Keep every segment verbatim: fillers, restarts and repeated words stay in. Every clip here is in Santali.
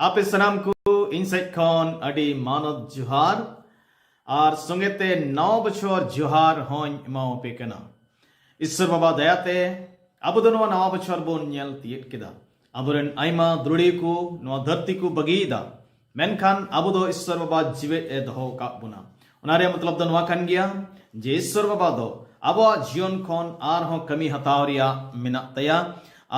ᱟᱯᱮ ᱥᱟᱱᱟᱢ ᱠᱚ ᱤᱧ ᱥᱮᱫ ᱠᱷᱚᱱ ᱟᱹᱰᱤ ᱢᱟᱱᱚᱛ ᱡᱚᱦᱟᱨ ᱟᱨ ᱥᱚᱸᱜᱮ ᱛᱮ ᱱᱟᱣᱟ ᱵᱚᱪᱷᱚᱨ ᱡᱚᱦᱟᱨ ᱦᱚᱸᱧ ᱮᱢᱟᱣᱟᱯᱮ ᱠᱟᱱᱟ᱾ ᱤᱥᱥᱚᱨ ᱵᱟᱵᱟ ᱫᱟᱭᱟ ᱛᱮ ᱟᱵᱚ ᱫᱚ ᱱᱚᱣᱟ ᱱᱟᱣᱟ ᱵᱚᱪᱷᱚᱨ ᱵᱚᱱ ᱧᱮᱞ ᱛᱤᱭᱳᱜ ᱠᱮᱫᱟ᱾ ᱟᱵᱚᱨᱮᱱ ᱟᱭᱢᱟ ᱫᱨᱩᱲᱤ ᱠᱚ ᱱᱚᱣᱟ ᱫᱷᱟᱹᱨᱛᱤ ᱠᱚ ᱵᱟᱹᱜᱤᱭᱮᱫᱟ, ᱢᱮᱱᱠᱷᱟᱱ ᱟᱵᱚ ᱫᱚ ᱤᱥᱥᱚᱨ ᱵᱟᱵᱟ ᱡᱤᱣᱮᱫ ᱮ ᱫᱚᱦᱚ ᱟᱠᱟᱫ ᱵᱚᱱᱟ᱾ ᱚᱱᱟ ᱨᱮᱭᱟᱜ ᱢᱚᱛᱞᱚᱵ ᱫᱚ ᱱᱚᱣᱟ ᱠᱟᱱ ᱜᱮᱭᱟ ᱡᱮ ᱤᱥᱥᱚᱨ ᱵᱟᱵᱟ ᱫᱚ ᱟᱵᱚᱣᱟᱜ ᱡᱤᱭᱚᱱ ᱠᱷᱚᱱ ᱟᱨᱦᱚᱸ ᱠᱟᱹᱢᱤ ᱦᱟᱛᱟᱣ ᱨᱮᱭᱟᱜ ᱢᱮᱱᱟᱜ ᱛᱟᱭᱟ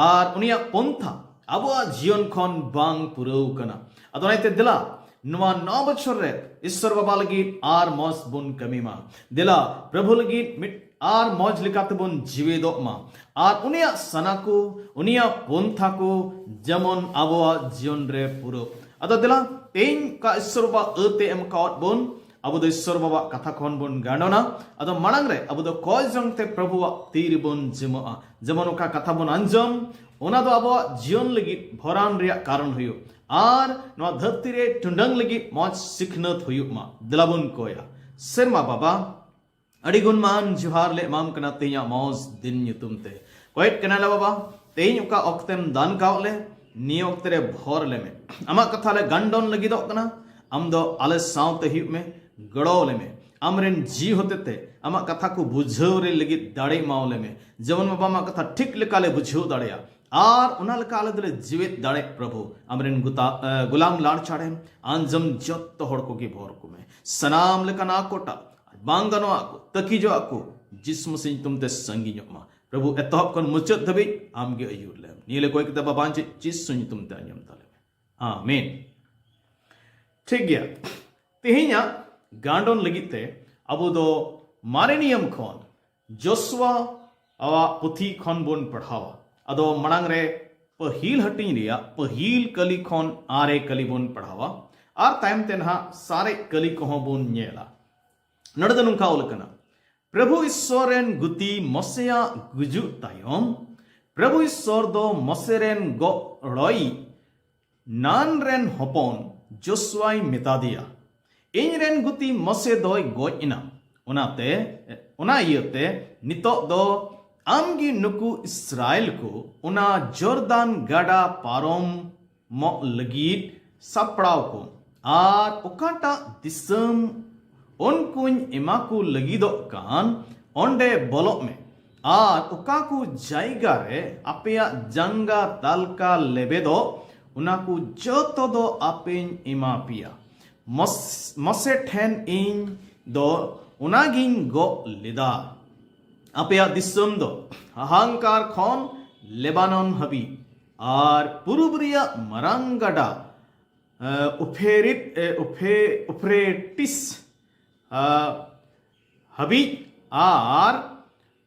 ᱟᱨ ᱩᱱᱤᱭᱟᱜ ᱯᱚᱱᱛᱷᱟ ᱟᱵᱚᱣᱟᱜ ᱡᱤᱭᱚᱱ ᱠᱷᱚᱱ ᱵᱟᱝ ᱯᱩᱨᱟᱹᱣ ᱠᱟᱱᱟ᱾ ᱟᱫᱚ ᱚᱱᱟᱛᱮ ᱫᱮᱞᱟ ᱱᱚᱣᱟ ᱱᱟᱣᱟ ᱵᱚᱪᱷᱚᱨ ᱨᱮ ᱤᱥᱥᱚᱨ ᱵᱟᱵᱟ ᱞᱟᱹᱜᱤᱫ ᱟᱨ ᱢᱚᱸᱡᱽ ᱵᱚᱱ ᱠᱟᱹᱢᱤ ᱢᱟ᱾ ᱫᱮᱞᱟ ᱯᱨᱚᱵᱷᱩ ᱞᱟᱹᱜᱤᱫ ᱢᱤᱫ ᱟᱨ ᱢᱚᱸᱡᱽ ᱞᱮᱠᱟᱛᱮᱵᱚᱱ ᱡᱤᱣᱮᱫᱚᱜ ᱢᱟ᱾ ᱟᱨ ᱩᱱᱤᱭᱟᱜ ᱥᱟᱱᱟ ᱠᱚ, ᱩᱱᱤᱭᱟᱜ ᱯᱚᱱᱛᱷᱟ ᱠᱚ ᱡᱮᱢᱚᱱ ᱟᱵᱚᱣᱟᱜ ᱡᱤᱭᱚᱱ ᱨᱮ ᱯᱩᱨᱟᱹᱜ᱾ ᱟᱫᱚ ᱫᱮᱞᱟ ᱛᱮᱦᱮᱧ ᱚᱠᱟ ᱤᱥᱥᱚᱨ ᱵᱟᱵᱟ ᱟᱹ ᱛᱮ ᱮᱢ ᱟᱠᱟᱣᱟᱫ ᱵᱚᱱ, ᱟᱵᱚ ᱫᱚ ᱤᱥᱥᱚᱨ ᱵᱟᱵᱟᱣᱟᱜ ᱠᱟᱛᱷᱟ ᱠᱷᱚᱱ ᱵᱚᱱ ᱜᱟᱸᱰᱚᱱᱟ᱾ ᱟᱫᱚ ᱢᱟᱲᱟᱝ ᱨᱮ ᱟᱵᱚ ᱫᱚ ᱠᱚᱭ ᱡᱚᱝ ᱛᱮ ᱯᱨᱚᱵᱷᱩᱣᱟᱜ ᱛᱤ ᱨᱮᱵᱚᱱ ᱡᱤᱢᱟᱹᱜᱼᱟ᱾ ᱡᱮᱢᱚᱱ ᱚᱠᱟ ᱠᱟᱛᱷᱟ ᱵᱚᱱ ᱟᱸᱡᱚᱢ, ᱚᱱᱟ ᱫᱚ ᱟᱵᱚᱣᱟᱜ ᱡᱤᱭᱚᱱ ᱞᱟᱹᱜᱤᱫ ᱵᱷᱚᱨᱟᱱ ᱨᱮᱭᱟᱜ ᱠᱟᱨᱚᱱ ᱦᱩᱭᱩᱜ ᱟᱨ ᱱᱚᱣᱟ ᱫᱷᱟᱹᱨᱛᱤ ᱨᱮ ᱴᱩᱰᱟᱹᱝ ᱞᱟᱹᱜᱤᱫ ᱢᱚᱸᱡᱽ ᱥᱤᱠᱷᱱᱟᱹᱛ ᱦᱩᱭᱩᱜ ᱢᱟ᱾ ᱫᱮᱞᱟ ᱵᱚᱱ ᱠᱚᱭᱟ᱾ ᱥᱮᱨᱢᱟ ᱵᱟᱵᱟ, ᱟᱹᱰᱤ ᱜᱩᱱᱢᱟᱱ ᱡᱚᱦᱟᱨ ᱞᱮ ᱮᱢᱟᱢ ᱠᱟᱱᱟ ᱛᱮᱦᱮᱧᱟᱜ ᱢᱚᱸᱡᱽ ᱫᱤᱱ ᱧᱩᱛᱩᱢ ᱛᱮ᱾ ᱠᱚᱭᱮᱫ ᱠᱟᱱᱟᱞᱮ ᱵᱟᱵᱟ, ᱛᱮᱦᱮᱧ ᱚᱠᱟ ᱚᱠᱛᱮᱢ ᱫᱟᱱ ᱠᱟᱣ ᱞᱮ, ᱱᱤᱭᱟᱹ ᱚᱠᱛᱮ ᱨᱮ ᱵᱷᱚᱨ ᱞᱮᱢᱮ᱾ ᱟᱢᱟᱜ ᱠᱟᱛᱷᱟ ᱞᱮ ᱜᱟᱱᱰᱚᱱ ᱞᱟᱹᱜᱤᱫᱚᱜ ᱠᱟᱱᱟ᱾ ᱟᱢ ᱫᱚ ᱟᱞᱮ ᱥᱟᱶᱛᱮ ᱦᱩᱭᱩᱜ ᱢᱮ, ᱜᱚᱲᱚ ᱞᱮᱢᱮ᱾ ᱟᱢᱨᱮᱱ ᱡᱤᱣᱤ ᱦᱚᱛᱮᱛᱮ ᱟᱢᱟᱜ ᱠᱟᱛᱷᱟ ᱠᱚ ᱵᱩᱡᱷᱟᱹᱣ ᱨᱮ ᱞᱟᱹᱜᱤᱫ ᱫᱟᱲᱮ ᱮᱢᱟᱣ ᱞᱮᱢᱮ, ᱡᱮᱢᱚᱱ ᱵᱟᱵᱟ ᱟᱢᱟᱜ ᱠᱟᱛᱷᱟ ᱴᱷᱤᱠ ᱞᱮᱠᱟ ᱞᱮ ᱵᱩᱡᱷᱟᱹᱣ ᱫᱟᱲᱮᱭᱟᱜ ᱟᱨ ᱚᱱᱟ ᱞᱮᱠᱟ ᱟᱞᱮ ᱫᱚᱞᱮ ᱡᱤᱣᱮᱫ ᱫᱟᱲᱮᱜ᱾ ᱯᱨᱚᱵᱷᱩ ᱟᱢᱨᱮᱱ ᱜᱩᱛᱟ-, ᱮ, ᱜᱩᱞᱟᱢ ᱞᱟᱲᱪᱟᱲᱮᱢ ᱟᱸᱡᱚᱢ ᱡᱚᱛᱚ ᱦᱚᱲ ᱠᱚᱜᱮ ᱵᱷᱚᱨ ᱠᱚᱢᱮ᱾ ᱥᱟᱱᱟᱢ ᱞᱮᱠᱟᱱ ᱟᱠᱚᱴᱟᱜ ᱵᱟᱝ ᱜᱟᱱᱚᱜᱼᱟ ᱠᱚ, ᱛᱟᱹᱠᱤᱡᱚᱜᱼᱟ ᱠᱚ, ᱡᱤᱥᱩ ᱢᱟᱥᱤ ᱧᱩᱛᱩᱢ ᱛᱮ ᱥᱟᱺᱜᱤᱧᱚᱜ ᱢᱟ᱾ ᱯᱨᱚᱵᱷᱩ ᱮᱛᱚᱦᱚᱵ ᱠᱷᱚᱱ ᱢᱩᱪᱟᱹᱫ ᱫᱷᱟᱹᱵᱤᱡ ᱟᱢᱜᱮ ᱟᱹᱭᱩᱨ ᱞᱮᱢ᱾ ᱱᱤᱭᱟᱹ ᱞᱮ ᱠᱚᱭ ᱠᱮᱫᱟ ᱵᱟᱵᱟ ᱡᱤᱥᱩ ᱧᱩᱛᱩᱢ ᱛᱮ ᱟᱸᱡᱚᱢ ᱛᱟᱞᱮ ᱢᱮ᱾ ᱟᱢᱮᱱ᱾ ᱴᱷᱤᱠ ᱜᱮᱭᱟ, ᱛᱮᱦᱮᱧᱟᱜ ᱜᱟᱸᱰᱚᱱ ᱞᱟᱹᱜᱤᱫ ᱛᱮ ᱟᱵᱚ ᱫᱚ ᱢᱟᱨᱮ ᱱᱤᱭᱚᱢ ᱠᱷᱚᱱ ᱡᱚᱥᱩᱣᱟ ᱟᱜ ᱯᱩᱛᱷᱤ ᱠᱷᱚᱱ ᱵᱚᱱ ᱯᱟᱲᱦᱟᱣᱟ᱾ ᱟᱫᱚ ᱢᱟᱲᱟᱝ ᱨᱮ ᱯᱟᱹᱦᱤᱞ ᱦᱟᱹᱴᱤᱧ ᱨᱮᱭᱟᱜ ᱯᱟᱹᱦᱤᱞ ᱠᱟᱹᱞᱤ ᱠᱷᱚᱱ ᱟᱨᱮ ᱠᱟᱹᱞᱤ ᱵᱚᱱ ᱯᱟᱲᱦᱟᱣᱟ ᱟᱨ ᱛᱟᱭᱚᱢ ᱛᱮ ᱱᱟᱦᱟᱜ ᱥᱟᱨᱮᱡ ᱠᱟᱹᱞᱤ ᱠᱚᱦᱚᱸ ᱵᱚᱱ ᱧᱮᱞᱟ᱾ ᱱᱚᱰᱮ ᱫᱚ ᱱᱚᱝᱠᱟ ᱚᱞ ᱠᱟᱱᱟ, ᱯᱨᱚᱵᱷᱩ ᱤᱥᱥᱚᱨ ᱨᱮᱱ ᱜᱩᱛᱤ ᱢᱚᱥᱮᱭᱟᱜ ᱜᱩᱡᱩᱜ ᱛᱟᱭᱚᱢ, ᱯᱨᱚᱵᱷᱩ ᱤᱥᱥᱚᱨ ᱫᱚ ᱢᱚᱥᱮ ᱨᱮᱱ ᱜᱚᱲᱚᱭᱤᱡ ᱱᱟᱱ ᱨᱮᱱ ᱦᱚᱯᱚᱱ ᱡᱚᱥᱩᱣᱟᱭ ᱢᱮᱛᱟ ᱫᱮᱭᱟ, "ᱤᱧ ᱨᱮᱱ ᱜᱩᱛᱤ ᱢᱚᱥᱮ ᱫᱚᱭ ᱜᱚᱡ ᱮᱱᱟ᱾ ᱚᱱᱟᱛᱮ, ᱚᱱᱟ ᱤᱭᱟᱹᱛᱮ ᱱᱤᱛᱚᱜ ᱫᱚ ᱟᱢ ᱜᱮ ᱱᱩᱠᱩ ᱤᱥᱨᱟᱭᱮᱞ ᱠᱚ ᱚᱱᱟ ᱡᱚᱨᱫᱟᱱ ᱜᱟᱰᱟ ᱯᱟᱨᱚᱢ ᱮᱢᱚᱜ ᱞᱟᱹᱜᱤᱫ ᱥᱟᱯᱲᱟᱣ ᱠᱚᱢ᱾ ᱟᱨ ᱚᱠᱟᱴᱟᱜ ᱫᱤᱥᱚᱢ ᱩᱱᱠᱩᱧ ᱮᱢᱟ ᱠᱚ ᱞᱟᱹᱜᱤᱫᱚᱜ ᱠᱟᱱ, ᱚᱸᱰᱮ ᱵᱚᱞᱚᱜ ᱢᱮ᱾ ᱟᱨ ᱚᱠᱟ ᱠᱚ ᱡᱟᱭᱜᱟ ᱨᱮ ᱟᱯᱮᱭᱟᱜ ᱡᱟᱸᱜᱟ ᱛᱟᱞᱠᱟ ᱞᱮᱵᱮᱫᱚᱜ, ᱚᱱᱟ ᱠᱚ ᱡᱚᱛᱚ ᱫᱚ ᱟᱯᱮᱧ ᱮᱢᱟ ᱯᱮᱭᱟ᱾ ᱢᱚᱥ-, ᱢᱚᱥᱮ ᱴᱷᱮᱱ ᱤᱧ ᱫᱚ ᱚᱱᱟᱜᱤᱧ ᱜᱚᱜ ᱞᱮᱫᱟ᱾ ᱟᱯᱮᱭᱟᱜ ᱫᱤᱥᱚᱢ ᱫᱚ ᱦᱟᱦᱟᱝᱠᱟᱨ ᱠᱷᱚᱱ ᱞᱮᱵᱟᱱᱚᱱ ᱦᱟᱹᱵᱤᱡ, ᱟᱨ ᱯᱩᱨᱩᱵ ᱨᱮᱭᱟᱜ ᱢᱟᱨᱟᱝ ᱜᱟᱰᱟ, ᱮ, ᱩᱯᱷᱮᱨᱤᱴ, ᱮ, ᱩᱯᱷᱮ-, ᱩᱯᱷᱨᱮᱴᱤᱥ, ᱟ, ᱦᱟᱹᱵᱤᱡ, ᱟᱨ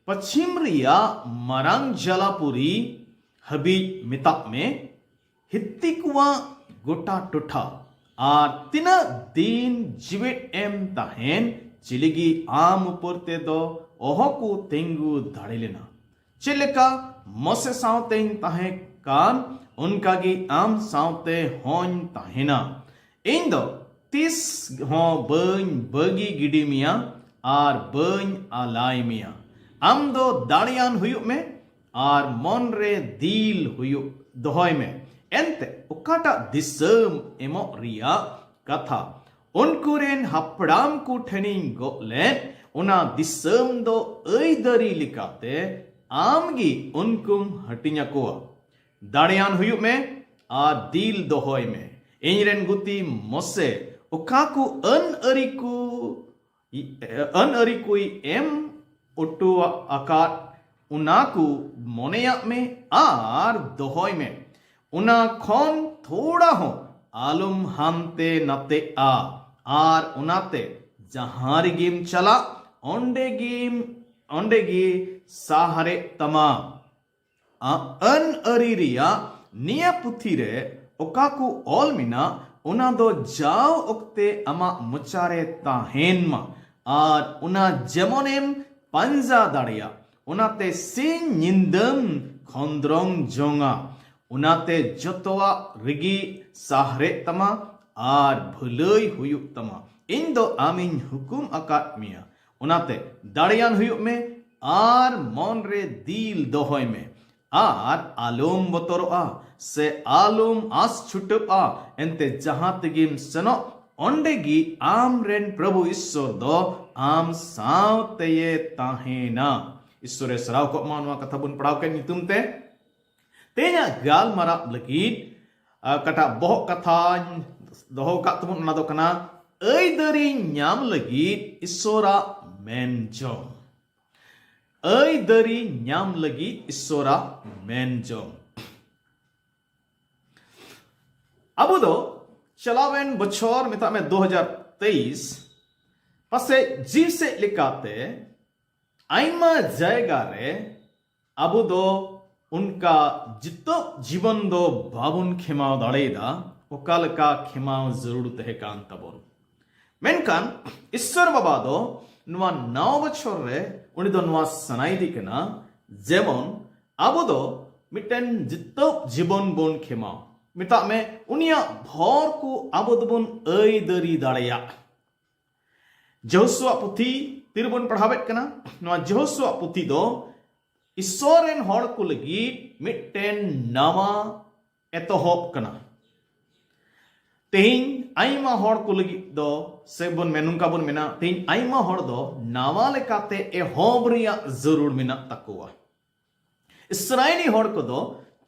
ᱯᱟᱹᱪᱷᱤᱢ ᱨᱮᱭᱟᱜ ᱢᱟᱨᱟᱝ ᱡᱟᱞᱟᱯᱩᱨᱤ ᱦᱟᱹᱵᱤᱡ ᱢᱮᱛᱟᱜ ᱢᱮ, ᱦᱤᱛᱛᱤ ᱠᱚᱣᱟᱜ ᱜᱚᱴᱟ ᱴᱚᱴᱷᱟ᱾ ᱟᱨ ᱛᱤᱱᱟᱹᱜ ᱫᱤᱱ ᱡᱤᱣᱮᱫ ᱮᱢ ᱛᱟᱦᱮᱱ, ᱪᱤᱞᱤ ᱜᱮ ᱟᱢ ᱩᱯᱚᱨ ᱛᱮᱫᱚ ᱚᱦᱚ ᱠᱚ ᱛᱤᱸᱜᱩ ᱫᱟᱲᱮ ᱞᱮᱱᱟ᱾ ᱪᱮᱫ ᱞᱮᱠᱟ ᱢᱚᱥᱮ ᱥᱟᱶᱛᱮᱧ ᱛᱟᱦᱮᱸ ᱠᱟᱱ, ᱚᱱᱠᱟ ᱜᱮ ᱟᱢ ᱥᱟᱶᱛᱮ ᱦᱚᱸᱧ ᱛᱟᱦᱮᱱᱟ᱾ ᱤᱧ ᱫᱚ ᱛᱤᱥ ᱦᱚᱸ ᱵᱟᱹᱧ ᱵᱟᱹᱜᱤ ᱜᱤᱰᱤ ᱢᱮᱭᱟ ᱟᱨ ᱵᱟᱹᱧ ᱟᱞᱟᱭ ᱢᱮᱭᱟ᱾ ᱟᱢ ᱫᱚ ᱫᱟᱲᱮᱭᱟᱱ ᱦᱩᱭᱩᱜ ᱢᱮ ᱟᱨ ᱢᱚᱱ ᱨᱮ ᱫᱤᱞ ᱦᱩᱭᱩᱜ ᱫᱚᱦᱚᱭ ᱢᱮ᱾ ᱮᱱᱛᱮ ᱚᱠᱟᱴᱟᱜ ᱫᱤᱥᱚᱢ ᱮᱢᱚᱜ ᱨᱮᱭᱟᱜ ᱠᱟᱛᱷᱟ ᱩᱱᱠᱩ ᱨᱮᱱ ᱦᱟᱯᱲᱟᱢ ᱠᱚ ᱴᱷᱮᱱᱤᱧ ᱜᱚᱜ ᱞᱮᱫ, ᱚᱱᱟ ᱫᱤᱥᱚᱢ ᱫᱚ ᱟᱹᱭᱫᱟᱹᱨᱤ ᱞᱮᱠᱟᱛᱮ ᱟᱢ ᱜᱮ ᱩᱱᱠᱩᱢ ᱦᱟᱹᱴᱤᱧ ᱟᱠᱚᱣᱟ᱾ ᱫᱟᱲᱮᱭᱟᱱ ᱦᱩᱭᱩᱜ ᱢᱮ ᱟᱨ ᱫᱤᱞ ᱫᱚᱦᱚᱭ ᱢᱮ᱾ ᱤᱧ ᱨᱮᱱ ᱜᱩᱛᱤ ᱢᱚᱥᱮ ᱚᱠᱟ ᱠᱚ ᱟᱹᱱ ᱟᱹᱨᱤ ᱠᱚ, ᱟᱹᱱ ᱟᱹᱨᱤ ᱠᱚᱭ ᱮᱢ ᱚᱴᱚ ᱟᱠᱟᱫ, ᱚᱱᱟ ᱠᱚ ᱢᱚᱱᱮᱭᱟᱜ ᱢᱮ ᱟᱨ ᱫᱚᱦᱚᱭ ᱢᱮ᱾ ᱚᱱᱟ ᱠᱷᱚᱱ ᱛᱷᱚᱲᱟ ᱦᱚᱸ ᱟᱞᱚᱢ ᱦᱟᱱᱛᱮ ᱱᱟᱛᱮᱜᱼᱟ᱾ ᱟᱨ ᱚᱱᱟᱛᱮ ᱡᱟᱦᱟᱸ ᱨᱮᱜᱮᱢ ᱪᱟᱞᱟᱜ, ᱚᱸᱰᱮ ᱜᱮᱢ, ᱚᱸᱰᱮ ᱜᱮ ᱥᱟᱦᱨᱮᱜ ᱛᱟᱢᱟ᱾ ᱟ-, ᱟᱹᱱ ᱟᱹᱨᱤ ᱨᱮᱭᱟᱜ ᱱᱤᱭᱟᱹ ᱯᱩᱛᱷᱤ ᱨᱮ ᱚᱠᱟ ᱠᱚ ᱚᱞ ᱢᱮᱱᱟᱜ, ᱚᱱᱟ ᱫᱚ ᱡᱟᱣ ᱚᱠᱛᱮ ᱟᱢᱟᱜ ᱢᱚᱪᱟ ᱨᱮ ᱛᱟᱦᱮᱱ ᱢᱟ, ᱟᱨ ᱚᱱᱟ ᱡᱮᱢᱚᱱᱮᱢ ᱯᱟᱸᱡᱟ ᱫᱟᱲᱮᱭᱟᱜ᱾ ᱚᱱᱟᱛᱮ ᱥᱤᱧ ᱧᱤᱫᱟᱹᱢ ᱠᱷᱚᱸᱫᱽᱨᱚᱝ ᱡᱚᱝᱟ᱾ ᱚᱱᱟᱛᱮ ᱡᱚᱛᱚᱣᱟᱜ ᱨᱮᱜᱮ ᱥᱟᱦᱨᱮᱜ ᱛᱟᱢᱟ ᱟᱨ ᱵᱷᱟᱹᱞᱟᱹᱭ ᱦᱩᱭᱩᱜ ᱛᱟᱢᱟ᱾ ᱤᱧ ᱫᱚ ᱟᱢᱤᱧ ᱦᱩᱠᱩᱢ ᱟᱠᱟᱫ ᱢᱮᱭᱟ᱾ ᱚᱱᱟᱛᱮ ᱫᱟᱲᱮᱭᱟᱱ ᱦᱩᱭᱩᱜ ᱢᱮ ᱟᱨ ᱢᱚᱱ ᱨᱮ ᱫᱤᱞ ᱫᱚᱦᱚᱭ ᱢᱮ᱾ ᱟᱨ ᱟᱞᱚᱢ ᱵᱚᱛᱚᱨᱚᱜᱼᱟ ᱥᱮ ᱟᱞᱚᱢ ᱟᱥ ᱪᱷᱩᱴᱟᱹᱜᱼᱟ, ᱮᱱᱛᱮ ᱡᱟᱦᱟᱸ ᱛᱮᱜᱮᱢ ᱥᱮᱱᱚᱜ, ᱚᱸᱰᱮ ᱜᱮ ᱟᱢ ᱨᱮᱱ ᱯᱨᱚᱵᱷᱩ ᱤᱥᱥᱚᱨ ᱫᱚ ᱟᱢ ᱥᱟᱶᱛᱮᱭᱮ ᱛᱟᱦᱮᱱᱟ᱾ ᱤᱥᱥᱚᱨᱮ ᱥᱟᱨᱦᱟᱣ ᱠᱚᱜ ᱢᱟ ᱱᱚᱣᱟ ᱠᱟᱛᱷᱟ ᱵᱚᱱ ᱯᱟᱲᱦᱟᱣ ᱠᱮᱫ ᱧᱩᱛᱩᱢ ᱛᱮ᱾ ᱛᱮᱦᱮᱧᱟᱜ ᱜᱟᱞᱢᱟᱨᱟᱣ ᱞᱟᱹᱜᱤᱫ, ᱟᱨ ᱚᱠᱟᱴᱟᱜ ᱵᱚᱦᱚᱜ ᱠᱟᱛᱷᱟᱧ ᱫᱚᱦᱚ ᱟᱠᱟᱫ ᱛᱟᱵᱚᱱ, ᱚᱱᱟ ᱫᱚ ᱠᱟᱱᱟ ᱟᱹᱭᱫᱟᱹᱨᱤ ᱧᱟᱢ ᱞᱟᱹᱜᱤᱫ ᱤᱥᱥᱚᱨᱟᱜ ᱢᱮᱱ ᱡᱚᱝ᱾ ᱟᱹᱭᱫᱟᱹᱨᱤ ᱧᱟᱢ ᱞᱟᱹᱜᱤᱫ ᱤᱥᱥᱚᱨᱟᱜ ᱢᱮᱱ ᱡᱚᱝ᱾ ᱟᱵᱚ ᱫᱚ ᱪᱟᱞᱟᱣᱮᱱ ᱵᱚᱪᱷᱚᱨ, ᱢᱮᱛᱟᱜ ᱢᱮ ᱫᱩ ᱦᱟᱡᱟᱨ ᱛᱮᱭᱤᱥ, ᱯᱟᱥᱮᱡ ᱡᱤᱣᱤ ᱥᱮᱫ ᱞᱮᱠᱟᱛᱮ ᱟᱭᱢᱟ ᱡᱟᱭᱜᱟ ᱨᱮ ᱟᱵᱚ ᱫᱚ ᱚᱱᱠᱟ ᱡᱤᱛᱟᱹᱣ ᱡᱤᱵᱚᱱ ᱫᱚ ᱵᱟᱵᱚᱱ ᱠᱷᱮᱢᱟᱣ ᱫᱟᱲᱮᱭᱟᱫᱟ, ᱚᱠᱟ ᱞᱮᱠᱟ ᱠᱷᱮᱢᱟᱣ ᱡᱟᱹᱨᱩᱲ ᱛᱟᱦᱮᱸ ᱠᱟᱱ ᱛᱟᱵᱚᱱ᱾ ᱢᱮᱱᱠᱷᱟᱱ ᱤᱥᱥᱚᱨ ᱵᱟᱵᱟ ᱫᱚ ᱱᱚᱣᱟ ᱱᱟᱣᱟ ᱵᱚᱪᱷᱚᱨ ᱨᱮ ᱩᱱᱤ ᱫᱚ ᱱᱚᱣᱟ ᱥᱟᱱᱟᱭᱮᱫᱮ ᱠᱟᱱᱟ, ᱡᱮᱢᱚᱱ ᱟᱵᱚ ᱫᱚ ᱢᱤᱫᱴᱮᱱ ᱡᱤᱛᱟᱹᱣ ᱡᱤᱵᱚᱱ ᱵᱚᱱ ᱠᱷᱮᱢᱟᱣ᱾ ᱢᱮᱛᱟᱜ ᱢᱮ, ᱩᱱᱤᱭᱟᱜ ᱵᱷᱚᱨ ᱠᱚ ᱟᱵᱚ ᱫᱚᱵᱚᱱ ᱟᱹᱭᱫᱟᱹᱨᱤ ᱫᱟᱲᱮᱭᱟᱜ᱾ ᱡᱚᱦᱳᱥᱩᱣᱟ ᱯᱩᱛᱷᱤ ᱛᱤᱨᱮᱵᱚᱱ ᱯᱟᱲᱦᱟᱣᱮᱫ ᱠᱟᱱᱟ? ᱱᱚᱣᱟ ᱡᱚᱦᱳᱥᱩᱣᱟ ᱯᱩᱛᱷᱤ ᱫᱚ ᱤᱥᱥᱚᱨ ᱨᱮᱱ ᱦᱚᱲ ᱠᱚ ᱞᱟᱹᱜᱤᱫ ᱢᱤᱫᱴᱮᱱ ᱱᱟᱣᱟ ᱮᱛᱚᱦᱚᱵ ᱠᱟᱱᱟ᱾ ᱛᱮᱦᱮᱧ ᱟᱭᱢᱟ ᱦᱚᱲ ᱠᱚ ᱞᱟᱹᱜᱤᱫ ᱫᱚ, ᱥᱮ ᱵᱚᱱ ᱢᱮᱱ, ᱱᱚᱝᱠᱟ ᱵᱚᱱ ᱢᱮᱱᱟ, ᱛᱮᱦᱮᱧ ᱟᱭᱢᱟ ᱦᱚᱲ ᱫᱚ ᱱᱟᱣᱟ ᱞᱮᱠᱟᱛᱮ ᱮᱦᱚᱵ ᱨᱮᱭᱟᱜ ᱡᱟᱹᱨᱩᱲ ᱢᱮᱱᱟᱜ ᱛᱟᱠᱚᱣᱟ᱾ ᱤᱥᱨᱟᱭᱮᱞᱤ ᱦᱚᱲ ᱠᱚᱫᱚ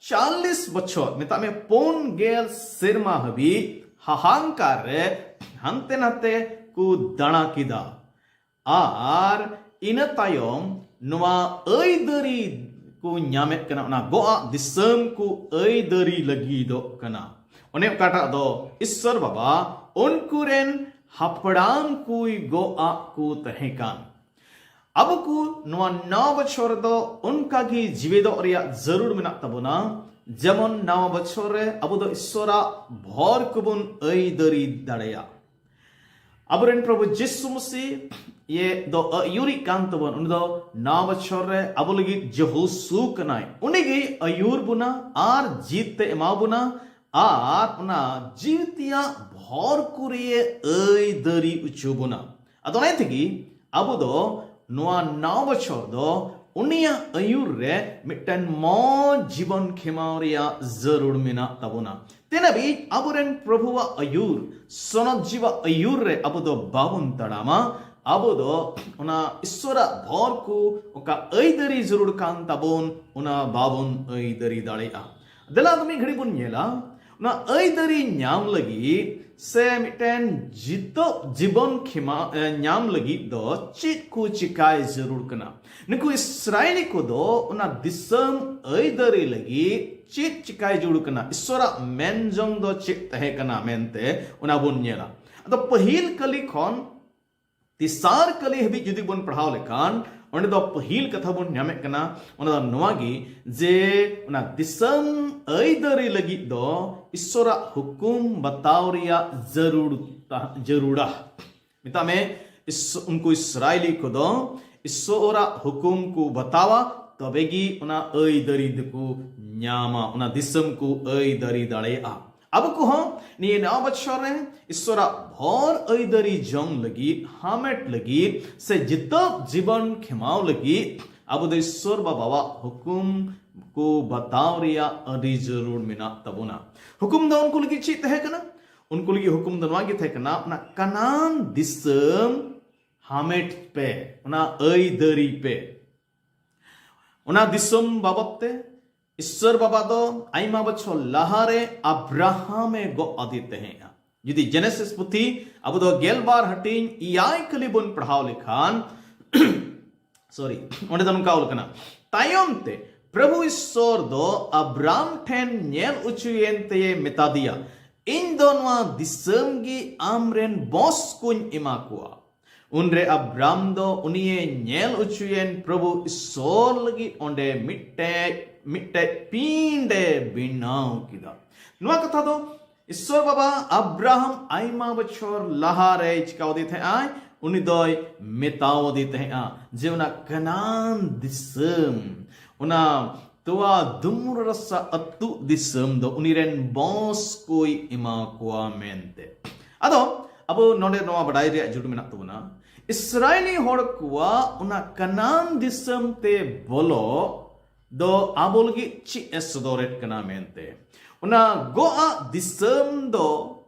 ᱪᱟᱞᱞᱤᱥ ᱵᱚᱪᱷᱚᱨ, ᱢᱮᱛᱟᱜ ᱢᱮ ᱯᱩᱱ ᱜᱮᱞ ᱥᱮᱨᱢᱟ ᱦᱟᱹᱵᱤᱡ ᱦᱟᱦᱟᱝᱠᱟᱨ ᱨᱮ ᱦᱟᱱᱛᱮ ᱱᱟᱛᱮ ᱠᱚ ᱫᱟᱬᱟ ᱠᱮᱫᱟ᱾ ᱟᱨ ᱤᱱᱟᱹ ᱛᱟᱭᱚᱢ ᱱᱚᱣᱟ ᱟᱹᱭᱫᱟᱹᱨᱤ ᱠᱚ ᱧᱟᱢᱮᱫ ᱠᱟᱱᱟ, ᱚᱱᱟ ᱜᱚᱜᱼᱟᱜ ᱫᱤᱥᱚᱢ ᱠᱚ ᱟᱹᱭᱫᱟᱹᱨᱤ ᱞᱟᱹᱜᱤᱫᱚᱜ ᱠᱟᱱᱟ᱾ ᱚᱱᱮ ᱚᱠᱟᱴᱟᱜ ᱫᱚ ᱤᱥᱥᱚᱨ ᱵᱟᱵᱟ ᱩᱱᱠᱩ ᱨᱮᱱ ᱦᱟᱯᱲᱟᱢ ᱠᱚᱭ ᱜᱚᱜᱼᱟᱜ ᱠᱚ ᱛᱟᱦᱮᱸ ᱠᱟᱱ᱾ ᱟᱵᱚ ᱠᱚ ᱱᱚᱣᱟ ᱱᱟᱣᱟ ᱵᱚᱪᱷᱚᱨ ᱨᱮᱫᱚ ᱚᱱᱠᱟ ᱜᱮ ᱡᱤᱣᱮᱫᱚᱜ ᱨᱮᱭᱟᱜ ᱡᱟᱹᱨᱩᱲ ᱢᱮᱱᱟᱜ ᱛᱟᱵᱚᱱᱟ, ᱡᱮᱢᱚᱱ ᱱᱟᱣᱟ ᱵᱚᱪᱷᱚᱨ ᱨᱮ ᱟᱵᱚ ᱫᱚ ᱤᱥᱥᱚᱨᱟᱜ ᱵᱷᱚᱨ ᱠᱚᱵᱚᱱ ᱟᱹᱭᱫᱟᱹᱨᱤ ᱫᱟᱲᱮᱭᱟᱜ᱾ ᱟᱵᱚᱨᱮᱱ ᱯᱨᱚᱵᱷᱩ ᱡᱤᱥᱩ ᱢᱟᱥᱤ ᱤᱭᱟᱹ ᱫᱚ ᱟᱹᱭᱩᱨᱤᱡ ᱠᱟᱱ ᱛᱟᱵᱚᱱ, ᱩᱱᱤ ᱫᱚ ᱱᱟᱣᱟ ᱵᱚᱪᱷᱚᱨ ᱨᱮ ᱟᱵᱚ ᱞᱟᱹᱜᱤᱫ ᱡᱚᱦᱳᱥᱩ ᱠᱟᱱᱟᱭ᱾ ᱩᱱᱤ ᱜᱮ ᱟᱹᱭᱩᱨ ᱵᱚᱱᱟ ᱟᱨ ᱡᱤᱛ ᱮ ᱮᱢᱟ ᱵᱚᱱᱟ ᱟᱨ ᱚᱱᱟ ᱡᱤᱣᱤ ᱛᱮᱭᱟᱜ ᱵᱷᱚᱨ ᱠᱚᱨᱮ ᱟᱹᱭᱫᱟᱹᱨᱤ ᱚᱪᱚ ᱵᱚᱱᱟ᱾ ᱟᱫᱚ ᱚᱱᱟ ᱛᱮᱜᱮ ᱟᱵᱚ ᱫᱚ ᱱᱚᱣᱟ ᱱᱟᱣᱟ ᱵᱚᱪᱷᱚᱨ ᱫᱚ ᱩᱱᱤᱭᱟᱜ ᱟᱹᱭᱩᱨ ᱨᱮ ᱢᱤᱫᱴᱮᱱ ᱢᱚᱡᱽ ᱡᱤᱵᱚᱱ ᱠᱷᱮᱢᱟᱣ ᱨᱮᱭᱟᱜ ᱡᱟᱹᱨᱩᱲ ᱢᱮᱱᱟᱜ ᱛᱟᱵᱚᱱᱟ᱾ ᱛᱤᱱᱟᱹᱵᱤᱡ ᱟᱵᱚᱨᱮᱱ ᱯᱨᱚᱵᱷᱩᱣᱟᱜ ᱟᱹᱭᱩᱨ, ᱥᱚᱱᱚᱛ ᱡᱤᱣᱟᱜ ᱟᱹᱭᱩᱨ ᱨᱮ ᱟᱵᱚ ᱫᱚ ᱵᱟᱵᱚᱱ ᱛᱟᱲᱟᱢᱟ, ᱟᱵᱚ ᱫᱚ ᱚᱱᱟ ᱤᱥᱥᱚᱨᱟᱜ ᱵᱷᱚᱨ ᱠᱚ ᱚᱠᱟ ᱟᱹᱭᱫᱟᱹᱨᱤ ᱡᱟᱹᱨᱩᱲ ᱠᱟᱱ ᱛᱟᱵᱚᱱ, ᱚᱱᱟ ᱵᱟᱵᱚᱱ ᱟᱹᱭᱫᱟᱹᱨᱤ ᱫᱟᱲᱮᱭᱟᱜᱼᱟ᱾ ᱫᱮᱞᱟ ᱟᱫᱚ ᱢᱤᱫ ᱜᱷᱟᱹᱲᱤ ᱵᱚᱱ ᱧᱮᱞᱟ, ᱚᱱᱟ ᱟᱹᱭᱫᱟᱹᱨᱤ ᱧᱟᱢ ᱞᱟᱹᱜᱤᱫ ᱥᱮ ᱢᱤᱫᱴᱮᱱ ᱡᱤᱛᱟᱹᱜ ᱡᱤᱵᱚᱱ ᱠᱷᱮᱢᱟ, ᱮ, ᱧᱟᱢ ᱞᱟᱹᱜᱤᱫ ᱫᱚ ᱪᱮᱫ ᱠᱚ ᱪᱤᱠᱟᱭ ᱡᱟᱹᱨᱩᱲ ᱠᱟᱱᱟ? ᱱᱩᱠᱩ ᱤᱥᱨᱟᱭᱮᱞᱤ ᱠᱚᱫᱚ ᱚᱱᱟ ᱫᱤᱥᱚᱢ ᱟᱹᱭᱫᱟᱹᱨᱤ ᱞᱟᱹᱜᱤᱫ ᱪᱮᱫ ᱪᱤᱠᱟᱭ ᱡᱟᱹᱨᱩᱲ ᱠᱟᱱᱟ? ᱤᱥᱥᱚᱨᱟᱜ ᱢᱮᱱ ᱡᱚᱝ ᱫᱚ ᱪᱮᱫ ᱛᱟᱦᱮᱸ ᱠᱟᱱᱟ ᱢᱮᱱᱛᱮ ᱚᱱᱟ ᱵᱚᱱ ᱧᱮᱞᱟ᱾ ᱟᱫᱚ ᱯᱟᱹᱦᱤᱞ ᱠᱟᱹᱞᱤ ᱠᱷᱚᱱ ᱛᱮᱥᱟᱨ ᱠᱟᱹᱞᱤ ᱦᱟᱹᱵᱤᱡ ᱡᱩᱫᱤ ᱵᱚᱱ ᱯᱟᱲᱦᱟᱣ ᱞᱮᱠᱷᱟᱱ, ᱚᱸᱰᱮ ᱫᱚ ᱯᱟᱹᱦᱤᱞ ᱠᱟᱛᱷᱟ ᱵᱚᱱ ᱧᱟᱢᱮᱫ ᱠᱟᱱᱟ, ᱚᱱᱟ ᱫᱚ ᱱᱚᱣᱟ ᱜᱮ ᱡᱮ ᱚᱱᱟ ᱫᱤᱥᱚᱢ ᱟᱹᱭᱫᱟᱹᱨᱤ ᱞᱟᱹᱜᱤᱫ ᱫᱚ ᱤᱥᱥᱚᱨᱟᱜ ᱦᱩᱠᱩᱢ ᱵᱟᱛᱟᱣ ᱨᱮᱭᱟᱜ ᱡᱟᱹᱨᱩᱲ ᱛᱟ-, ᱡᱟᱹᱨᱩᱲᱟ᱾ ᱢᱮᱛᱟᱜ ᱢᱮ, ᱤᱥ-, ᱩᱱᱠᱩ ᱤᱥᱨᱟᱭᱮᱞᱤ ᱠᱚᱫᱚ ᱤᱥᱥᱚᱨᱟᱜ ᱦᱩᱠᱩᱢ ᱠᱚ ᱵᱟᱛᱟᱣᱟ, ᱛᱚᱵᱮ ᱜᱮ ᱚᱱᱟ ᱟᱹᱭᱫᱟᱹᱨᱤ ᱫᱚᱠᱚ ᱧᱟᱢᱟ, ᱚᱱᱟ ᱫᱤᱥᱚᱢ ᱠᱚ ᱟᱹᱭᱫᱟᱹᱨᱤ ᱫᱟᱲᱮᱭᱟᱜᱼᱟ᱾ ᱟᱵᱚ ᱠᱚᱦᱚᱸ ᱱᱤᱭᱟᱹ ᱱᱟᱣᱟ ᱵᱚᱪᱷᱚᱨ ᱨᱮ ᱤᱥᱥᱚᱨᱟᱜ ᱵᱷᱚᱨ ᱟᱹᱭᱫᱟᱹᱨᱤ ᱡᱚᱝ ᱞᱟᱹᱜᱤᱫ, ᱦᱟᱢᱮᱴ ᱞᱟᱹᱜᱤᱫ ᱥᱮ ᱡᱤᱛᱟᱹᱣ ᱡᱤᱵᱚᱱ ᱠᱷᱮᱢᱟᱣ ᱞᱟᱹᱜᱤᱫ ᱟᱵᱚ ᱫᱚ ᱤᱥᱥᱚᱨ ᱵᱟᱵᱟᱣᱟᱜ ᱦᱩᱠᱩᱢ ᱠᱚ ᱵᱟᱛᱟᱣ ᱨᱮᱭᱟᱜ ᱟᱹᱰᱤ ᱡᱟᱹᱨᱩᱲ ᱢᱮᱱᱟᱜ ᱛᱟᱵᱚᱱᱟ᱾ ᱦᱩᱠᱩᱢ ᱫᱚ ᱩᱱᱠᱩ ᱞᱟᱹᱜᱤᱫ ᱪᱮᱫ ᱛᱟᱦᱮᱸ ᱠᱟᱱᱟ? ᱩᱱᱠᱩ ᱞᱟᱹᱜᱤᱫ ᱦᱩᱠᱩᱢ ᱫᱚ ᱱᱚᱣᱟ ᱜᱮ ᱛᱟᱦᱮᱸ ᱠᱟᱱᱟ, ᱚᱱᱟ ᱠᱟᱱᱟᱱ ᱫᱤᱥᱚᱢ ᱦᱟᱢᱮᱴ ᱯᱮ, ᱚᱱᱟ ᱟᱹᱭᱫᱟᱹᱨᱤ ᱯᱮ᱾ ᱚᱱᱟ ᱫᱤᱥᱚᱢ ᱵᱟᱵᱚᱛ ᱛᱮ ᱤᱥᱥᱚᱨ ᱵᱟᱵᱟ ᱫᱚ ᱟᱭᱢᱟ ᱵᱚᱪᱷᱚᱨ ᱞᱟᱦᱟᱨᱮ ᱟᱵᱨᱟᱦᱟᱢ ᱮ ᱜᱚᱜ ᱟᱫᱮ ᱛᱟᱦᱮᱸᱜᱼᱟ᱾ ᱡᱩᱫᱤ ᱡᱮᱱᱮᱥᱤᱥ ᱯᱩᱛᱷᱤ ᱟᱵᱚ ᱫᱚ ᱜᱮᱞᱵᱟᱨ ᱦᱟᱹᱴᱤᱧ ᱮᱭᱟᱭ ᱠᱟᱹᱞᱤ ᱵᱚᱱ ᱯᱟᱲᱦᱟᱣ ᱞᱮᱠᱷᱟᱱ, ᱥᱚᱨᱤ, ᱚᱸᱰᱮ ᱫᱚ ᱱᱚᱝᱠᱟ ᱚᱞ ᱠᱟᱱᱟ, ᱛᱟᱭᱚᱢ ᱛᱮ ᱯᱨᱚᱵᱷᱩ ᱤᱥᱥᱚᱨ ᱫᱚ ᱟᱵᱨᱟᱢ ᱴᱷᱮᱱ ᱧᱮᱞ ᱚᱪᱚᱭᱮᱱ ᱛᱮᱭᱮ ᱢᱮᱛᱟ ᱫᱮᱭᱟ, "ᱤᱧ ᱫᱚ ᱱᱚᱣᱟ ᱫᱤᱥᱚᱢ ᱜᱮ ᱟᱢᱨᱮᱱ ᱵᱚᱥ ᱠᱚᱧ ᱮᱢᱟ ᱠᱚᱣᱟ᱾" ᱩᱱᱨᱮ ᱟᱵᱨᱟᱢ ᱫᱚ ᱩᱱᱤᱭᱮ ᱧᱮᱞ ᱚᱪᱚᱭᱮᱱ ᱯᱨᱚᱵᱷᱩ ᱤᱥᱥᱚᱨ ᱞᱟᱹᱜᱤᱫ ᱚᱸᱰᱮ ᱢᱤᱫᱴᱮᱡ, ᱢᱤᱫᱴᱮᱡ ᱯᱤᱸᱰ ᱮ ᱵᱮᱱᱟᱣ ᱠᱮᱫᱟ᱾ ᱱᱚᱣᱟ ᱠᱟᱛᱷᱟ ᱫᱚ ᱤᱥᱥᱚᱨ ᱵᱟᱵᱟ ᱟᱵᱨᱟᱦᱟᱢ ᱟᱭᱢᱟ ᱵᱚᱪᱷᱚᱨ ᱞᱟᱦᱟᱨᱮ ᱪᱤᱠᱟᱹᱣᱟᱫᱮ ᱛᱟᱦᱮᱸᱜᱼᱟᱭ? ᱩᱱᱤ ᱫᱚᱭ ᱢᱮᱛᱟᱣᱟᱫᱮ ᱛᱟᱦᱮᱸᱜᱼᱟ ᱡᱮ ᱚᱱᱟ ᱠᱟᱱᱟᱱ ᱫᱤᱥᱚᱢ, ᱚᱱᱟ ᱛᱚᱣᱟ ᱫᱩᱢᱩᱨ ᱨᱟᱥᱟ ᱟᱹᱛᱩᱜ ᱫᱤᱥᱚᱢ ᱫᱚ ᱩᱱᱤ ᱨᱮᱱ ᱵᱚᱸᱥ ᱠᱚᱭ ᱮᱢᱟ ᱠᱚᱣᱟ ᱢᱮᱱᱛᱮ᱾ ᱟᱫᱚ ᱟᱵᱚ ᱱᱚᱰᱮ ᱱᱚᱣᱟ ᱵᱟᱰᱟᱭ ᱨᱮᱭᱟᱜ ᱡᱟᱹᱨᱩᱲ ᱢᱮᱱᱟᱜ ᱛᱟᱵᱚᱱᱟ, ᱤᱥᱨᱟᱭᱮᱞᱤ ᱦᱚᱲ ᱠᱚᱣᱟᱜ ᱚᱱᱟ ᱠᱟᱱᱟᱱ ᱫᱤᱥᱚᱢ ᱛᱮ ᱵᱚᱞᱚ ᱫᱚ ᱟᱵᱚ ᱞᱟᱹᱜᱤᱫ ᱪᱮᱫ ᱮ ᱥᱚᱫᱚᱨᱮᱫ ᱠᱟᱱᱟ ᱢᱮᱱᱛᱮ? ᱚᱱᱟ ᱜᱚᱜ ᱟᱜ ᱫᱤᱥᱚᱢ ᱫᱚ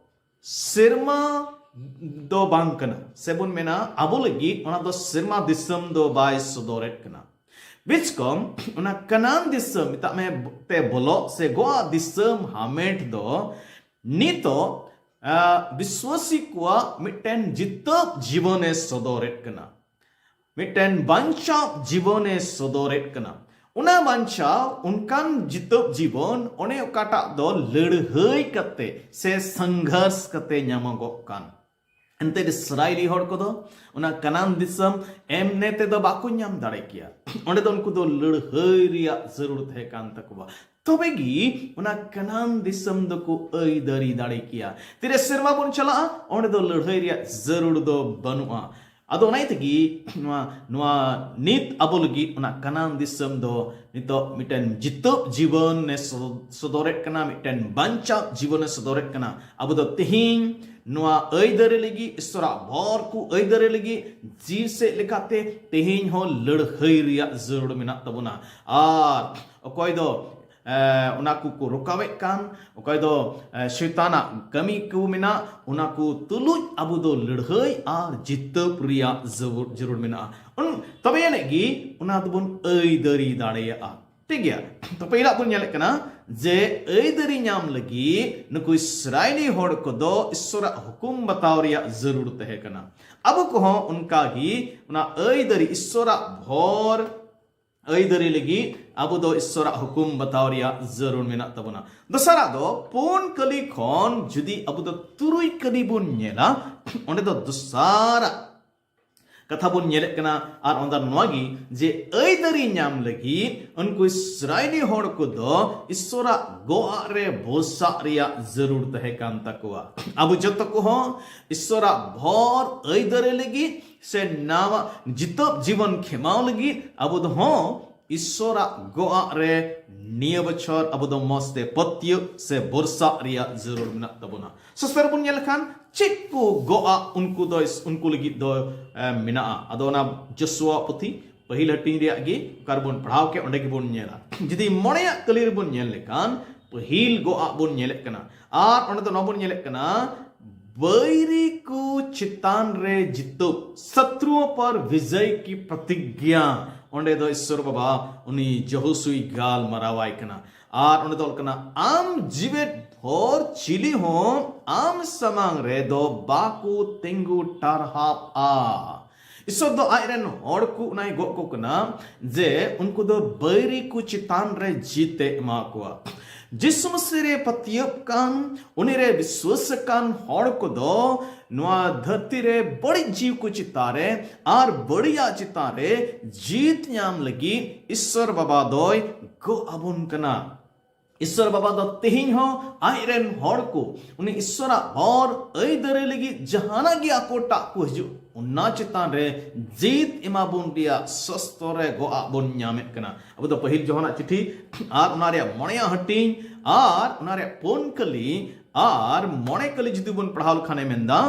ᱥᱮᱨᱢᱟ ᱫᱚ ᱵᱟᱝ ᱠᱟᱱᱟ, ᱥᱮᱵᱚᱱ ᱢᱮᱱᱟ ᱟᱵᱚ ᱞᱟᱹᱜᱤᱫ ᱚᱱᱟ ᱫᱚ ᱥᱮᱨᱢᱟ ᱫᱤᱥᱚᱢ ᱫᱚ ᱵᱟᱭ ᱥᱚᱫᱚᱨᱮᱫ ᱠᱟᱱᱟ᱾ ᱵᱤᱪᱠᱚᱢ ᱚᱱᱟ ᱠᱟᱱᱟᱱ ᱫᱤᱥᱚᱢ ᱢᱮᱛᱟᱜ ᱢᱮ ᱛᱮ ᱵᱚᱞᱚᱜ ᱥᱮ ᱜᱚᱜ ᱟᱜ ᱫᱤᱥᱚᱢ ᱦᱟᱢᱮᱴ ᱫᱚ ᱱᱤᱛᱚᱜ ᱟᱜ, ᱵᱤᱥᱣᱟᱥᱤ ᱠᱚᱣᱟᱜ ᱢᱤᱫᱴᱮᱱ ᱡᱤᱛᱟᱹᱵ ᱡᱤᱵᱚᱱᱮ ᱥᱚᱫᱚᱨᱮᱫ ᱠᱟᱱᱟ, ᱢᱤᱫᱴᱮᱱ ᱵᱟᱧᱪᱟᱣ ᱡᱤᱵᱚᱱᱮ ᱥᱚᱫᱚᱨᱮᱫ ᱠᱟᱱᱟ᱾ ᱚᱱᱟ ᱵᱟᱧᱪᱟᱣ ᱚᱱᱠᱟᱱ ᱡᱤᱛᱟᱹᱵ ᱡᱤᱵᱚᱱ ᱚᱱᱮ ᱚᱠᱟᱴᱟᱜ ᱫᱚ ᱞᱟᱹᱲᱦᱟᱹᱭ ᱠᱟᱛᱮ ᱥᱮ ᱥᱚᱝᱜᱷᱟᱨᱥ ᱠᱟᱛᱮ ᱧᱟᱢᱚᱜᱚᱜ ᱠᱟᱱ᱾ ᱮᱱᱛᱮ ᱤᱥᱨᱟᱭᱮᱞᱤ ᱦᱚᱲ ᱠᱚᱫᱚ ᱚᱱᱟ ᱠᱟᱱᱟᱱ ᱫᱤᱥᱚᱢ ᱮᱢᱱᱮ ᱛᱮᱫᱚ ᱵᱟᱠᱚ ᱧᱟᱢ ᱫᱟᱲᱮ ᱠᱮᱭᱟ᱾ ᱚᱸᱰᱮ ᱫᱚ ᱩᱱᱠᱩ ᱫᱚ ᱞᱟᱹᱲᱦᱟᱹᱭ ᱨᱮᱭᱟᱜ ᱡᱟᱹᱨᱩᱲ ᱛᱟᱦᱮᱸ ᱠᱟᱱ ᱛᱟᱠᱚᱣᱟ, ᱛᱚᱵᱮ ᱜᱮ ᱚᱱᱟ ᱠᱟᱱᱟᱱ ᱫᱤᱥᱚᱢ ᱫᱚᱠᱚ ᱟᱹᱭᱫᱟᱹᱨᱤ ᱫᱟᱲᱮ ᱠᱮᱭᱟ᱾ ᱛᱤᱨᱮ ᱥᱮᱨᱢᱟ ᱵᱚᱱ ᱪᱟᱞᱟᱜᱼᱟ, ᱚᱸᱰᱮ ᱫᱚ ᱞᱟᱹᱲᱦᱟᱹᱭ ᱨᱮᱭᱟᱜ ᱡᱟᱹᱨᱩᱲ ᱫᱚ ᱵᱟᱹᱱᱩᱜᱼᱟ᱾ ᱟᱫᱚ ᱚᱱᱟ ᱤᱭᱟᱹ ᱛᱮᱜᱮ ᱱᱚᱣᱟ ᱱᱚᱣᱟ ᱱᱤᱛ ᱟᱵᱚ ᱞᱟᱹᱜᱤᱫ ᱚᱱᱟ ᱠᱟᱱᱟᱱ ᱫᱤᱥᱚᱢ ᱫᱚ ᱱᱤᱛᱚᱜ ᱢᱤᱫᱴᱮᱱ ᱡᱤᱛᱟᱹᱵ ᱡᱤᱵᱚᱱ ᱮ ᱥᱚ- ᱥᱚᱫᱚᱨᱮᱫ ᱠᱟᱱᱟ, ᱢᱤᱫᱴᱮᱱ ᱵᱟᱧᱪᱟᱣ ᱡᱤᱵᱚᱱ ᱮ ᱥᱚᱫᱚᱨᱮᱫ ᱠᱟᱱᱟ᱾ ᱟᱵᱚ ᱫᱚ ᱛᱮᱦᱮᱧ ᱱᱚᱣᱟ ᱟᱹᱭᱫᱟᱹᱨᱤ ᱞᱟᱹᱜᱤᱫ, ᱤᱥᱚᱨᱟᱜ ᱵᱚᱨ ᱠᱚ ᱟᱹᱭᱫᱟᱹᱨᱤ ᱞᱟᱹᱜᱤᱫ ᱡᱤᱣᱤ ᱥᱮᱫ ᱞᱮᱠᱟᱛᱮ ᱛᱮᱦᱮᱧ ᱦᱚᱸ ᱞᱟᱹᱲᱦᱟᱹᱭ ᱨᱮᱭᱟᱜ ᱡᱟᱹᱨᱩᱲ ᱢᱮᱱᱟᱜ ᱛᱟᱵᱚᱱᱟ᱾ ᱟᱨ ᱚᱠᱚᱭ ᱫᱚ ᱮ, ᱚᱱᱟ ᱠᱚᱠᱚ ᱨᱚᱠᱟᱣᱮᱫ ᱠᱟᱱ, ᱚᱠᱚᱭ ᱫᱚ ᱮ, ᱥᱚᱭᱛᱟᱱᱟᱜ ᱠᱟᱹᱢᱤ ᱠᱚ ᱢᱮᱱᱟᱜ, ᱚᱱᱟ ᱠᱚ ᱛᱩᱞᱩᱡ ᱟᱵᱚ ᱫᱚ ᱞᱟᱹᱲᱦᱟᱹᱭ ᱟᱨ ᱡᱤᱛᱟᱹᱵ ᱨᱮᱭᱟᱜ ᱡᱟᱹᱨᱩᱲ ᱡᱟᱹᱨᱩᱲ ᱢᱮᱱᱟᱜᱼᱟ᱾ ᱩᱱ- ᱛᱚᱵᱮ ᱟᱹᱱᱤᱡ ᱜᱮ ᱚᱱᱟ ᱫᱚᱵᱚᱱ ᱟᱹᱭᱫᱟᱹᱨᱤ ᱫᱟᱲᱮᱭᱟᱜᱼᱟ᱾ ᱴᱷᱤᱠ ᱜᱮᱭᱟ, ᱛᱚ ᱯᱟᱹᱭᱞᱟ ᱵᱚᱱ ᱧᱮᱞᱮᱫ ᱠᱟᱱᱟ ᱡᱮ ᱟᱹᱭᱫᱟᱹᱨᱤ ᱧᱟᱢ ᱞᱟᱹᱜᱤᱫ ᱱᱩᱠᱩ ᱤᱥᱨᱟᱭᱮᱞᱤ ᱦᱚᱲ ᱠᱚᱫᱚ ᱤᱥᱚᱨᱟᱜ ᱦᱩᱠᱩᱢ ᱵᱟᱛᱟᱣ ᱨᱮᱭᱟᱜ ᱡᱟᱹᱨᱩᱲ ᱛᱟᱦᱮᱸ ᱠᱟᱱᱟ᱾ ᱟᱵᱚ ᱠᱚᱦᱚᱸ ᱚᱱᱠᱟ ᱜᱮ ᱚᱱᱟ ᱟᱹᱭᱫᱟᱹᱨᱤ, ᱤᱥᱚᱨᱟᱜ ᱵᱷᱚᱨ ᱟᱹᱭᱫᱟᱹᱨᱤ ᱞᱟᱹᱜᱤᱫ ᱟᱵᱚ ᱫᱚ ᱤᱥᱚᱨᱟᱜ ᱦᱩᱠᱩᱢ ᱵᱟᱛᱟᱣ ᱨᱮᱭᱟᱜ ᱡᱟᱹᱨᱩᱲ ᱢᱮᱱᱟᱜ ᱛᱟᱵᱚᱱᱟ᱾ ᱫᱚᱥᱟᱨᱟᱜ ᱫᱚ ᱯᱩᱱ ᱠᱟᱹᱞᱤ ᱠᱷᱚᱱ ᱡᱩᱫᱤ ᱟᱵᱚ ᱫᱚ ᱛᱩᱨᱩᱭ ᱠᱟᱹᱞᱤ ᱵᱚᱱ ᱧᱮᱞᱟ, ᱚᱸᱰᱮ ᱫᱚ ᱫᱚᱥᱟᱨᱟᱜ ᱠᱟᱛᱷᱟ ᱵᱚᱱ ᱧᱮᱞᱮᱫ ᱠᱟᱱᱟ᱾ ᱟᱨ ᱚᱱᱟ ᱱᱚᱣᱟ ᱜᱮ ᱡᱮ ᱟᱹᱭᱫᱟᱹᱨᱤ ᱧᱟᱢ ᱞᱟᱹᱜᱤᱫ ᱩᱱᱠᱩ ᱤᱥᱨᱟᱭᱮᱞᱤ ᱦᱚᱲ ᱠᱚᱫᱚ ᱤᱥᱚᱨᱟᱜ ᱜᱚᱜ ᱨᱮ ᱵᱚᱥᱟᱜ ᱨᱮᱭᱟᱜ ᱡᱟᱹᱨᱩᱲ ᱛᱟᱦᱮᱸ ᱠᱟᱱ ᱛᱟᱠᱚᱣᱟ᱾ ᱟᱵᱚ ᱡᱚᱛᱚ ᱠᱚᱦᱚᱸ ᱤᱥᱚᱨᱟᱜ ᱵᱷᱚᱨ ᱟᱹᱭᱫᱟᱹᱨᱤ ᱞᱟᱹᱜᱤᱫ ᱥᱮ ᱱᱟᱣᱟ ᱡᱤᱛᱟᱹᱵ ᱡᱤᱵᱚᱱ ᱠᱷᱮᱢᱟᱣ ᱞᱟᱹᱜᱤᱫ ᱟᱵᱚ ᱫᱚ ᱦᱚᱸ ᱤᱥᱥᱚᱨᱟᱜ ᱜᱚᱜᱼᱟᱜ ᱨᱮ ᱱᱤᱭᱟᱹ ᱵᱚᱪᱷᱚᱨ ᱟᱵᱚ ᱫᱚ ᱢᱚᱸᱡᱽ ᱛᱮ ᱯᱟᱹᱛᱭᱟᱹᱜ ᱥᱮ ᱵᱚᱨᱥᱟᱜ ᱨᱮᱭᱟᱜ ᱡᱟᱹᱨᱩᱲ ᱢᱮᱱᱟᱜ ᱛᱟᱵᱚᱱᱟ᱾ ᱥᱚᱥᱛᱚᱨ ᱵᱚᱱ ᱧᱮᱞ ᱞᱮᱠᱷᱟᱱ ᱪᱮᱫ ᱠᱚ ᱜᱚᱜᱼᱟ ᱩᱱᱠᱩ ᱫᱚ ᱩᱱᱠᱩ ᱞᱟᱹᱜᱤᱫ ᱫᱚ ᱮ, ᱢᱮᱱᱟᱜᱼᱟ᱾ ᱟᱫᱚ ᱚᱱᱟ ᱡᱚᱥᱩᱣᱟ ᱯᱩᱛᱷᱤ ᱯᱟᱹᱦᱤᱞ ᱦᱟᱹᱴᱤᱧ ᱨᱮᱭᱟᱜ ᱜᱮ ᱚᱠᱟ ᱨᱮᱵᱚᱱ ᱯᱟᱲᱦᱟᱣ ᱠᱮᱫ ᱚᱸᱰᱮ ᱜᱮᱵᱚᱱ ᱧᱮᱞᱟ᱾ ᱡᱩᱫᱤ ᱢᱚᱬᱮᱭᱟᱜ ᱠᱟᱹᱞᱤ ᱨᱮᱵᱚᱱ ᱧᱮᱞ ᱞᱮᱠᱷᱟᱱ ᱯᱟᱹᱦᱤᱞ ᱜᱚᱜᱼᱟᱜ ᱵᱚᱱ ᱧᱮᱞᱮᱫ ᱠᱟᱱᱟ᱾ ᱟᱨ ᱚᱸᱰᱮ ᱫᱚ ᱱᱚᱣᱟ ᱵᱚᱱ ᱧᱮᱞᱮᱫ ᱠᱟᱱᱟ, ᱵᱟᱹᱭᱨᱤ ᱠᱚ ᱪᱮᱛᱟᱱ ᱨᱮ ᱡᱤᱛᱟᱹᱣ, ᱥᱟᱛᱨᱩᱣ ᱯᱟᱨ ᱵᱤᱡᱚᱭ ᱠᱤ ᱯᱨᱚᱛᱤᱜᱽᱧᱟ᱾ ᱚᱸᱰᱮ ᱫᱚ ᱤᱥᱥᱚᱨ ᱵᱟᱵᱟ ᱩᱱᱤ ᱡᱚᱦᱳᱥᱩᱭ ᱜᱟᱞᱢᱟᱨᱟᱣᱟᱭ ᱠᱟᱱᱟ᱾ ᱟᱨ ᱚᱸᱰᱮ ᱫᱚ ᱚᱞ ᱠᱟᱱᱟ, ᱟᱢ ᱡᱤᱣᱮᱫ ᱵᱷᱳᱨ ᱪᱤᱞᱤ ᱦᱚᱸ ᱟᱢ ᱥᱟᱢᱟᱝ ᱨᱮᱫᱚ ᱵᱟᱠᱚ ᱛᱤᱸᱜᱩ ᱴᱟᱨᱦᱟᱣᱜᱼᱟ᱾ ᱤᱥᱥᱚᱨ ᱫᱚ ᱟᱡ ᱨᱮᱱ ᱦᱚᱲ ᱠᱚ ᱚᱱᱟᱭ ᱜᱚᱜ ᱠᱚ ᱠᱟᱱᱟ ᱡᱮ ᱩᱱᱠᱩ ᱫᱚ ᱵᱟᱹᱭᱨᱤ ᱠᱚ ᱪᱮᱛᱟᱱ ᱨᱮ ᱡᱤᱛ ᱮ ᱮᱢᱟ ᱠᱚᱣᱟ᱾ ᱡᱤᱥᱩ ᱢᱟᱹᱥᱤ ᱨᱮ ᱯᱟᱹᱛᱭᱟᱹᱣ ᱠᱟᱱ, ᱩᱱᱤ ᱨᱮ ᱵᱤᱥᱣᱟᱹᱥ ᱟᱠᱟᱱ ᱦᱚᱲ ᱠᱚᱫᱚ ᱱᱚᱣᱟ ᱫᱷᱟᱹᱨᱛᱤ ᱨᱮ ᱵᱟᱹᱲᱤᱡ ᱡᱤᱣᱤ ᱠᱚ ᱪᱮᱛᱟᱱ ᱨᱮ ᱟᱨ ᱵᱟᱹᱲᱤᱡᱟᱜ ᱪᱮᱛᱟᱱ ᱨᱮ ᱡᱤᱛ ᱧᱟᱢ ᱞᱟᱹᱜᱤᱫ ᱤᱥᱥᱚᱨ ᱵᱟᱵᱟ ᱫᱚᱭ ᱜᱚᱜ ᱟᱵᱚᱱ ᱠᱟᱱᱟ᱾ ᱤᱥᱥᱚᱨ ᱵᱟᱵᱟ ᱫᱚ ᱛᱮᱦᱮᱧ ᱦᱚᱸ ᱟᱡ ᱨᱮᱱ ᱦᱚᱲ ᱠᱚ ᱩᱱᱤ ᱤᱥᱥᱚᱨᱟᱜ ᱦᱚᱨ ᱟᱹᱭᱫᱟᱹᱨᱤ ᱞᱟᱹᱜᱤᱫ ᱡᱟᱦᱟᱱᱟᱜ ᱜᱮ ᱟᱠᱚᱴᱟᱜ ᱠᱚ ᱦᱤᱡᱩᱜ, ᱚᱱᱟ ᱪᱮᱛᱟᱱ ᱨᱮ ᱡᱤᱛ ᱮᱢᱟ ᱵᱚᱱ ᱨᱮᱭᱟᱜ ᱥᱚᱥᱛᱚ ᱨᱮ ᱜᱚᱜ ᱟᱜ ᱵᱚᱱ ᱧᱟᱢᱮᱫ ᱠᱟᱱᱟ᱾ ᱟᱵᱚ ᱫᱚ ᱯᱟᱹᱦᱤᱞ ᱡᱚᱦᱟᱱᱟᱜ ᱪᱤᱴᱷᱤ ᱟᱨ ᱚᱱᱟ ᱨᱮᱭᱟᱜ ᱢᱚᱬᱮᱭᱟᱜ ᱦᱟᱹᱴᱤᱧ ᱟᱨ ᱚᱱᱟ ᱨᱮᱭᱟᱜ ᱯᱩᱱ ᱠᱟᱹᱞᱤ ᱟᱨ ᱢᱚᱬᱮ ᱠᱟᱹᱞᱤ ᱡᱩᱫᱤ ᱵᱚᱱ ᱯᱟᱲᱦᱟᱣ ᱞᱮᱠᱷᱟᱱᱮ ᱢᱮᱱᱫᱟ,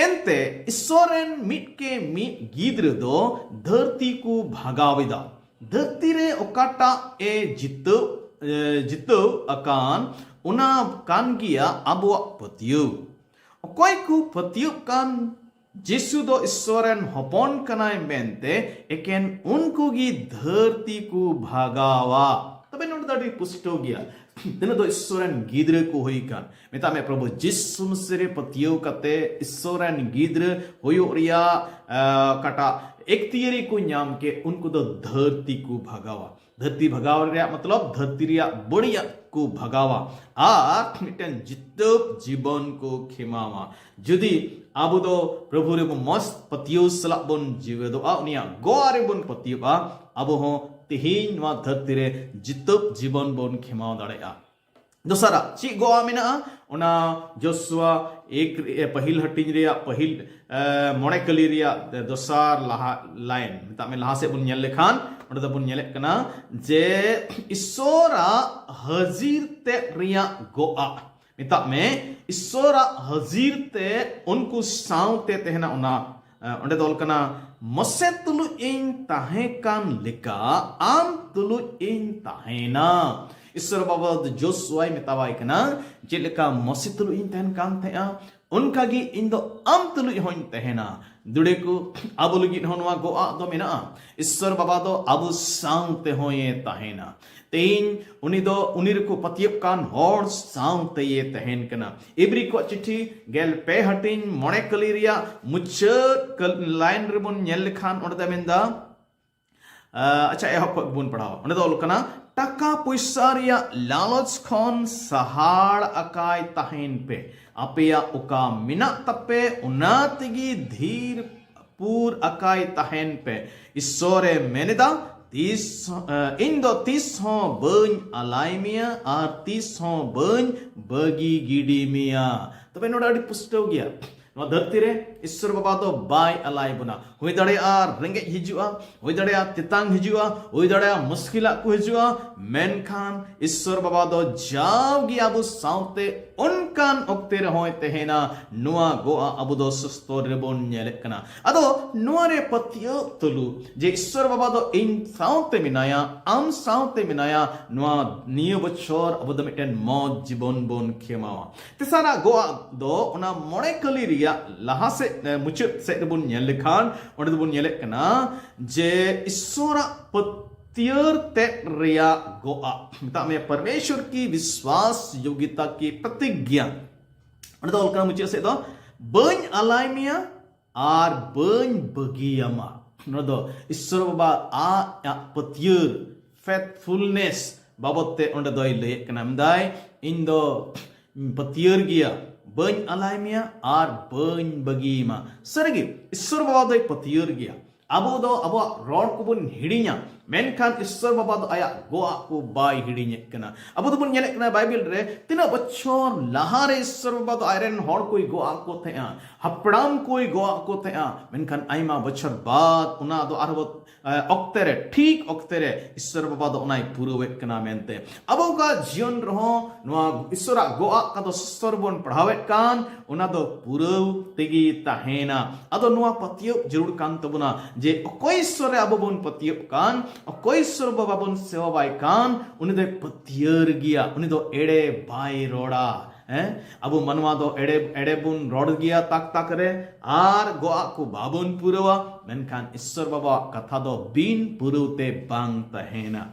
ᱮᱱᱛᱮ ᱤᱥᱥᱚᱨ ᱨᱮᱱ ᱢᱤᱫ ᱠᱮ ᱢᱤᱫ ᱜᱤᱫᱽᱨᱟᱹ ᱫᱚ ᱫᱷᱟᱹᱨᱛᱤ ᱠᱚ ᱵᱷᱟᱜᱟᱣ ᱮᱫᱟ᱾ ᱫᱷᱟᱹᱨᱛᱤ ᱨᱮ ᱚᱠᱟᱴᱟᱜ ᱮ ᱡᱤᱛᱟᱹᱣ, ᱮ, ᱡᱤᱛᱟᱹᱣ ᱟᱠᱟᱱ, ᱚᱱᱟ ᱠᱟᱱ ᱜᱮᱭᱟ ᱟᱵᱚᱣᱟᱜ ᱯᱟᱹᱛᱭᱟᱹᱣ᱾ ᱚᱠᱚᱭ ᱠᱚ ᱯᱟᱹᱛᱭᱟᱹᱜ ᱠᱟᱱ ᱡᱤᱥᱩ ᱫᱚ ᱤᱥᱥᱚᱨ ᱨᱮᱱ ᱦᱚᱯᱚᱱ ᱠᱟᱱᱟᱭ ᱢᱮᱱᱛᱮ, ᱮᱠᱮᱱ ᱩᱱᱠᱩ ᱜᱮ ᱫᱷᱟᱹᱨᱛᱤ ᱠᱚ ᱵᱷᱟᱜᱟᱣᱟ᱾ ᱛᱚᱵᱮ ᱱᱚᱰᱮ ᱫᱚ ᱟᱹᱰᱤ ᱯᱩᱥᱴᱟᱹᱣ ᱜᱮᱭᱟ, ᱛᱤᱱᱟᱹᱜ ᱫᱚ ᱤᱥᱥᱚᱨ ᱨᱮᱱ ᱜᱤᱫᱽᱨᱟᱹ ᱠᱚ ᱦᱩᱭ ᱠᱟᱱ᱾ ᱢᱮᱛᱟᱜ ᱢᱮ, ᱯᱨᱚᱵᱷᱩ ᱡᱤᱥᱩ ᱢᱟᱹᱥᱤ ᱨᱮ ᱯᱟᱹᱛᱭᱟᱹᱣ ᱠᱟᱛᱮ ᱤᱥᱥᱚᱨ ᱨᱮᱱ ᱜᱤᱫᱽᱨᱟᱹ ᱦᱩᱭᱩᱜ ᱨᱮᱭᱟᱜ, ᱟ, ᱚᱠᱟᱴᱟᱜ ᱮᱠᱛᱤᱭᱟᱹᱨᱤ ᱠᱚ ᱧᱟᱢ ᱠᱮᱫ, ᱩᱱᱠᱩ ᱫᱚ ᱫᱷᱟᱹᱨᱛᱤ ᱠᱚ ᱵᱷᱟᱜᱟᱣᱟ᱾ ᱫᱷᱟᱹᱨᱛᱤ ᱵᱷᱟᱜᱟᱣ ᱨᱮᱭᱟᱜ ᱢᱚᱛᱞᱚᱵ ᱫᱷᱟᱹᱨᱛᱤ ᱨᱮᱭᱟᱜ ᱵᱟᱹᱲᱤᱡᱟᱜ ᱠᱚ ᱵᱷᱟᱜᱟᱣᱟ ᱟᱨ ᱢᱤᱫᱴᱮᱱ ᱡᱤᱛᱟᱹᱣ ᱡᱤᱵᱚᱱ ᱠᱚ ᱠᱷᱮᱢᱟᱣᱟ᱾ ᱡᱩᱫᱤ ᱟᱵᱚ ᱫᱚ ᱯᱨᱚᱵᱷᱩ ᱨᱮᱵᱚᱱ ᱢᱚᱸᱡᱽ ᱯᱟᱹᱛᱭᱟᱹᱣ ᱥᱟᱞᱟᱜ ᱵᱚᱱ ᱡᱤᱣᱮᱫᱚᱜᱼᱟ, ᱩᱱᱤᱭᱟᱜ ᱜᱚᱣᱟ ᱨᱮᱵᱚᱱ ᱯᱟᱹᱛᱭᱟᱹᱜᱼᱟ, ᱟᱵᱚ ᱦᱚᱸ ᱛᱮᱦᱮᱧ ᱱᱚᱣᱟ ᱫᱷᱟᱹᱨᱛᱤ ᱨᱮ ᱡᱤᱛᱟᱹᱣ ᱡᱤᱵᱚᱱ ᱵᱚᱱ ᱠᱷᱮᱢᱟᱣ ᱫᱟᱲᱮᱭᱟᱜᱼᱟ᱾ ᱫᱚᱥᱟᱨᱟᱜ ᱪᱮᱫ ᱜᱚᱜᱼᱟ ᱢᱮᱱᱟᱜᱼᱟ? ᱚᱱᱟ ᱡᱳᱥᱩᱣᱟ ᱮᱠ ᱨᱮ, ᱯᱟᱹᱦᱤᱞ ᱦᱟᱹᱴᱤᱧ ᱨᱮᱭᱟᱜ ᱯᱟᱹᱦᱤᱞ ᱮ, ᱢᱚᱬᱮ ᱠᱟᱹᱞᱤ ᱨᱮᱭᱟᱜ ᱫᱚᱥᱟᱨ ᱞᱟᱦᱟ ᱞᱟᱭᱤᱱ, ᱢᱮᱛᱟᱜ ᱢᱮ, ᱞᱟᱦᱟ ᱥᱮᱫ ᱵᱚᱱ ᱧᱮᱞ ᱞᱮᱠᱷᱟᱱ ᱚᱸᱰᱮ ᱫᱚᱵᱚᱱ ᱧᱮᱞᱮᱫ ᱠᱟᱱᱟ ᱡᱮ ᱤᱥᱥᱚᱨᱟᱜ ᱦᱟᱹᱡᱤᱨ ᱛᱮᱫ ᱨᱮᱭᱟᱜ ᱜᱚᱜᱼᱟ, ᱢᱮᱛᱟᱜ ᱢᱮ, ᱤᱥᱥᱚᱨᱟᱜ ᱦᱟᱹᱡᱤᱨ ᱛᱮ ᱩᱱᱠᱩ ᱥᱟᱶᱛᱮ ᱛᱟᱦᱮᱱᱟ᱾ ᱚᱱᱟ ᱮ, ᱚᱸᱰᱮ ᱫᱚ ᱚᱞ ᱠᱟᱱᱟ, ᱢᱚᱥᱮ ᱛᱩᱞᱩᱡ ᱤᱧ ᱛᱟᱦᱮᱸ ᱠᱟᱱ ᱞᱮᱠᱟ ᱟᱢ ᱛᱩᱞᱩᱡ ᱤᱧ ᱛᱟᱦᱮᱸᱭᱮᱱᱟ᱾ ᱤᱥᱥᱚᱨ ᱵᱟᱵᱟ ᱫᱚ ᱡᱳᱥᱩᱣᱟᱭ ᱢᱮᱛᱟᱣᱟᱭ ᱠᱟᱱᱟ, ᱪᱮᱫ ᱞᱮᱠᱟ ᱢᱚᱥᱮ ᱛᱩᱞᱩᱡ ᱤᱧ ᱛᱟᱦᱮᱱ ᱠᱟᱱ ᱛᱟᱦᱮᱸᱜᱼᱟ, ᱚᱱᱠᱟᱜᱮ ᱤᱧ ᱫᱚ ᱟᱢ ᱛᱩᱞᱩᱡ ᱦᱚᱸᱧ ᱛᱟᱦᱮᱱᱟ᱾ ᱫᱩᱲᱮ ᱠᱚ, ᱟᱵᱚ ᱞᱟᱹᱜᱤᱫ ᱦᱚᱸ ᱱᱚᱣᱟ ᱜᱚᱜᱼᱟᱜ ᱫᱚ ᱢᱮᱱᱟᱜᱼᱟ᱾ ᱤᱥᱥᱚᱨ ᱵᱟᱵᱟ ᱫᱚ ᱟᱵᱚ ᱥᱟᱶ ᱛᱮᱦᱚᱸᱭ ᱛᱟᱦᱮᱱᱟ᱾ ᱛᱮᱦᱮᱧ ᱩᱱᱤ ᱫᱚ ᱩᱱᱤ ᱨᱮᱠᱚ ᱯᱟᱹᱛᱭᱟᱹᱜ ᱠᱟᱱ ᱦᱚᱲ ᱥᱟᱶ ᱛᱮᱭᱮ ᱛᱟᱦᱮᱱ ᱠᱟᱱᱟ᱾ ᱤᱵᱨᱤ ᱠᱚᱣᱟᱜ ᱪᱤᱴᱷᱤ ᱜᱮᱞ ᱯᱮ ᱦᱟᱹᱴᱤᱧ ᱢᱚᱬᱮ ᱠᱟᱹᱞᱤ ᱨᱮᱭᱟᱜ ᱢᱩᱪᱟᱹᱫ ᱠᱟᱹᱞ-, ᱞᱟᱭᱤᱱ ᱨᱮᱵᱚᱱ ᱧᱮᱞ ᱞᱮᱠᱷᱟᱱ ᱚᱸᱰᱮ ᱫᱚ ᱢᱮᱱᱫᱟ, ᱟ, ᱟᱪᱪᱷᱟ, ᱮᱦᱚᱵ ᱠᱷᱚᱱ ᱜᱮᱵᱚᱱ ᱯᱟᱲᱦᱟᱣᱟ᱾ ᱚᱸᱰᱮ ᱫᱚ ᱚᱞ ᱠᱟᱱᱟ, ᱴᱟᱠᱟ ᱯᱚᱭᱥᱟ ᱨᱮᱭᱟᱜ ᱞᱟᱞᱚᱪ ᱠᱷᱚᱱ ᱥᱟᱦᱟᱲ ᱟᱠᱟᱭ ᱛᱟᱦᱮᱱ ᱯᱮ᱾ ᱟᱯᱮᱭᱟᱜ ᱚᱠᱟ ᱢᱮᱱᱟᱜ ᱛᱟᱯᱮ, ᱚᱱᱟ ᱛᱮᱜᱮ ᱫᱷᱤᱨ ᱯᱩᱨ ᱟᱠᱟᱭ ᱛᱟᱦᱮᱱ ᱯᱮ᱾ ᱤᱥᱥᱚᱨᱮ ᱢᱮᱱᱮᱫᱟ, ᱛᱤᱥ, ᱮ, ᱤᱧ ᱫᱚ ᱛᱤᱥ ᱦᱚᱸ ᱵᱟᱹᱧ ᱟᱞᱟᱭ ᱢᱮᱭᱟ ᱟᱨ ᱛᱤᱥ ᱦᱚᱸ ᱵᱟᱹᱧ ᱵᱟᱹᱜᱤ ᱜᱤᱰᱤ ᱢᱮᱭᱟ᱾ ᱛᱚᱵᱮ ᱱᱚᱰᱮ ᱟᱹᱰᱤ ᱯᱩᱥᱴᱟᱹᱣ ᱜᱮᱭᱟ᱾ ᱱᱚᱣᱟ ᱫᱷᱟᱹᱨᱛᱤ ᱨᱮ ᱤᱥᱥᱚᱨ ᱵᱟᱵᱟ ᱫᱚ ᱵᱟᱭ ᱟᱞᱟᱭ ᱵᱚᱱᱟ᱾ ᱦᱩᱭ ᱫᱟᱲᱮᱭᱟᱜᱼᱟ ᱨᱮᱸᱜᱮᱡ ᱦᱤᱡᱩᱜᱼᱟ, ᱦᱩᱭ ᱫᱟᱲᱮᱭᱟᱜᱼᱟ ᱛᱮᱛᱟᱝ ᱦᱤᱡᱩᱜᱼᱟ, ᱦᱩᱭ ᱫᱟᱲᱮᱭᱟᱜᱼᱟ ᱢᱩᱥᱠᱤᱞᱟᱜ ᱠᱚ ᱦᱤᱡᱩᱜᱼᱟ, ᱢᱮᱱᱠᱷᱟᱱ ᱤᱥᱥᱚᱨ ᱵᱟᱵᱟ ᱫᱚ ᱡᱟᱣᱜᱮ ᱟᱵᱚ ᱥᱟᱶᱛᱮ ᱚᱱᱠᱟᱱ ᱚᱠᱛᱮ ᱨᱮᱦᱚᱸᱭ ᱛᱟᱦᱮᱱᱟ᱾ ᱱᱚᱣᱟ ᱜᱚᱜᱼᱟ ᱟᱵᱚ ᱫᱚ ᱥᱩᱥᱛᱚᱨ ᱨᱮᱵᱚᱱ ᱧᱮᱞᱮᱫ ᱠᱟᱱᱟ᱾ ᱟᱫᱚ ᱱᱚᱣᱟ ᱨᱮ ᱯᱟᱹᱛᱭᱟᱹᱣ ᱛᱩᱞᱩᱡ ᱡᱮ ᱤᱥᱥᱚᱨ ᱵᱟᱵᱟ ᱫᱚ ᱤᱧ ᱥᱟᱶᱛᱮ ᱢᱮᱱᱟᱭᱟ, ᱟᱢ ᱥᱟᱶᱛᱮ ᱢᱮᱱᱟᱭᱟ, ᱱᱚᱣᱟ ᱱᱤᱭᱟᱹ ᱵᱚᱪᱷᱚᱨ ᱟᱵᱚ ᱫᱚ ᱢᱤᱫᱴᱮᱱ ᱢᱚᱡᱽ ᱡᱤᱵᱚᱱ ᱵᱚᱱ ᱠᱷᱮᱢᱟᱣᱟ᱾ ᱛᱮᱥᱟᱨᱟᱜ ᱜᱚᱜᱼᱟ ᱫᱚ ᱚᱱᱟ ᱢᱚᱬᱮ ᱠᱟᱹᱞᱤ ᱨᱮᱭᱟᱜ ᱞᱟᱦᱟ ᱥᱮᱫ, ᱮ, ᱢᱩᱪᱟᱹᱫ ᱥᱮᱫ ᱨᱮᱵᱚᱱ ᱧᱮᱞ ᱞᱮᱠᱷᱟᱱ ᱚᱸᱰᱮ ᱫᱚᱵᱚᱱ ᱧᱮᱞᱮᱫ ᱠᱟᱱᱟ ᱡᱮ ᱤᱥᱥᱚᱨᱟᱜ ᱯᱟᱹᱛᱭᱟᱹᱨ ᱛᱮᱫ ᱨᱮᱭᱟᱜ ᱜᱚᱜᱼᱟ, ᱢᱮᱛᱟᱜ ᱢᱮ, ᱯᱚᱨᱢᱮᱥᱣᱚᱨ ᱠᱤ ᱵᱤᱥᱣᱟᱥ ᱭᱳᱜᱤᱛᱟ ᱠᱤ ᱯᱨᱚᱛᱤᱜᱽᱧᱟ᱾ ᱚᱸᱰᱮ ᱫᱚ ᱚᱞ ᱠᱟᱱᱟ ᱢᱩᱪᱟᱹᱫ ᱥᱮᱫ ᱫᱚ, ᱵᱟᱹᱧ ᱟᱞᱟᱭ ᱢᱮᱭᱟ ᱟᱨ ᱵᱟᱹᱧ ᱵᱟᱹᱜᱤᱭᱟᱢᱟ᱾ ᱱᱚᱣᱟ ᱫᱚ ᱤᱥᱥᱚᱨ ᱵᱟᱵᱟ ᱟᱜ ᱯᱟᱹᱛᱭᱟᱹᱨ, ᱯᱷᱮᱛᱷᱯᱷᱩᱞᱱᱮᱥ, ᱵᱟᱵᱚᱫ ᱛᱮ ᱚᱸᱰᱮ ᱫᱚᱭ ᱞᱟᱹᱭᱮᱫ ᱠᱟᱱᱟ, ᱢᱮᱱᱫᱟᱭ, ᱤᱧ ᱫᱚ ᱯᱟᱹᱛᱭᱟᱹᱨ ᱜᱮᱭᱟ, ᱵᱟᱹᱧ ᱟᱞᱟᱭ ᱢᱮᱭᱟ ᱟᱨ ᱵᱟᱹᱧ ᱵᱟᱹᱜᱤᱭᱟᱢᱟ᱾ ᱥᱟᱹᱨᱤᱜᱮ ᱤᱥᱥᱚᱨ ᱵᱟᱵᱟ ᱫᱚᱭ ᱯᱟᱹᱛᱭᱟᱹᱨ ᱜᱮᱭᱟ᱾ ᱟᱵᱚ ᱫᱚ ᱟᱵᱚᱣᱟᱜ ᱨᱚᱲ ᱠᱚᱵᱚᱱ ᱦᱤᱲᱤᱧᱟ, ᱢᱮᱱᱠᱷᱟᱱ ᱤᱥᱥᱚᱨ ᱵᱟᱵᱟ ᱫᱚ ᱟᱭᱟᱜ ᱜᱚᱜᱼᱟᱜ ᱠᱚ ᱵᱟᱭ ᱦᱤᱲᱤᱧᱮᱫ ᱠᱟᱱᱟ᱾ ᱟᱵᱚ ᱫᱚᱵᱚᱱ ᱧᱮᱞᱮᱫ ᱠᱟᱱᱟ ᱵᱟᱭᱵᱮᱞ ᱨᱮ ᱛᱤᱱᱟᱹᱜ ᱵᱚᱪᱷᱚᱨ ᱞᱟᱦᱟᱨᱮ ᱤᱥᱥᱚᱨ ᱵᱟᱵᱟ ᱫᱚ ᱟᱡᱨᱮᱱ ᱦᱚᱲ ᱠᱚᱭ ᱜᱚᱜᱼᱟᱜ ᱠᱚ ᱛᱟᱦᱮᱸᱜᱼᱟ, ᱦᱟᱯᱲᱟᱢ ᱠᱚᱭ ᱜᱚᱜᱼᱟᱜ ᱠᱚ ᱛᱟᱦᱮᱸᱜᱼᱟ, ᱢᱮᱱᱠᱷᱟᱱ ᱟᱭᱢᱟ ᱵᱚᱪᱷᱚᱨ ᱵᱟᱫ ᱚᱱᱟ ᱫᱚ ᱟᱨᱦᱚᱸ ᱚᱠᱛᱮ ᱨᱮ, ᱴᱷᱤᱠ ᱚᱠᱛᱮ ᱨᱮ ᱤᱥᱥᱚᱨ ᱵᱟᱵᱟ ᱫᱚ ᱚᱱᱟᱭ ᱯᱩᱨᱟᱹᱣᱮᱫ ᱠᱟᱱᱟ ᱢᱮᱱᱛᱮ᱾ ᱟᱵᱚ ᱚᱠᱟ ᱡᱤᱭᱚᱱ ᱨᱮᱦᱚᱸ ᱱᱚᱣᱟ ᱤᱥᱥᱚᱨᱟᱜ ᱜᱚᱜᱼᱟᱜ ᱠᱟᱫᱚ ᱥᱚᱥᱛᱚᱨ ᱵᱚᱱ ᱯᱟᱲᱦᱟᱣᱮᱫ ᱠᱟᱱ, ᱚᱱᱟ ᱫᱚ ᱯᱩᱨᱟᱹᱣ ᱛᱮᱜᱮ ᱛᱟᱦᱮᱱᱟ᱾ ᱟᱫᱚ ᱱᱚᱣᱟ ᱯᱟᱹᱛᱭᱟᱹᱣ ᱡᱟᱹᱨᱩᱲ ᱠᱟᱱ ᱛᱟᱵᱚᱱᱟ ᱡᱮ ᱚᱠᱚᱭ ᱤᱥᱥᱚᱨ ᱨᱮ ᱟᱵᱚ ᱵᱚᱱ ᱯᱟᱹᱛᱭᱟᱹᱣ ᱠᱟᱱ, ᱚᱠᱚᱭ ᱤᱥᱥᱚᱨ ᱵᱟᱵᱟ ᱵᱚᱱ ᱥᱮᱵᱟᱣᱟᱭ ᱠᱟᱱ, ᱩᱱᱤ ᱫᱚᱭ ᱯᱟᱹᱛᱭᱟᱹᱣ ᱜᱮᱭᱟ, ᱩᱱᱤ ᱫᱚ ᱮᱲᱮ ᱵᱟᱭ ᱨᱚᱲᱟ᱾ ᱦᱮᱸ, ᱟᱵᱚ ᱢᱟᱱᱣᱟ ᱫᱚ ᱮᱲᱮ ᱮᱲᱮ ᱵᱚᱱ ᱨᱚᱲ ᱜᱮᱭᱟ ᱛᱟᱠ ᱛᱟᱠ ᱨᱮ, ᱟᱨ ᱜᱚᱜᱼᱟᱜ ᱠᱚ ᱵᱟᱵᱚᱱ ᱯᱩᱨᱟᱹᱣᱟ, ᱢᱮᱱᱠᱷᱟᱱ ᱤᱥᱥᱚᱨ ᱵᱟᱵᱟᱣᱟᱜ ᱠᱟᱛᱷᱟ ᱫᱚ ᱵᱤᱱ ᱯᱩᱨᱟᱹᱣ ᱛᱮ ᱵᱟᱝ ᱛᱟᱦᱮᱱᱟ᱾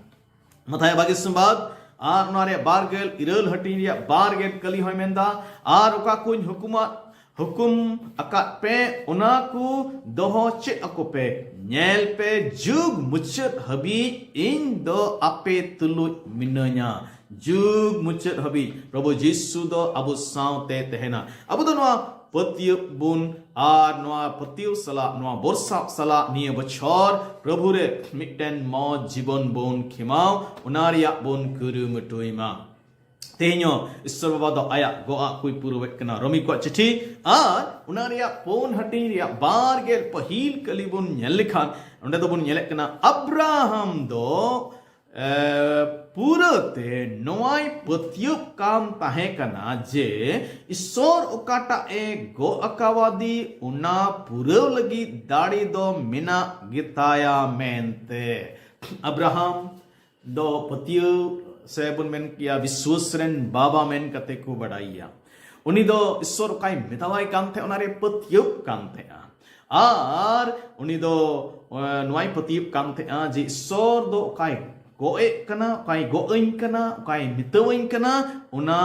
ᱢᱟᱛᱷᱟᱭ ᱵᱟᱜᱮ ᱥᱚᱢᱵᱟᱫ ᱟᱨ ᱚᱱᱟ ᱨᱮᱭᱟᱜ ᱵᱟᱨ ᱜᱮᱞ ᱤᱨᱟᱹᱞ ᱦᱟᱹᱴᱤᱧ ᱨᱮᱭᱟᱜ ᱵᱟᱨ ᱜᱮᱞ ᱠᱟᱹᱞᱤ ᱦᱚᱸᱭ ᱢᱮᱱᱫᱟ, ᱟᱨ ᱚᱠᱟ ᱠᱚᱧ ᱦᱩᱠᱩᱢᱟᱜ ᱦᱩᱠᱩᱢ ᱟᱠᱟᱫ ᱯᱮ, ᱚᱱᱟ ᱠᱚ ᱫᱚᱦᱚ ᱪᱮᱫ ᱟᱠᱚ ᱯᱮ᱾ ᱧᱮᱞ ᱯᱮ, ᱡᱩᱜᱽ ᱢᱩᱪᱟᱹᱫ ᱦᱟᱹᱵᱤᱡ ᱤᱧ ᱫᱚ ᱟᱯᱮ ᱛᱩᱞᱩᱡ ᱢᱤᱱᱟᱹᱧᱟ᱾ ᱡᱩᱜᱽ ᱢᱩᱪᱟᱹᱫ ᱦᱟᱹᱵᱤᱡ ᱯᱨᱚᱵᱷᱩ ᱡᱤᱥᱩ ᱫᱚ ᱟᱵᱚ ᱥᱟᱶᱛᱮ ᱛᱟᱦᱮᱱᱟ᱾ ᱟᱵᱚ ᱫᱚ ᱱᱚᱣᱟ ᱯᱟᱹᱛᱭᱟᱹᱣ ᱵᱚᱱ ᱟᱨ ᱱᱚᱣᱟ ᱯᱟᱹᱛᱭᱟᱹᱣ ᱥᱟᱞᱟᱜ, ᱱᱚᱣᱟ ᱵᱚᱨᱥᱟ ᱥᱟᱞᱟᱜ ᱱᱤᱭᱟᱹ ᱵᱚᱪᱷᱚᱨ ᱯᱨᱚᱵᱷᱩ ᱨᱮ ᱢᱤᱫᱴᱮᱱ ᱢᱚᱡᱽ ᱡᱤᱵᱚᱱ ᱵᱚᱱ ᱠᱷᱮᱢᱟᱣ, ᱚᱱᱟ ᱨᱮᱭᱟᱜ ᱵᱚᱱ ᱠᱩᱨᱩᱢᱩᱴᱩᱭ ᱢᱟ᱾ ᱛᱮᱦᱮᱧ ᱦᱚᱸ ᱤᱥᱥᱚᱨ ᱵᱟᱵᱟ ᱫᱚ ᱟᱭᱟᱜ ᱜᱚᱜᱼᱟᱜ ᱠᱚᱭ ᱯᱩᱨᱟᱹᱣᱮᱫ ᱠᱟᱱᱟ᱾ ᱨᱳᱢᱤ ᱠᱚᱣᱟᱜ ᱪᱤᱴᱷᱤ ᱟᱨ ᱚᱱᱟ ᱨᱮᱭᱟᱜ ᱯᱩᱱ ᱦᱟᱹᱴᱤᱧ ᱨᱮᱭᱟᱜ ᱵᱟᱨ ᱜᱮᱞ ᱯᱟᱹᱦᱤᱞ ᱠᱟᱹᱞᱤ ᱵᱚᱱ ᱧᱮᱞ ᱞᱮᱠᱷᱟᱱ, ᱚᱸᱰᱮ ᱫᱚᱵᱚᱱ ᱧᱮᱞᱮᱫ ᱠᱟᱱᱟ, ᱟᱵᱨᱟᱦᱟᱢ ᱫᱚ, ᱮ, ᱯᱩᱨᱟᱹᱛᱮ ᱱᱚᱣᱟᱭ ᱯᱟᱹᱛᱭᱟᱹᱣ ᱠᱟᱱ ᱛᱟᱦᱮᱸ ᱠᱟᱱᱟ ᱡᱮ ᱤᱥᱥᱚᱨ ᱚᱠᱟᱴᱟᱜ ᱮ ᱜᱚᱜ ᱟᱠᱟᱣᱟᱫᱮ, ᱚᱱᱟ ᱯᱩᱨᱟᱹᱣ ᱞᱟᱹᱜᱤᱫ ᱫᱟᱲᱮ ᱫᱚ ᱢᱮᱱᱟᱜ ᱜᱮᱛᱟᱭᱟ ᱢᱮᱱᱛᱮ᱾ ᱟᱵᱨᱟᱦᱟᱢ ᱫᱚ ᱯᱟᱹᱛᱭᱟᱹᱣ ᱥᱮ ᱵᱚᱱ ᱢᱮᱱ ᱠᱮᱭᱟ ᱵᱤᱥᱣᱟᱥ ᱨᱮᱱ ᱵᱟᱵᱟ ᱢᱮᱱ ᱠᱟᱛᱮ ᱠᱚ ᱵᱟᱰᱟᱭᱮᱭᱟ᱾ ᱩᱱᱤ ᱫᱚ ᱤᱥᱥᱚᱨ ᱚᱠᱟᱭ ᱢᱮᱛᱟᱣᱟᱭ ᱠᱟᱱ ᱛᱟᱦᱮᱸ, ᱚᱱᱟᱨᱮ ᱯᱟᱹᱛᱭᱟᱹᱣ ᱠᱟᱱ ᱛᱟᱦᱮᱸᱜᱼᱟ᱾ ᱟᱨ ᱩᱱᱤ ᱫᱚ, ᱮ, ᱱᱚᱣᱟᱭ ᱯᱟᱹᱛᱭᱟᱹᱣ ᱠᱟᱱ ᱛᱟᱦᱮᱸᱜᱼᱟ ᱡᱮ ᱤᱥᱥᱚᱨ ᱫᱚ ᱚᱠᱟᱭ ᱜᱚᱜ ᱮᱫ ᱠᱟᱱᱟ, ᱚᱠᱟᱭ ᱜᱚᱜ ᱟᱹᱧ ᱠᱟᱱᱟ, ᱚᱠᱟᱭ ᱢᱮᱛᱟᱹᱣᱟᱹᱧ ᱠᱟᱱᱟ, ᱚᱱᱟ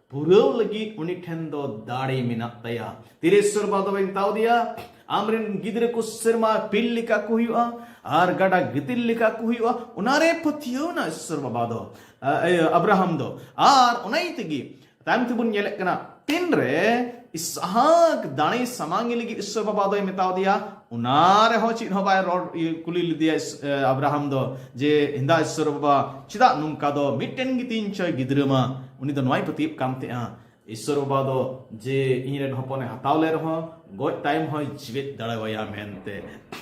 ᱯᱩᱨᱟᱹᱣ ᱞᱟᱹᱜᱤᱫ ᱩᱱᱤ ᱴᱷᱮᱱ ᱫᱚ ᱫᱟᱲᱮ ᱢᱮᱱᱟᱜ ᱛᱟᱭᱟ᱾ ᱛᱤᱨᱮ ᱤᱥᱥᱚᱨ ᱵᱟᱵᱟ ᱫᱚᱭ ᱢᱮᱛᱟᱣ ᱫᱮᱭᱟ, ᱟᱢᱨᱮᱱ ᱜᱤᱫᱽᱨᱟᱹ ᱠᱚ ᱥᱮᱨᱢᱟ ᱯᱤᱞ ᱞᱮᱠᱟ ᱠᱚ ᱦᱩᱭᱩᱜᱼᱟ ᱟᱨ ᱜᱟᱰᱟ ᱜᱤᱛᱤᱞ ᱞᱮᱠᱟ ᱠᱚ ᱦᱩᱭᱩᱜᱼᱟ, ᱚᱱᱟᱨᱮ ᱯᱟᱹᱛᱭᱟᱹᱣ ᱮᱱᱟ ᱤᱥᱥᱚᱨ ᱵᱟᱵᱟ ᱫᱚ, ᱟ, ᱤᱭᱟᱹ, ᱟᱵᱨᱟᱦᱟᱢ ᱫᱚ᱾ ᱟᱨ ᱚᱱᱟ ᱤᱭᱟᱹ ᱛᱮᱜᱮ ᱛᱟᱭᱚᱢ ᱛᱮᱵᱚᱱ ᱧᱮᱞᱮᱫ ᱠᱟᱱᱟ, ᱛᱤᱱᱨᱮ ᱤᱥᱦᱟᱠ ᱫᱟᱲᱮ ᱥᱟᱢᱟᱝ ᱞᱟᱹᱜᱤᱫ ᱤᱥᱥᱚᱨ ᱵᱟᱵᱟ ᱫᱚᱭ ᱢᱮᱛᱟᱣ ᱫᱮᱭᱟ᱾ ᱚᱱᱟ ᱨᱮᱦᱚᱸ ᱪᱮᱫ ᱦᱚᱸ ᱵᱟᱭ ᱨᱚᱲ, ᱤᱭᱟᱹ, ᱠᱩᱞᱤ ᱞᱮᱫᱮᱭᱟ ᱤᱥ-, ᱮ, ᱟᱵᱨᱟᱦᱟᱢ ᱫᱚ, ᱡᱮ, "ᱦᱮᱸᱫᱟ ᱤᱥᱥᱚᱨ ᱵᱟᱵᱟ, ᱪᱮᱫᱟᱜ ᱱᱚᱝᱠᱟ ᱫᱚ? ᱢᱤᱫᱴᱮᱱ ᱜᱮᱛᱤᱧ ᱪᱚᱭ ᱜᱤᱫᱽᱨᱟᱹ ᱢᱟ?" ᱩᱱᱤ ᱫᱚ ᱱᱚᱣᱟᱭ ᱯᱟᱹᱛᱭᱟᱹᱜ ᱠᱟᱱ ᱛᱟᱦᱮᱸᱜᱼᱟ, ᱤᱥᱥᱚᱨ ᱵᱟᱵᱟ ᱫᱚ ᱡᱮ ᱤᱧ ᱨᱮᱱ ᱦᱚᱯᱚᱱᱮ ᱦᱟᱛᱟᱣ ᱞᱮ ᱨᱮᱦᱚᱸ ᱜᱚᱡ ᱛᱟᱭᱚᱢ ᱦᱚᱸᱭ ᱡᱤᱣᱮᱫ ᱫᱟᱲᱮᱣᱟᱭᱟ ᱢᱮᱱᱛᱮ᱾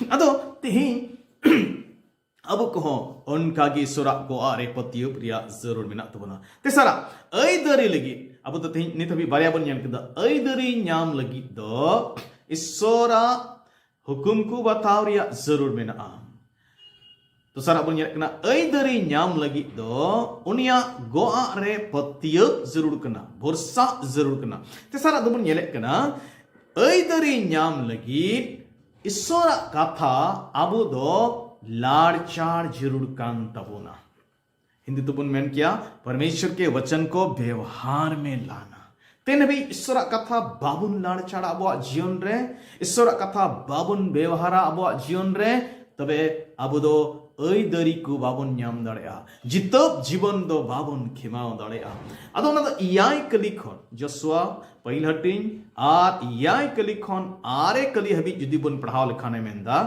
ᱟᱫᱚ ᱛᱮᱦᱮᱧ ᱟᱵᱚ ᱠᱚᱦᱚᱸ ᱚᱱᱠᱟᱜᱮ ᱤᱥᱥᱚᱨᱟᱜ ᱜᱚᱜᱼᱟᱜ ᱨᱮ ᱯᱟᱹᱛᱭᱟᱹᱣ ᱨᱮᱭᱟᱜ ᱡᱟᱹᱨᱩᱲ ᱢᱮᱱᱟᱜ ᱛᱟᱵᱚᱱᱟ᱾ ᱛᱮᱥᱟᱨᱟᱜ, ᱟᱹᱭᱫᱟᱹᱨᱤ ᱞᱟᱹᱜᱤᱫ ᱟᱵᱚ ᱫᱚ ᱛᱮᱦᱮᱧ ᱱᱤᱛ ᱦᱟᱹᱵᱤᱡ ᱵᱟᱨᱭᱟ ᱵᱚᱱ ᱧᱮᱞ ᱠᱮᱫᱟ, ᱟᱹᱭᱫᱟᱹᱨᱤ ᱧᱟᱢ ᱞᱟᱹᱜᱤᱫ ᱫᱚ ᱤᱥᱥᱚᱨᱟᱜ ᱦᱩᱠᱩᱢ ᱠᱚ ᱵᱟᱛᱟᱣ ᱨᱮᱭᱟᱜ ᱡᱟᱹᱨᱩᱲ ᱢᱮᱱᱟᱜᱼᱟ᱾ ᱫᱚᱥᱟᱨᱟᱜ ᱵᱚᱱ ᱧᱮᱞᱮᱫ ᱠᱟᱱᱟ, ᱟᱹᱭᱫᱟᱹᱨᱤ ᱧᱟᱢ ᱞᱟᱹᱜᱤᱫ ᱫᱚ ᱩᱱᱤᱭᱟᱜ ᱜᱚᱜᱼᱟᱜ ᱨᱮ ᱯᱟᱹᱛᱭᱟᱹᱣ ᱡᱟᱹᱨᱩᱲ ᱠᱟᱱᱟ, ᱵᱷᱚᱨᱥᱟ ᱡᱟᱹᱨᱩᱲ ᱠᱟᱱᱟ᱾ ᱛᱮᱥᱟᱨᱟᱜ ᱫᱚᱵᱚᱱ ᱧᱮᱞᱮᱫ ᱠᱟᱱᱟ, ᱟᱹᱭᱫᱟᱹᱨᱤ ᱧᱟᱢ ᱞᱟᱹᱜᱤᱫ ᱤᱥᱥᱚᱨᱟᱜ ᱠᱟᱛᱷᱟ ᱟᱵᱚ ᱫᱚ ᱞᱟᱲᱪᱟᱲ ᱡᱟᱹᱨᱩᱲ ᱠᱟᱱ ᱛᱟᱵᱚᱱᱟ᱾ ᱦᱤᱱᱫᱤ ᱛᱮᱵᱚᱱ ᱢᱮᱱ ᱠᱮᱭᱟ, "परमेश्वर के वचन को व्यवहार में लाना।" ᱛᱮᱱ ᱦᱟᱹᱵᱤᱡ ᱤᱥᱥᱚᱨᱟᱜ ᱠᱟᱛᱷᱟ ᱵᱟᱵᱚᱱ ᱞᱟᱲᱪᱟᱲᱟ ᱟᱵᱚᱣᱟᱜ ᱡᱤᱭᱚᱱ ᱨᱮ, ᱤᱥᱥᱚᱨᱟᱜ ᱠᱟᱛᱷᱟ ᱵᱟᱵᱚᱱ ᱵᱮᱣᱦᱟᱨᱟ ᱟᱵᱚᱣᱟᱜ ᱡᱤᱭᱚᱱ ᱨᱮ, ᱛᱚᱵᱮ ᱟᱵᱚ ᱫᱚ ᱟᱹᱭᱫᱟᱹᱨᱤ ᱠᱚ ᱵᱟᱵᱚᱱ ᱧᱟᱢ ᱫᱟᱲᱮᱭᱟᱜᱼᱟ, ᱡᱤᱛᱟᱹᱵ ᱡᱤᱵᱚᱱ ᱫᱚ ᱵᱟᱵᱚᱱ ᱠᱷᱮᱢᱟᱣ ᱫᱟᱲᱮᱭᱟᱜᱼᱟ᱾ ᱟᱫᱚ ᱚᱱᱟ ᱫᱚ ᱮᱭᱟᱭ ᱠᱟᱹᱞᱤ ᱠᱷᱚᱱ, ᱡᱚᱥᱩᱣᱟ ᱯᱟᱹᱦᱤᱞ ᱦᱟᱹᱴᱤᱧ ᱟᱨ ᱮᱭᱟᱭ ᱠᱟᱹᱞᱤ ᱠᱷᱚᱱ ᱟᱨᱮ ᱠᱟᱹᱞᱤ ᱦᱟᱹᱵᱤᱡ ᱡᱩᱫᱤ ᱵᱚᱱ ᱯᱟᱲᱦᱟᱣ ᱞᱮᱠᱷᱟᱱᱮ ᱢᱮᱱᱫᱟ,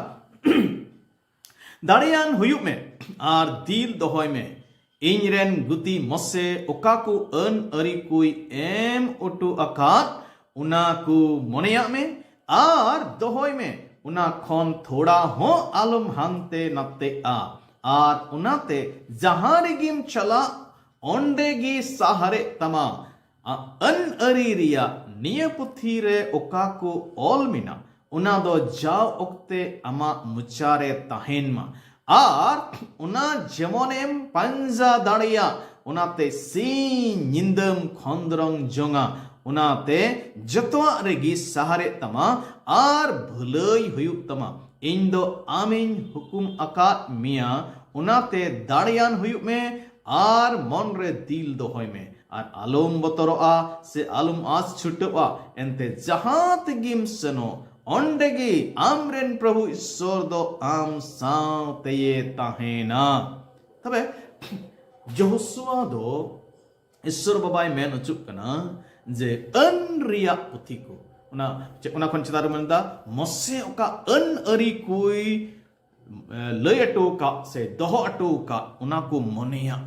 ᱫᱟᱲᱮᱭᱟᱱ ᱦᱩᱭᱩᱜ ᱢᱮ ᱟᱨ ᱫᱤᱞ ᱫᱚᱦᱚᱭ ᱢᱮ, ᱤᱧ ᱨᱮᱱ ᱜᱩᱛᱤ ᱢᱚᱥᱮ ᱚᱠᱟ ᱠᱚ ᱟᱹᱱ ᱟᱹᱨᱤ ᱠᱚᱭ ᱮᱢ ᱚᱴᱚ ᱟᱠᱟᱫ, ᱚᱱᱟ ᱠᱚ ᱢᱚᱱᱮᱭᱟᱜ ᱢᱮ ᱟᱨ ᱫᱚᱦᱚᱭ ᱢᱮ, ᱚᱱᱟ ᱠᱷᱚᱱ ᱛᱷᱚᱲᱟ ᱦᱚᱸ ᱟᱞᱚᱢ ᱦᱟᱱᱛᱮ ᱱᱟᱛᱮᱜᱼᱟ᱾ ᱟᱨ ᱚᱱᱟᱛᱮ ᱡᱟᱦᱟᱸ ᱨᱮᱜᱮᱢ ᱪᱟᱞᱟᱜ, ᱚᱸᱰᱮ ᱜᱮ ᱥᱟᱦᱟᱨᱮᱜ ᱛᱟᱢᱟ᱾ ᱟ-, ᱟᱹᱱ ᱟᱹᱨᱤ ᱨᱮᱭᱟᱜ ᱱᱤᱭᱟᱹ ᱯᱩᱛᱷᱤ ᱨᱮ ᱚᱠᱟ ᱠᱚ ᱚᱞ ᱢᱮᱱᱟᱜ, ᱚᱱᱟ ᱫᱚ ᱡᱟᱣ ᱚᱠᱛᱮ ᱟᱢᱟᱜ ᱢᱚᱪᱟ ᱨᱮ ᱛᱟᱦᱮᱱ ᱢᱟ᱾ ᱟᱨ ᱚᱱᱟ ᱡᱮᱢᱚᱱᱮᱢ ᱯᱟᱸᱡᱟ ᱫᱟᱲᱮᱭᱟᱜ, ᱚᱱᱟᱛᱮ ᱥᱤᱧ ᱧᱤᱫᱟᱹᱢ ᱠᱷᱚᱸᱫᱽᱨᱚᱝ ᱡᱚᱝᱟ᱾ ᱚᱱᱟᱛᱮ ᱡᱚᱛᱚᱣᱟᱜ ᱨᱮᱜᱮ ᱥᱟᱦᱟᱨᱮᱜ ᱛᱟᱢᱟ ᱟᱨ ᱵᱷᱟᱹᱞᱟᱹᱭ ᱦᱩᱭᱩᱜ ᱛᱟᱢᱟ᱾ ᱤᱧ ᱫᱚ ᱟᱢᱤᱧ ᱦᱩᱠᱩᱢ ᱟᱠᱟᱫ ᱢᱮᱭᱟ, ᱚᱱᱟᱛᱮ ᱫᱟᱲᱮᱭᱟᱱ ᱦᱩᱭᱩᱜ ᱢᱮ ᱟᱨ ᱢᱚᱱ ᱨᱮ ᱫᱤᱞ ᱫᱚᱦᱚᱭ ᱢᱮ᱾ ᱟᱨ ᱟᱞᱚᱢ ᱵᱚᱛᱚᱨᱚᱜᱼᱟ ᱥᱮ ᱟᱞᱚᱢ ᱟᱸᱥ ᱪᱷᱩᱴᱟᱹᱜᱼᱟ, ᱮᱱᱛᱮ ᱡᱟᱦᱟᱸ ᱛᱮᱜᱮᱢ ᱥᱮᱱᱚᱜ, ᱚᱸᱰᱮ ᱜᱮ ᱟᱢᱨᱮᱱ ᱯᱨᱚᱵᱷᱩ ᱤᱥᱥᱚᱨ ᱫᱚ ᱟᱢ ᱥᱟᱶᱛᱮᱭᱮ ᱛᱟᱦᱮᱱᱟ᱾ ᱛᱚᱵᱮ ᱡᱚᱦᱳᱥᱩᱣᱟ ᱫᱚ ᱤᱥᱥᱚᱨ ᱵᱟᱵᱟᱭ ᱢᱮᱱ ᱦᱚᱪᱚᱜ ᱠᱟᱱᱟ, ᱡᱮ ᱟᱹᱱ ᱨᱮᱭᱟᱜ ᱯᱩᱛᱷᱤ ᱠᱚ, ᱚᱱᱟ ᱪᱮᱫ, ᱚᱱᱟ ᱠᱷᱚᱱ ᱪᱮᱛᱟᱱ ᱨᱮ ᱢᱮᱱᱫᱟ, ᱢᱚᱥᱮ ᱚᱠᱟ ᱟᱹᱱ ᱟᱹᱨᱤ ᱠᱚᱭ ᱮ, ᱞᱟᱹᱭ ᱦᱚᱴᱚ ᱟᱠᱟᱫ ᱥᱮ ᱫᱚᱦᱚ ᱦᱚᱴᱚ ᱟᱠᱟᱫ, ᱚᱱᱟ ᱠᱚ ᱢᱚᱱᱮᱭᱟ᱾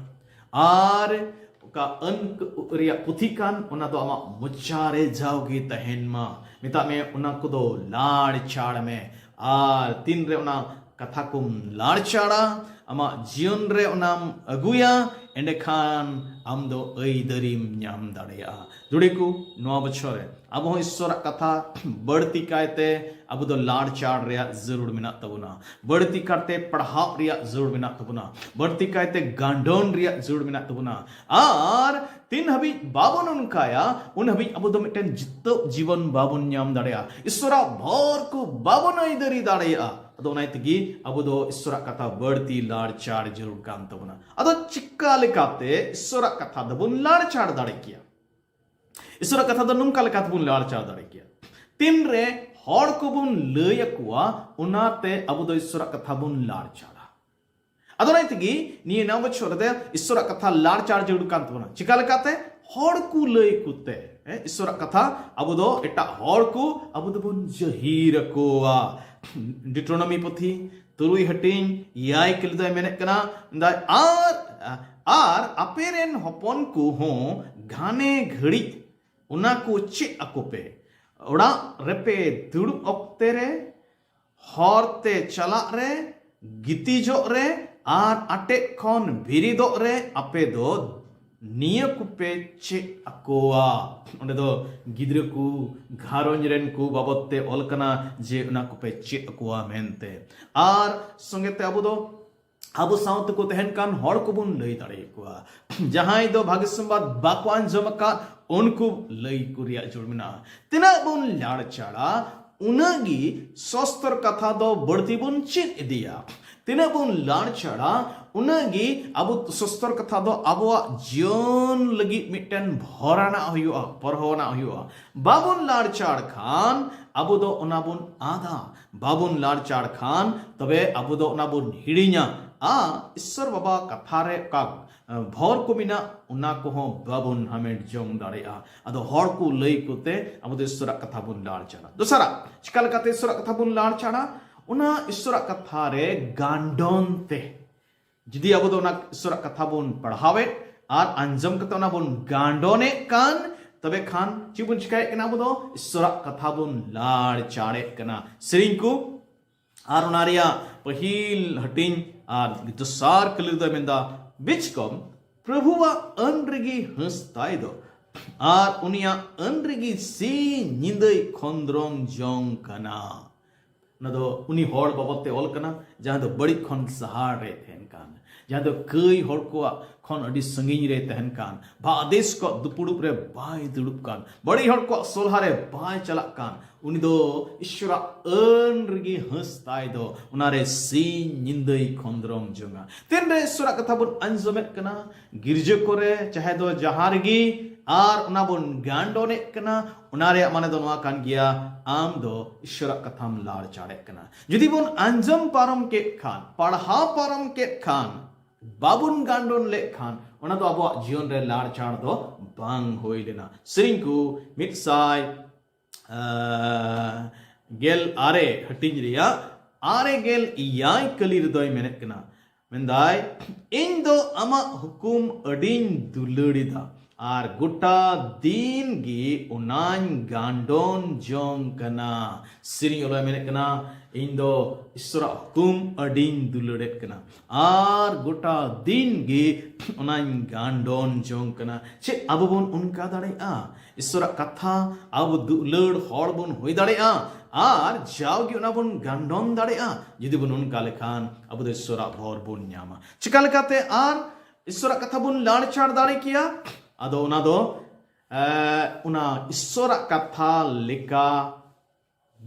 ᱟᱨ ᱚᱠᱟ ᱟᱹᱱ ᱨᱮᱭᱟᱜ ᱯᱩᱛᱷᱤ ᱠᱟᱱ, ᱚᱱᱟ ᱫᱚ ᱟᱢᱟᱜ ᱢᱚᱪᱟ ᱨᱮ ᱡᱟᱣᱜᱮ ᱛᱟᱦᱮᱱ ᱢᱟ᱾ ᱢᱮᱛᱟᱜ ᱢᱮ, ᱚᱱᱟ ᱠᱚᱫᱚ ᱞᱟᱲᱪᱟᱲ ᱢᱮ᱾ ᱟᱨ ᱛᱤᱱᱨᱮ ᱚᱱᱟ ᱠᱟᱛᱷᱟ ᱠᱚᱢ ᱞᱟᱲᱪᱟᱲᱟ, ᱟᱢᱟᱜ ᱡᱤᱭᱚᱱ ᱨᱮ ᱚᱱᱟᱢ ᱟᱹᱜᱩᱭᱟ, ᱮᱸᱰᱮᱠᱷᱟᱱ ᱟᱢ ᱫᱚ ᱟᱹᱭᱫᱟᱹᱨᱤᱢ ᱧᱟᱢ ᱫᱟᱲᱮᱭᱟᱜᱼᱟ᱾ ᱡᱩᱲᱤ ᱠᱚ, ᱱᱚᱣᱟ ᱵᱚᱪᱷᱚᱨ ᱨᱮ ᱟᱵᱚ ᱦᱚᱸ ᱤᱥᱥᱚᱨᱟᱜ ᱠᱟᱛᱷᱟ ᱵᱟᱹᱲᱛᱤ ᱠᱟᱭᱛᱮ ᱟᱵᱚ ᱫᱚ ᱞᱟᱲᱪᱟᱲ ᱨᱮᱭᱟᱜ ᱡᱟᱹᱨᱩᱲ ᱢᱮᱱᱟᱜ ᱛᱟᱵᱚᱱᱟ᱾ ᱵᱟᱹᱲᱛᱤ ᱠᱟᱨᱛᱮ ᱯᱟᱲᱦᱟᱣ ᱨᱮᱭᱟᱜ ᱡᱟᱹᱨᱩᱲ ᱢᱮᱱᱟᱜ ᱛᱟᱵᱚᱱᱟ᱾ ᱵᱟᱹᱲᱛᱤ ᱠᱟᱭᱛᱮ ᱜᱟᱸᱰᱚᱱ ᱨᱮᱭᱟᱜ ᱡᱟᱹᱨᱩᱲ ᱢᱮᱱᱟᱜ ᱛᱟᱵᱚᱱᱟ᱾ ᱟᱨ ᱛᱤᱱ ᱦᱟᱹᱵᱤᱡ ᱵᱟᱵᱚᱱ ᱚᱱᱠᱟᱭᱟ, ᱩᱱ ᱦᱟᱹᱵᱤᱡ ᱟᱵᱚ ᱫᱚ ᱢᱤᱫᱴᱮᱱ ᱡᱤᱛᱟᱹᱣ ᱡᱤᱵᱚᱱ ᱵᱟᱵᱚᱱ ᱧᱟᱢ ᱫᱟᱲᱮᱭᱟᱜᱼᱟ᱾ ᱤᱥᱥᱚᱨᱟᱜ ᱵᱷᱚᱨ ᱠᱚ ᱵᱟᱵᱚᱱ ᱟᱹᱭᱫᱟᱹᱨᱤ ᱫᱟᱲᱮᱭᱟᱜᱼᱟ᱾ ᱟᱫᱚ ᱚᱱᱟ ᱛᱮᱜᱮ ᱟᱵᱚ ᱫᱚ ᱤᱥᱥᱚᱨᱟᱜ ᱠᱟᱛᱷᱟ ᱵᱟᱹᱲᱛᱤ ᱞᱟᱲᱪᱟᱲ ᱡᱟᱹᱨᱩᱲ ᱠᱟᱱ ᱛᱟᱵᱚᱱᱟ᱾ ᱟᱫᱚ ᱪᱤᱠᱟ ᱞᱮᱠᱟᱛᱮ ᱤᱥᱥᱚᱨᱟᱜ ᱠᱟᱛᱷᱟ ᱫᱚᱵᱚᱱ ᱞᱟᱲᱪᱟᱲ ᱫᱟᱲᱮ ᱠᱮᱭᱟ? ᱤᱥᱥᱚᱨᱟᱜ ᱠᱟᱛᱷᱟ ᱫᱚ ᱱᱚᱝᱠᱟ ᱞᱮᱠᱟ ᱛᱮᱵᱚᱱ ᱞᱟᱲᱪᱟᱲ ᱫᱟᱲᱮ ᱠᱮᱭᱟ᱾ ᱛᱤᱱᱨᱮ ᱦᱚᱲ ᱠᱚᱵᱚᱱ ᱞᱟᱹᱭ ᱟᱠᱚᱣᱟ, ᱚᱱᱟᱛᱮ ᱟᱵᱚ ᱫᱚ ᱤᱥᱥᱚᱨᱟᱜ ᱠᱟᱛᱷᱟ ᱵᱚᱱ ᱞᱟᱲᱪᱟᱲᱟ᱾ ᱟᱫᱚ ᱚᱱᱟ ᱛᱮᱜᱮ ᱱᱤᱭᱟᱹ ᱱᱟᱣᱟ ᱵᱚᱪᱷᱚᱨ ᱨᱮ ᱤᱥᱥᱚᱨᱟᱜ ᱠᱟᱛᱷᱟ ᱞᱟᱲᱪᱟᱲ ᱡᱟᱹᱨᱩᱲ ᱠᱟᱱ ᱛᱟᱵᱚᱱᱟ᱾ ᱪᱤᱠᱟ ᱞᱮᱠᱟᱛᱮ? ᱦᱚᱲ ᱠᱚ ᱞᱟᱹᱭ ᱠᱚᱛᱮ, ᱦᱮᱸ, ᱤᱥᱥᱚᱨᱟᱜ ᱠᱟᱛᱷᱟ ᱟᱵᱚ ᱫᱚ ᱮᱴᱟᱜ ᱦᱚᱲ ᱠᱚ ᱟᱵᱚ ᱫᱚᱵᱚᱱ ᱡᱟᱹᱦᱤᱨ ᱟᱠᱚᱣᱟ᱾ ᱰᱤᱴᱨᱳᱱᱚᱢᱤ ᱯᱩᱛᱷᱤ ᱛᱩᱨᱩᱭ ᱦᱟᱹᱴᱤᱧ ᱮᱭᱟᱭ ᱠᱟᱹᱞᱤ ᱫᱚᱭ ᱢᱮᱱᱮᱫ ᱠᱟᱱᱟ, ᱢᱮᱱᱫᱟᱭ, ᱟᱨ, ᱟᱨ ᱟᱯᱮ ᱨᱮᱱ ᱦᱚᱯᱚᱱ ᱠᱚᱦᱚᱸ ᱜᱷᱟᱱᱮ ᱜᱷᱟᱹᱲᱤᱡ ᱚᱱᱟ ᱠᱚ ᱪᱮᱫ ᱟᱠᱚ ᱯᱮ᱾ ᱚᱲᱟᱜ ᱨᱮᱯᱮ ᱫᱩᱲᱩᱵ ᱚᱠᱛᱮ ᱨᱮ, ᱦᱚᱨ ᱛᱮ ᱪᱟᱞᱟᱜ ᱨᱮ, ᱜᱤᱛᱤᱡᱚᱜ ᱨᱮ ᱟᱨ ᱟᱴᱮᱫ ᱠᱷᱚᱱ ᱵᱮᱨᱮᱫᱚᱜ ᱨᱮ ᱟᱯᱮ ᱫᱚ ᱱᱤᱭᱟᱹ ᱠᱚᱯᱮ ᱪᱮᱫ ᱟᱠᱚᱣᱟ᱾ ᱚᱸᱰᱮ ᱫᱚ ᱜᱤᱫᱽᱨᱟᱹ ᱠᱚ, ᱜᱷᱟᱨᱚᱸᱡᱽ ᱨᱮᱱ ᱠᱚ ᱵᱟᱵᱚᱫ ᱛᱮ ᱚᱞ ᱠᱟᱱᱟ ᱡᱮ ᱚᱱᱟ ᱠᱚᱯᱮ ᱪᱮᱫ ᱟᱠᱚᱣᱟ ᱢᱮᱱᱛᱮ᱾ ᱟᱨ ᱥᱚᱸᱜᱮ ᱛᱮ ᱟᱵᱚ ᱫᱚ ᱟᱵᱚ ᱥᱟᱶ ᱛᱮᱠᱚ ᱛᱟᱦᱮᱱ ᱠᱟᱱ ᱦᱚᱲ ᱠᱚᱵᱚᱱ ᱞᱟᱹᱭ ᱫᱟᱲᱮᱭᱟᱠᱚᱣᱟ᱾ ᱡᱟᱦᱟᱸᱭ ᱫᱚ ᱵᱷᱟᱹᱜᱤ ᱥᱚᱢᱵᱟᱫ ᱵᱟᱠᱚ ᱟᱸᱡᱚᱢ ᱟᱠᱟᱫ, ᱩᱱᱠᱩ ᱞᱟᱹᱭ ᱠᱚ ᱨᱮᱭᱟᱜ ᱡᱟᱹᱨᱩᱲ ᱢᱮᱱᱟᱜᱼᱟ᱾ ᱛᱤᱱᱟᱹᱜ ᱵᱚᱱ ᱞᱟᱲᱪᱟᱲᱟ, ᱩᱱᱟᱹᱜ ᱜᱮ ᱥᱚᱥᱛᱚᱨ ᱠᱟᱛᱷᱟ ᱫᱚ ᱵᱟᱹᱲᱛᱤ ᱵᱚᱱ ᱪᱮᱫ ᱤᱫᱤᱭᱟ᱾ ᱛᱤᱱᱟᱹᱜ ᱵᱚᱱ ᱞᱟᱲᱪᱟᱲᱟ, ᱩᱱᱟᱹᱜ ᱜᱮ ᱟᱵᱚ ᱥᱚᱥᱛᱚᱨ ᱠᱟᱛᱷᱟ ᱫᱚ ᱟᱵᱚᱣᱟᱜ ᱡᱤᱭᱚᱱ ᱞᱟᱹᱜᱤᱫ ᱢᱤᱫᱴᱮᱱ ᱵᱷᱚᱨᱟᱱᱟᱜ ᱦᱩᱭᱩᱜᱼᱟ, ᱯᱚᱨᱦᱚᱣᱟᱱᱟᱜ ᱦᱩᱭᱩᱜᱼᱟ᱾ ᱵᱟᱵᱚᱱ ᱞᱟᱲᱪᱟᱲ ᱠᱷᱟᱱ ᱟᱵᱚ ᱫᱚ ᱚᱱᱟ ᱵᱚᱱ ᱟᱫᱟ᱾ ᱵᱟᱵᱚᱱ ᱞᱟᱲᱪᱟᱲ ᱠᱷᱟᱱ ᱛᱚᱵᱮ ᱟᱵᱚ ᱫᱚ ᱚᱱᱟ ᱵᱚᱱ ᱦᱤᱲᱤᱧᱟ᱾ ᱟᱨ ᱤᱥᱥᱚᱨ ᱵᱟᱵᱟ ᱠᱟᱛᱷᱟ ᱨᱮ ᱚᱠᱟ ᱵᱷᱚᱨ ᱠᱚ ᱢᱮᱱᱟᱜ, ᱚᱱᱟ ᱠᱚᱦᱚᱸ ᱵᱟᱵᱚᱱ ᱦᱟᱢᱮᱴ ᱡᱚᱝ ᱫᱟᱲᱮᱭᱟᱜᱼᱟ᱾ ᱟᱫᱚ ᱦᱚᱲ ᱠᱚ ᱞᱟᱹᱭ ᱠᱚᱛᱮ ᱟᱵᱚ ᱫᱚ ᱤᱥᱥᱚᱨᱟᱜ ᱠᱟᱛᱷᱟ ᱵᱚᱱ ᱞᱟᱲ ᱪᱟᱲᱟ᱾ ᱫᱚᱥᱟᱨᱟᱜ, ᱪᱤᱠᱟ ᱞᱮᱠᱟᱛᱮ ᱤᱥᱥᱚᱨᱟᱜ ᱠᱟᱛᱷᱟ ᱵᱚᱱ ᱞᱟᱲ ᱪᱟᱲᱟ? ᱚᱱᱟ ᱤᱥᱥᱚᱨᱟᱜ ᱠᱟᱛᱷᱟ ᱨᱮ ᱜᱟᱱᱰᱚᱱ ᱛᱮ᱾ ᱡᱩᱫᱤ ᱟᱵᱚ ᱫᱚ ᱚᱱᱟ ᱤᱥᱥᱚᱨᱟᱜ ᱠᱟᱛᱷᱟ ᱵᱚᱱ ᱯᱟᱲᱦᱟᱣᱮᱫ ᱟᱨ ᱟᱸᱡᱚᱢ ᱠᱟᱛᱮ ᱚᱱᱟ ᱵᱚᱱ ᱜᱟᱱᱰᱚᱱᱮᱫ ᱠᱟᱱ, ᱛᱚᱵᱮ ᱠᱷᱟᱱ ᱪᱮᱫ ᱵᱚᱱ ᱪᱤᱠᱟᱭᱮᱫ ᱠᱟᱱᱟ? ᱟᱵᱚ ᱫᱚ ᱤᱥᱥᱚᱨᱟᱜ ᱠᱟᱛᱷᱟ ᱵᱚᱱ ᱞᱟᱲ ᱪᱟᱲᱮᱫ ᱠᱟᱱᱟ᱾ ᱥᱮᱨᱮᱧ ᱠᱚ ᱟᱨ ᱚᱱᱟ ᱨᱮᱭᱟᱜ ᱯᱟᱹᱦᱤᱞ ᱦᱟᱹᱴᱤᱧ ᱟᱨ ᱫᱚᱥᱟᱨ ᱠᱟᱹᱞᱤ ᱨᱮᱫᱚᱭ ᱢᱮᱱᱫᱟ, ᱵᱤᱪᱠᱚᱢ ᱯᱨᱚᱵᱷᱩᱣᱟᱜ ᱟᱹᱱ ᱨᱮᱜᱮ ᱦᱟᱹᱥ ᱛᱟᱭ ᱫᱚ, ᱟᱨ ᱩᱱᱤᱭᱟᱜ ᱟᱹᱱ ᱨᱮᱜᱮ ᱥᱤᱧ ᱧᱤᱫᱟᱹᱭ ᱠᱷᱚᱸᱫᱽᱨᱚᱝ ᱡᱚᱝ ᱠᱟᱱᱟ᱾ ᱚᱱᱟ ᱫᱚ ᱩᱱᱤ ᱦᱚᱲ ᱵᱟᱵᱚᱫ ᱛᱮ ᱚᱞ ᱠᱟᱱᱟ, ᱡᱟᱦᱟᱸᱭ ᱫᱚ ᱵᱟᱹᱲᱤᱡ ᱠᱷᱚᱱ ᱥᱟᱦᱟ ᱨᱮ ᱛᱟᱦᱮᱱ ᱠᱟᱱ, ᱡᱟᱦᱟᱸᱭ ᱫᱚ ᱠᱟᱹᱭ ᱦᱚᱲ ᱠᱚᱣᱟᱜ ᱠᱷᱚᱱ ᱟᱹᱰᱤ ᱥᱟᱺᱜᱤᱧ ᱨᱮ ᱛᱟᱦᱮᱱ ᱠᱟᱱ, ᱵᱟᱫᱮᱥ ᱠᱚᱣᱟᱜ ᱫᱩᱯᱩᱲᱩᱵ ᱨᱮ ᱵᱟᱭ ᱫᱩᱲᱩᱵ ᱠᱟᱱ, ᱵᱟᱹᱲᱤᱡ ᱦᱚᱲ ᱠᱚᱣᱟᱜ ᱥᱚᱞᱦᱟ ᱨᱮ ᱵᱟᱭ ᱪᱟᱞᱟᱜ ᱠᱟᱱ, ᱩᱱᱤ ᱫᱚ ᱤᱥᱥᱚᱨᱟᱜ ᱟᱹᱱ ᱨᱮᱜᱮ ᱦᱟᱹᱥ ᱛᱟᱭ ᱫᱚ, ᱚᱱᱟᱨᱮ ᱥᱤᱧ ᱧᱤᱫᱟᱹᱭ ᱠᱷᱚᱸᱫᱽᱨᱚᱝ ᱡᱚᱝᱟ᱾ ᱛᱤᱱᱨᱮ ᱤᱥᱥᱚᱨᱟᱜ ᱠᱟᱛᱷᱟ ᱵᱚᱱ ᱟᱸᱡᱚᱢᱮᱫ ᱠᱟᱱᱟ, ᱜᱤᱨᱡᱟᱹ ᱠᱚᱨᱮ ᱪᱟᱦᱮ ᱫᱚ ᱡᱟᱦᱟᱸ ᱨᱮᱜᱮ, ᱟᱨ ᱚᱱᱟ ᱵᱚᱱ ᱜᱟᱱᱰᱚᱱᱮᱫ ᱠᱟᱱᱟ, ᱚᱱᱟ ᱨᱮᱭᱟᱜ ᱢᱟᱱᱮ ᱫᱚ ᱱᱚᱣᱟ ᱠᱟᱱ ᱜᱮᱭᱟ, ᱟᱢ ᱫᱚ ᱤᱥᱥᱚᱨᱟᱜ ᱠᱟᱛᱷᱟᱢ ᱞᱟᱲ ᱪᱟᱲᱮᱫ ᱠᱟᱱᱟ᱾ ᱡᱩᱫᱤ ᱵᱚᱱ ᱟᱸᱡᱚᱢ ᱯᱟᱨᱚᱢ ᱠᱮᱫ ᱠᱷᱟᱱ, ᱯᱟᱲᱦᱟᱣ ᱯᱟᱨᱚᱢ ᱠᱮᱫ ᱠᱷᱟᱱ, ᱵᱟᱵᱚᱱ ᱜᱟᱱᱰᱚᱱ ᱞᱮᱫ ᱠᱷᱟᱱ, ᱚᱱᱟ ᱫᱚ ᱟᱵᱚᱣᱟᱜ ᱡᱤᱭᱚᱱ ᱨᱮ ᱞᱟᱲ ᱪᱟᱲ ᱫᱚ ᱵᱟᱝ ᱦᱩᱭ ᱞᱮᱱᱟ᱾ ᱥᱮᱨᱮᱧ ᱠᱚ ᱢᱤᱫ ᱥᱟᱭ ᱟᱨ ᱜᱮᱞ ᱟᱨᱮ ᱦᱟᱹᱴᱤᱧ ᱨᱮᱭᱟᱜ ᱟᱨᱮ ᱜᱮᱞ ᱮᱭᱟᱭ ᱠᱟᱹᱞᱤ ᱨᱮᱫᱚᱭ ᱢᱮᱱᱮᱫ ᱠᱟᱱᱟ, ᱢᱮᱱᱫᱟᱭ, ᱤᱧ ᱫᱚ ᱟᱢᱟᱜ ᱦᱩᱠᱩᱢ ᱟᱹᱰᱤᱧ ᱫᱩᱞᱟᱹᱲ ᱮᱫᱟ, ᱟᱨ ᱜᱚᱴᱟ ᱫᱤᱱ ᱜᱮ ᱚᱱᱟᱧ ᱜᱟᱱᱰᱚᱱ ᱡᱚᱝ ᱠᱟᱱᱟ᱾ ᱥᱮᱨᱮᱧ ᱚᱞᱚᱭ ᱢᱮᱱᱮᱫ ᱠᱟᱱᱟ, ᱤᱧ ᱫᱚ ᱤᱥᱥᱚᱨᱟᱜ ᱦᱩᱠᱩᱢ ᱟᱹᱰᱤᱧ ᱫᱩᱞᱟᱹᱲᱮᱫ ᱠᱟᱱᱟ, ᱟᱨ ᱜᱚᱴᱟ ᱫᱤᱱ ᱜᱮ ᱚᱱᱟᱧ ᱜᱟᱱᱰᱚᱱ ᱡᱚᱝ ᱠᱟᱱᱟ᱾ ᱪᱮᱫ ᱟᱵᱚ ᱵᱚᱱ ᱚᱱᱠᱟ ᱫᱟᱲᱮᱭᱟᱜᱼᱟ? ᱤᱥᱥᱚᱨᱟᱜ ᱠᱟᱛᱷᱟ ᱟᱵᱚ ᱫᱩᱞᱟᱹᱲ ᱦᱚᱲ ᱵᱚᱱ ᱦᱩᱭ ᱫᱟᱲᱮᱭᱟᱜᱼᱟ ᱟᱨ ᱡᱟᱣᱜᱮ ᱚᱱᱟ ᱵᱚᱱ ᱜᱟᱱᱰᱚᱱ ᱫᱟᱲᱮᱭᱟᱜᱼᱟ᱾ ᱡᱩᱫᱤ ᱵᱚᱱ ᱚᱱᱠᱟ ᱞᱮᱠᱷᱟᱱ, ᱟᱵᱚ ᱫᱚ ᱤᱥᱥᱚᱨᱟᱜ ᱵᱷᱚᱨ ᱵᱚᱱ ᱧᱟᱢᱟ᱾ ᱪᱤᱠᱟ ᱞᱮᱠᱟᱛᱮ ᱟᱨ ᱤᱥᱥᱚᱨᱟᱜ ᱠᱟᱛᱷᱟ ᱵᱚᱱ ᱞᱟᱲᱪᱟᱲ ᱫᱟᱲᱮ ᱠᱮᱭᱟ? ᱟᱫᱚ ᱚᱱᱟ ᱫᱚ, ᱮ, ᱚᱱᱟ ᱤᱥᱥᱚᱨᱟᱜ ᱠᱟᱛᱷᱟ ᱞᱮᱠᱟ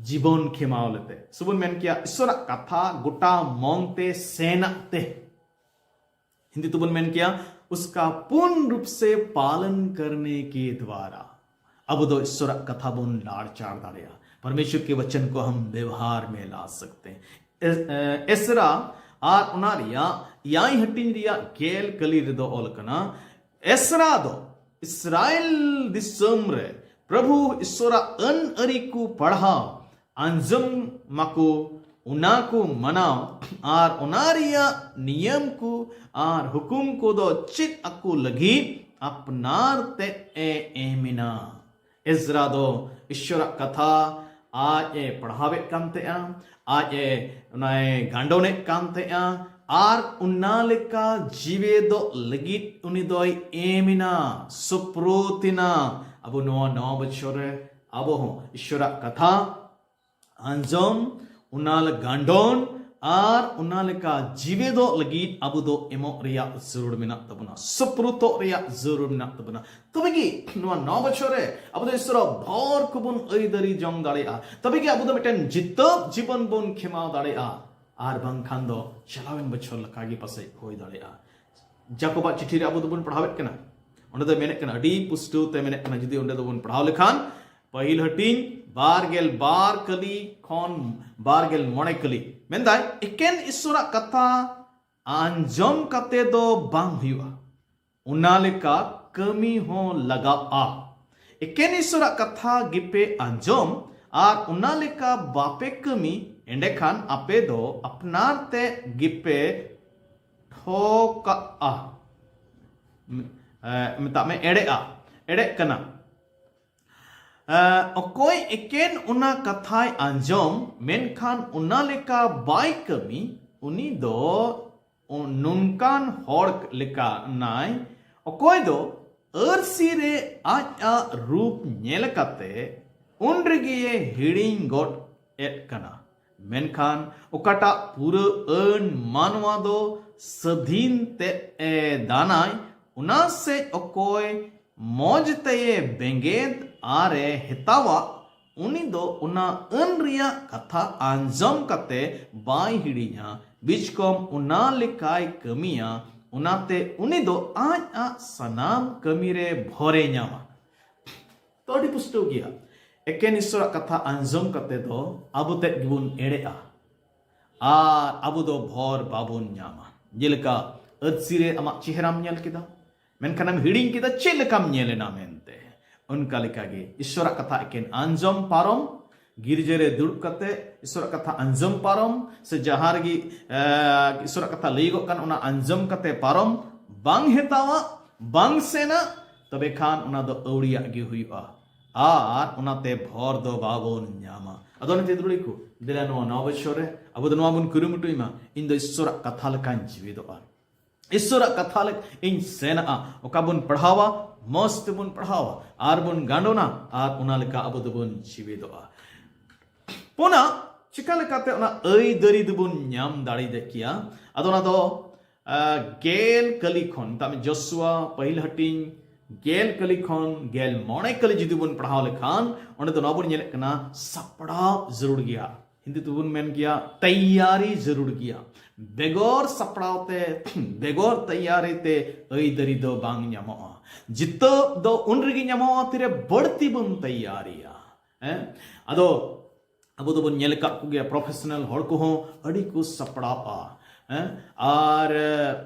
ᱡᱤᱵᱚᱱ ᱠᱷᱮᱢᱟᱣ ᱞᱮᱛᱮ᱾ ᱥᱮᱵᱚᱱ ᱢᱮᱱ ᱠᱮᱭᱟ, ᱤᱥᱥᱚᱨᱟᱜ ᱠᱟᱛᱷᱟ ᱜᱚᱴᱟ ᱢᱚᱱ ᱛᱮ ᱥᱮᱱᱟᱜ ᱛᱮ᱾ ᱦᱤᱱᱫᱤ ᱛᱮᱵᱚᱱ ᱢᱮᱱ ᱠᱮᱭᱟ, उसका पूर्ण रूप से पालन करने के द्वारा। ᱟᱵᱚ ᱫᱚ ᱤᱥᱥᱚᱨᱟᱜ ᱠᱟᱛᱷᱟ ᱵᱚᱱ ᱞᱟᱲᱪᱟᱲ ᱫᱟᱲᱮᱭᱟᱜᱼᱟ᱾ परमेश्वर के वचन को हम व्यवहार में ला सकते हैं। ᱮ-, ᱮ-, ᱮᱥᱨᱟ ᱟᱨ ᱚᱱᱟ ᱨᱮᱭᱟᱜ ᱮᱭᱟᱭ ᱦᱟᱹᱴᱤᱧ ᱨᱮᱭᱟᱜ ᱜᱮᱞ ᱠᱟᱹᱞᱤ ᱨᱮᱫᱚ ᱚᱞ ᱠᱟᱱᱟ, ᱮᱥᱨᱟ ᱫᱚ ᱤᱥᱨᱟᱭᱮᱞ ᱫᱤᱥᱚᱢ ᱨᱮ ᱯᱨᱚᱵᱷᱩ ᱤᱥᱥᱚᱨᱟᱜ ᱟᱹᱱ ᱟᱹᱨᱤ ᱠᱚ ᱯᱟᱲᱦᱟᱣ ᱟᱸᱡᱚᱢ ᱢᱟᱠᱚ, ᱚᱱᱟ ᱠᱚ ᱢᱟᱱᱟᱣ ᱟᱨ ᱚᱱᱟ ᱨᱮᱭᱟᱜ ᱱᱤᱭᱚᱢ ᱠᱚ ᱟᱨ ᱦᱩᱠᱩᱢ ᱠᱚᱫᱚ ᱪᱮᱫ ᱟᱠᱚ ᱞᱟᱹᱜᱤᱫ ᱟᱯᱱᱟᱨ ᱛᱮᱫ ᱮ ᱮᱢ ᱮᱱᱟ᱾ ᱮᱡᱨᱟ ᱫᱚ ᱤᱥᱥᱚᱨᱟᱜ ᱠᱟᱛᱷᱟ ᱟᱡ ᱮ ᱯᱟᱲᱦᱟᱣᱮᱫ ᱠᱟᱱ ᱛᱟᱦᱮᱸᱜᱼᱟ, ᱟᱡ ᱮ ᱚᱱᱟᱭ ᱜᱟᱸᱰᱚᱱᱮᱫ ᱠᱟᱱ ᱛᱟᱦᱮᱸᱜᱼᱟ, ᱟᱨ ᱚᱱᱟ ᱞᱮᱠᱟ ᱡᱤᱣᱮᱫᱚᱜ ᱞᱟᱹᱜᱤᱫ ᱩᱱᱤ ᱫᱚᱭ ᱮᱢ ᱮᱱᱟ, ᱥᱩᱯᱨᱩᱛ ᱮᱱᱟ᱾ ᱟᱵᱚ ᱱᱚᱣᱟ ᱱᱟᱣᱟ ᱵᱚᱪᱷᱚᱨ ᱨᱮ ᱟᱵᱚ ᱦᱚᱸ ᱤᱥᱥᱚᱨᱟᱜ ᱠᱟᱛᱷᱟ ᱟᱸᱡᱚᱢ, ᱚᱱᱟ ᱞᱮ ᱜᱟᱸᱰᱚᱱ ᱟᱨ ᱚᱱᱟ ᱞᱮᱠᱟ ᱡᱤᱣᱮᱫᱚᱜ ᱞᱟᱹᱜᱤᱫ ᱟᱵᱚ ᱫᱚ ᱮᱢᱚᱜ ᱨᱮᱭᱟᱜ ᱡᱟᱹᱨᱩᱲ ᱢᱮᱱᱟᱜ ᱛᱟᱵᱚᱱᱟ, ᱥᱩᱯᱨᱩᱛᱚᱜ ᱨᱮᱭᱟᱜ ᱡᱟᱹᱨᱩᱲ ᱢᱮᱱᱟᱜ ᱛᱟᱵᱚᱱᱟ᱾ ᱛᱚᱵᱮ ᱜᱮ ᱱᱚᱣᱟ ᱱᱟᱣᱟ ᱵᱚᱪᱷᱚᱨ ᱨᱮ ᱟᱵᱚ ᱫᱚ ᱤᱥᱥᱚᱨᱟᱜ ᱵᱷᱚᱨ ᱠᱚᱵᱚᱱ ᱟᱹᱭᱫᱟᱹᱨᱤ ᱡᱚᱝ ᱫᱟᱲᱮᱭᱟᱜᱼᱟ᱾ ᱛᱚᱵᱮ ᱜᱮ ᱟᱵᱚ ᱫᱚ ᱢᱤᱫᱴᱮᱱ ᱡᱤᱛᱟᱹᱣ ᱡᱤᱵᱚᱱ ᱵᱚᱱ ᱠᱷᱮᱢᱟᱣ ᱫᱟᱲᱮᱭᱟᱜᱼᱟ, ᱟᱨ ᱵᱟᱝᱠᱷᱟᱱ ᱫᱚ ᱪᱟᱞᱟᱣᱮᱱ ᱵᱚᱪᱷᱚᱨ ᱞᱮᱠᱟ ᱜᱮ ᱯᱟᱥᱮᱡ ᱦᱩᱭ ᱫᱟᱲᱮᱭᱟᱜᱼᱟ᱾ ᱡᱟᱠᱚᱵᱟᱜ ᱪᱤᱴᱷᱤ ᱨᱮ ᱟᱵᱚ ᱫᱚᱵᱚᱱ ᱯᱟᱲᱦᱟᱣᱮᱫ ᱠᱟᱱᱟ, ᱚᱸᱰᱮ ᱫᱚ ᱢᱮᱱᱮᱫ ᱠᱟᱱᱟ, ᱟᱹᱰᱤ ᱯᱩᱥᱴᱟᱹᱣ ᱛᱮ ᱢᱮᱱᱮᱫ ᱠᱟᱱᱟ, ᱡᱩᱫᱤ ᱚᱸᱰᱮ ᱫᱚᱵᱚᱱ ᱯᱟᱲᱦᱟᱣ ᱞᱮᱠᱷᱟᱱ, ᱯᱟᱹᱦᱤᱞ ᱦᱟᱹᱴᱤᱧ ᱵᱟᱨ ᱜᱮᱞ ᱵᱟᱨ ᱠᱟᱹᱞᱤ ᱠᱷᱚᱱ ᱵᱟᱨ ᱜᱮᱞ ᱢᱚᱬᱮ ᱠᱟᱹᱞᱤ ᱢᱮᱱᱫᱟᱭ, ᱮᱠᱮᱱ ᱤᱥᱥᱚᱨᱟᱜ ᱠᱟᱛᱷᱟ ᱟᱸᱡᱚᱢ ᱠᱟᱛᱮ ᱫᱚ ᱵᱟᱝ ᱦᱩᱭᱩᱜᱼᱟ, ᱚᱱᱟ ᱞᱮᱠᱟ ᱠᱟᱹᱢᱤ ᱦᱚᱸ ᱞᱟᱜᱟᱜᱼᱟ᱾ ᱮᱠᱮᱱ ᱤᱥᱥᱚᱨᱟᱜ ᱠᱟᱛᱷᱟ ᱜᱮᱯᱮ ᱟᱸᱡᱚᱢ ᱟᱨ ᱚᱱᱟ ᱞᱮᱠᱟ ᱵᱟᱯᱮ ᱠᱟᱹᱢᱤ, ᱮᱸᱰᱮᱠᱷᱟᱱ ᱟᱯᱮ ᱫᱚ ᱟᱯᱱᱟᱨ ᱛᱮ ᱜᱮᱯᱮ ᱴᱷᱚᱠᱟᱜᱼᱟ᱾ ᱮ, ᱢᱮᱛᱟᱜ ᱢᱮ, ᱮᱲᱮᱜᱼᱟ, ᱮᱲᱮᱜ ᱠᱟᱱᱟ᱾ ᱮ, ᱚᱠᱚᱭ ᱮᱠᱮᱱ ᱚᱱᱟ ᱠᱟᱛᱷᱟᱭ ᱟᱸᱡᱚᱢ, ᱢᱮᱱᱠᱷᱟᱱ ᱚᱱᱟ ᱞᱮᱠᱟ ᱵᱟᱭ ᱠᱟᱹᱢᱤ, ᱩᱱᱤ ᱫᱚ ᱱᱚᱝᱠᱟᱱ ᱦᱚᱲ ᱞᱮᱠᱟᱱᱟᱭ, ᱚᱠᱚᱭ ᱫᱚ ᱟᱹᱨᱥᱤ ᱨᱮ ᱟᱡᱟᱜ ᱨᱩᱯ ᱧᱮᱞ ᱠᱟᱛᱮ ᱩᱱ ᱨᱮᱜᱮᱭ ᱦᱤᱲᱤᱧ ᱜᱚᱫ ᱮᱫ ᱠᱟᱱᱟ, ᱢᱮᱱᱠᱷᱟᱱ ᱚᱠᱟᱴᱟᱜ ᱯᱩᱨᱟᱹ ᱟᱹᱱ ᱢᱟᱱᱣᱟ ᱫᱚ ᱥᱟᱹᱫᱷᱤᱱ ᱛᱮᱫ ᱮ ᱫᱟᱱᱟᱭ, ᱚᱱᱟ ᱥᱮᱡ ᱚᱠᱚᱭ ᱢᱚᱡᱽ ᱛᱮᱭᱮ ᱵᱮᱸᱜᱮᱫ ᱟᱨᱮ ᱦᱮᱛᱟᱣᱟ, ᱩᱱᱤ ᱫᱚ ᱚᱱᱟ ᱟᱹᱱ ᱨᱮᱭᱟᱜ ᱠᱟᱛᱷᱟ ᱟᱸᱡᱚᱢ ᱠᱟᱛᱮ ᱵᱟᱭ ᱦᱤᱲᱤᱧᱟ, ᱵᱤᱪᱠᱚᱢ ᱚᱱᱟ ᱞᱮᱠᱟᱭ ᱠᱟᱹᱢᱤᱭᱟ, ᱚᱱᱟᱛᱮ ᱩᱱᱤ ᱫᱚ ᱟᱡᱟᱜ ᱥᱟᱱᱟᱢ ᱠᱟᱹᱢᱤ ᱨᱮ ᱵᱷᱚᱨᱮ ᱧᱟᱢᱟ᱾ ᱛᱚ, ᱟᱹᱰᱤ ᱯᱩᱥᱴᱟᱹᱣ ᱜᱮᱭᱟ, ᱮᱠᱮᱱ ᱤᱥᱥᱚᱨᱟᱜ ᱠᱟᱛᱷᱟ ᱟᱸᱡᱚᱢ ᱠᱟᱛᱮ ᱫᱚ ᱟᱵᱚ ᱛᱮᱫ ᱜᱮᱵᱚᱱ ᱮᱲᱮᱜᱼᱟ᱾ ᱟᱨ ᱟᱵᱚ ᱫᱚ ᱵᱷᱚᱨ ᱵᱟᱵᱚᱱ ᱧᱟᱢᱟ᱾ ᱡᱮᱞᱮᱠᱟ ᱟᱹᱨᱥᱤ ᱨᱮ ᱟᱢᱟᱜ ᱪᱮᱦᱨᱟᱢ ᱧᱮᱞ ᱠᱮᱫᱟ, ᱢᱮᱱᱠᱷᱟᱱᱮᱢ ᱦᱤᱲᱤᱧ ᱠᱮᱫᱟ ᱪᱮᱫ ᱞᱮᱠᱟᱢ ᱧᱮᱞ ᱮᱱᱟ ᱢᱮᱱᱛᱮ᱾ ᱚᱱᱠᱟ ᱞᱮᱠᱟᱜᱮ ᱤᱥᱚᱨᱟᱜ ᱠᱟᱛᱷᱟ ᱮᱠᱮᱱ ᱟᱸᱡᱚᱢ ᱯᱟᱨᱚᱢ, ᱜᱤᱨᱡᱟᱹ ᱨᱮ ᱫᱩᱲᱩᱵ ᱠᱟᱛᱮ ᱤᱥᱚᱨᱟᱜ ᱠᱟᱛᱷᱟ ᱟᱸᱡᱚᱢ ᱯᱟᱨᱚᱢ, ᱥᱮ ᱡᱟᱦᱟᱸ ᱨᱮᱜᱮ ᱮ, ᱤᱥᱚᱨᱟᱜ ᱠᱟᱛᱷᱟ ᱞᱟᱹᱭᱚᱜ ᱠᱟᱱ ᱚᱱᱟ ᱟᱸᱡᱚᱢ ᱠᱟᱛᱮ ᱯᱟᱨᱚᱢ ᱵᱟᱝ ᱦᱮᱛᱟᱣᱟ, ᱵᱟᱝ ᱥᱮᱱᱟ, ᱛᱚᱵᱮ ᱠᱷᱟᱱ ᱚᱱᱟ ᱫᱚ ᱟᱹᱣᱲᱤᱭᱟᱜ ᱜᱮ ᱦᱩᱭᱩᱜᱼᱟ᱾ ᱟᱨ ᱚᱱᱟᱛᱮ ᱵᱷᱚᱨ ᱫᱚ ᱵᱟᱵᱚᱱ ᱧᱟᱢᱟ᱾ ᱟᱫᱚ ᱱᱤᱛᱚᱜ ᱫᱩᱲᱤ ᱠᱚ, ᱫᱮᱞᱟ ᱱᱚᱣᱟ ᱱᱟᱣᱟ ᱵᱚᱪᱷᱚᱨ ᱨᱮ ᱟᱵᱚ ᱫᱚ ᱱᱚᱣᱟ ᱵᱚᱱ ᱠᱩᱨᱩᱢᱩᱴᱩᱭ ᱢᱟ, ᱤᱧ ᱫᱚ ᱤᱥᱚᱨᱟᱜ ᱠᱟᱛᱷᱟ ᱞᱮᱠᱟᱧ ᱡᱤᱣᱤᱫᱚᱜᱼᱟ, ᱤᱥᱚᱨᱟᱜ ᱠᱟᱛᱷᱟ ᱞᱮᱠᱟ ᱤᱧ ᱥᱮᱱᱟᱜᱼᱟ᱾ ᱚᱠᱟ ᱵᱚᱱ ᱯᱟᱲᱦᱟᱣᱟ, ᱢᱚᱸᱡᱽ ᱛᱮᱵᱚᱱ ᱯᱟᱲᱦᱟᱣᱟ ᱟᱨ ᱵᱚᱱ ᱜᱟᱸᱰᱚᱱᱟ, ᱟᱨ ᱚᱱᱟ ᱞᱮᱠᱟ ᱟᱵᱚ ᱫᱚᱵᱚᱱ ᱡᱤᱣᱤᱫᱚᱜᱼᱟ᱾ ᱯᱩᱱᱟ, ᱪᱤᱠᱟ ᱞᱮᱠᱟᱛᱮ ᱚᱱᱟ ᱟᱹᱭᱫᱟᱹᱨᱤ ᱫᱚᱵᱚᱱ ᱧᱟᱢ ᱫᱟᱲᱮ ᱠᱮᱭᱟ? ᱟᱫᱚ ᱚᱱᱟ ᱫᱚ ᱟ, ᱜᱮᱞ ᱠᱟᱹᱞᱤ ᱠᱷᱚᱱ, ᱢᱮᱛᱟᱜ ᱢᱮ ᱡᱚᱥᱩᱣᱟ ᱯᱟᱹᱦᱤᱞ ᱦᱟᱹᱴᱤᱧ ᱜᱮᱞ ᱠᱟᱹᱞᱤ ᱠᱷᱚᱱ ᱜᱮᱞ ᱢᱚᱬᱮ ᱠᱟᱹᱞᱤ ᱡᱩᱫᱤ ᱵᱚᱱ ᱯᱟᱲᱦᱟᱣ ᱞᱮᱠᱷᱟᱱ, ᱚᱸᱰᱮ ᱫᱚ ᱱᱚᱣᱟ ᱵᱚᱱ ᱧᱮᱞᱮᱫ ᱠᱟᱱᱟ, ᱥᱟᱯᱲᱟᱣ ᱡᱟᱹᱨᱩᱲ ᱜᱮᱭᱟ᱾ ᱦᱤᱱᱫᱤ ᱛᱮᱵᱚᱱ ᱢᱮᱱ ᱜᱮᱭᱟ, ᱛᱮᱭᱟᱨᱤ ᱡᱟᱹᱨᱩᱲ ᱜᱮᱭᱟ᱾ ᱵᱮᱜᱚᱨ ᱥᱟᱯᱲᱟᱣ ᱛᱮ, ᱵᱮᱜᱚᱨ ᱛᱮᱭᱟᱨᱤ ᱛᱮ ᱟᱹᱭᱫᱟᱹᱨᱤ ᱫᱚ ᱵᱟᱝ ᱧᱟᱢᱚᱜᱼᱟ᱾ ᱡᱤᱛᱟᱹᱣ ᱫᱚ ᱩᱱ ᱨᱮᱜᱮ ᱧᱟᱢᱚᱜᱼᱟ, ᱛᱤᱨᱮ ᱵᱟᱹᱲᱛᱤ ᱵᱚᱱ ᱛᱮᱭᱟᱨᱤᱭᱟ᱾ ᱦᱮᱸ? ᱟᱫᱚ ᱟᱵᱚ ᱫᱚᱵᱚᱱ ᱧᱮᱞ ᱟᱠᱟᱫ ᱠᱚᱜᱮᱭᱟ, ᱯᱨᱚᱯᱷᱮᱥᱚᱱᱟᱞ ᱦᱚᱲ ᱠᱚᱦᱚᱸ ᱟᱹᱰᱤ ᱠᱚ ᱥᱟᱯᱲᱟᱣᱼᱟ᱾ ᱦᱮᱸ? ᱟᱨ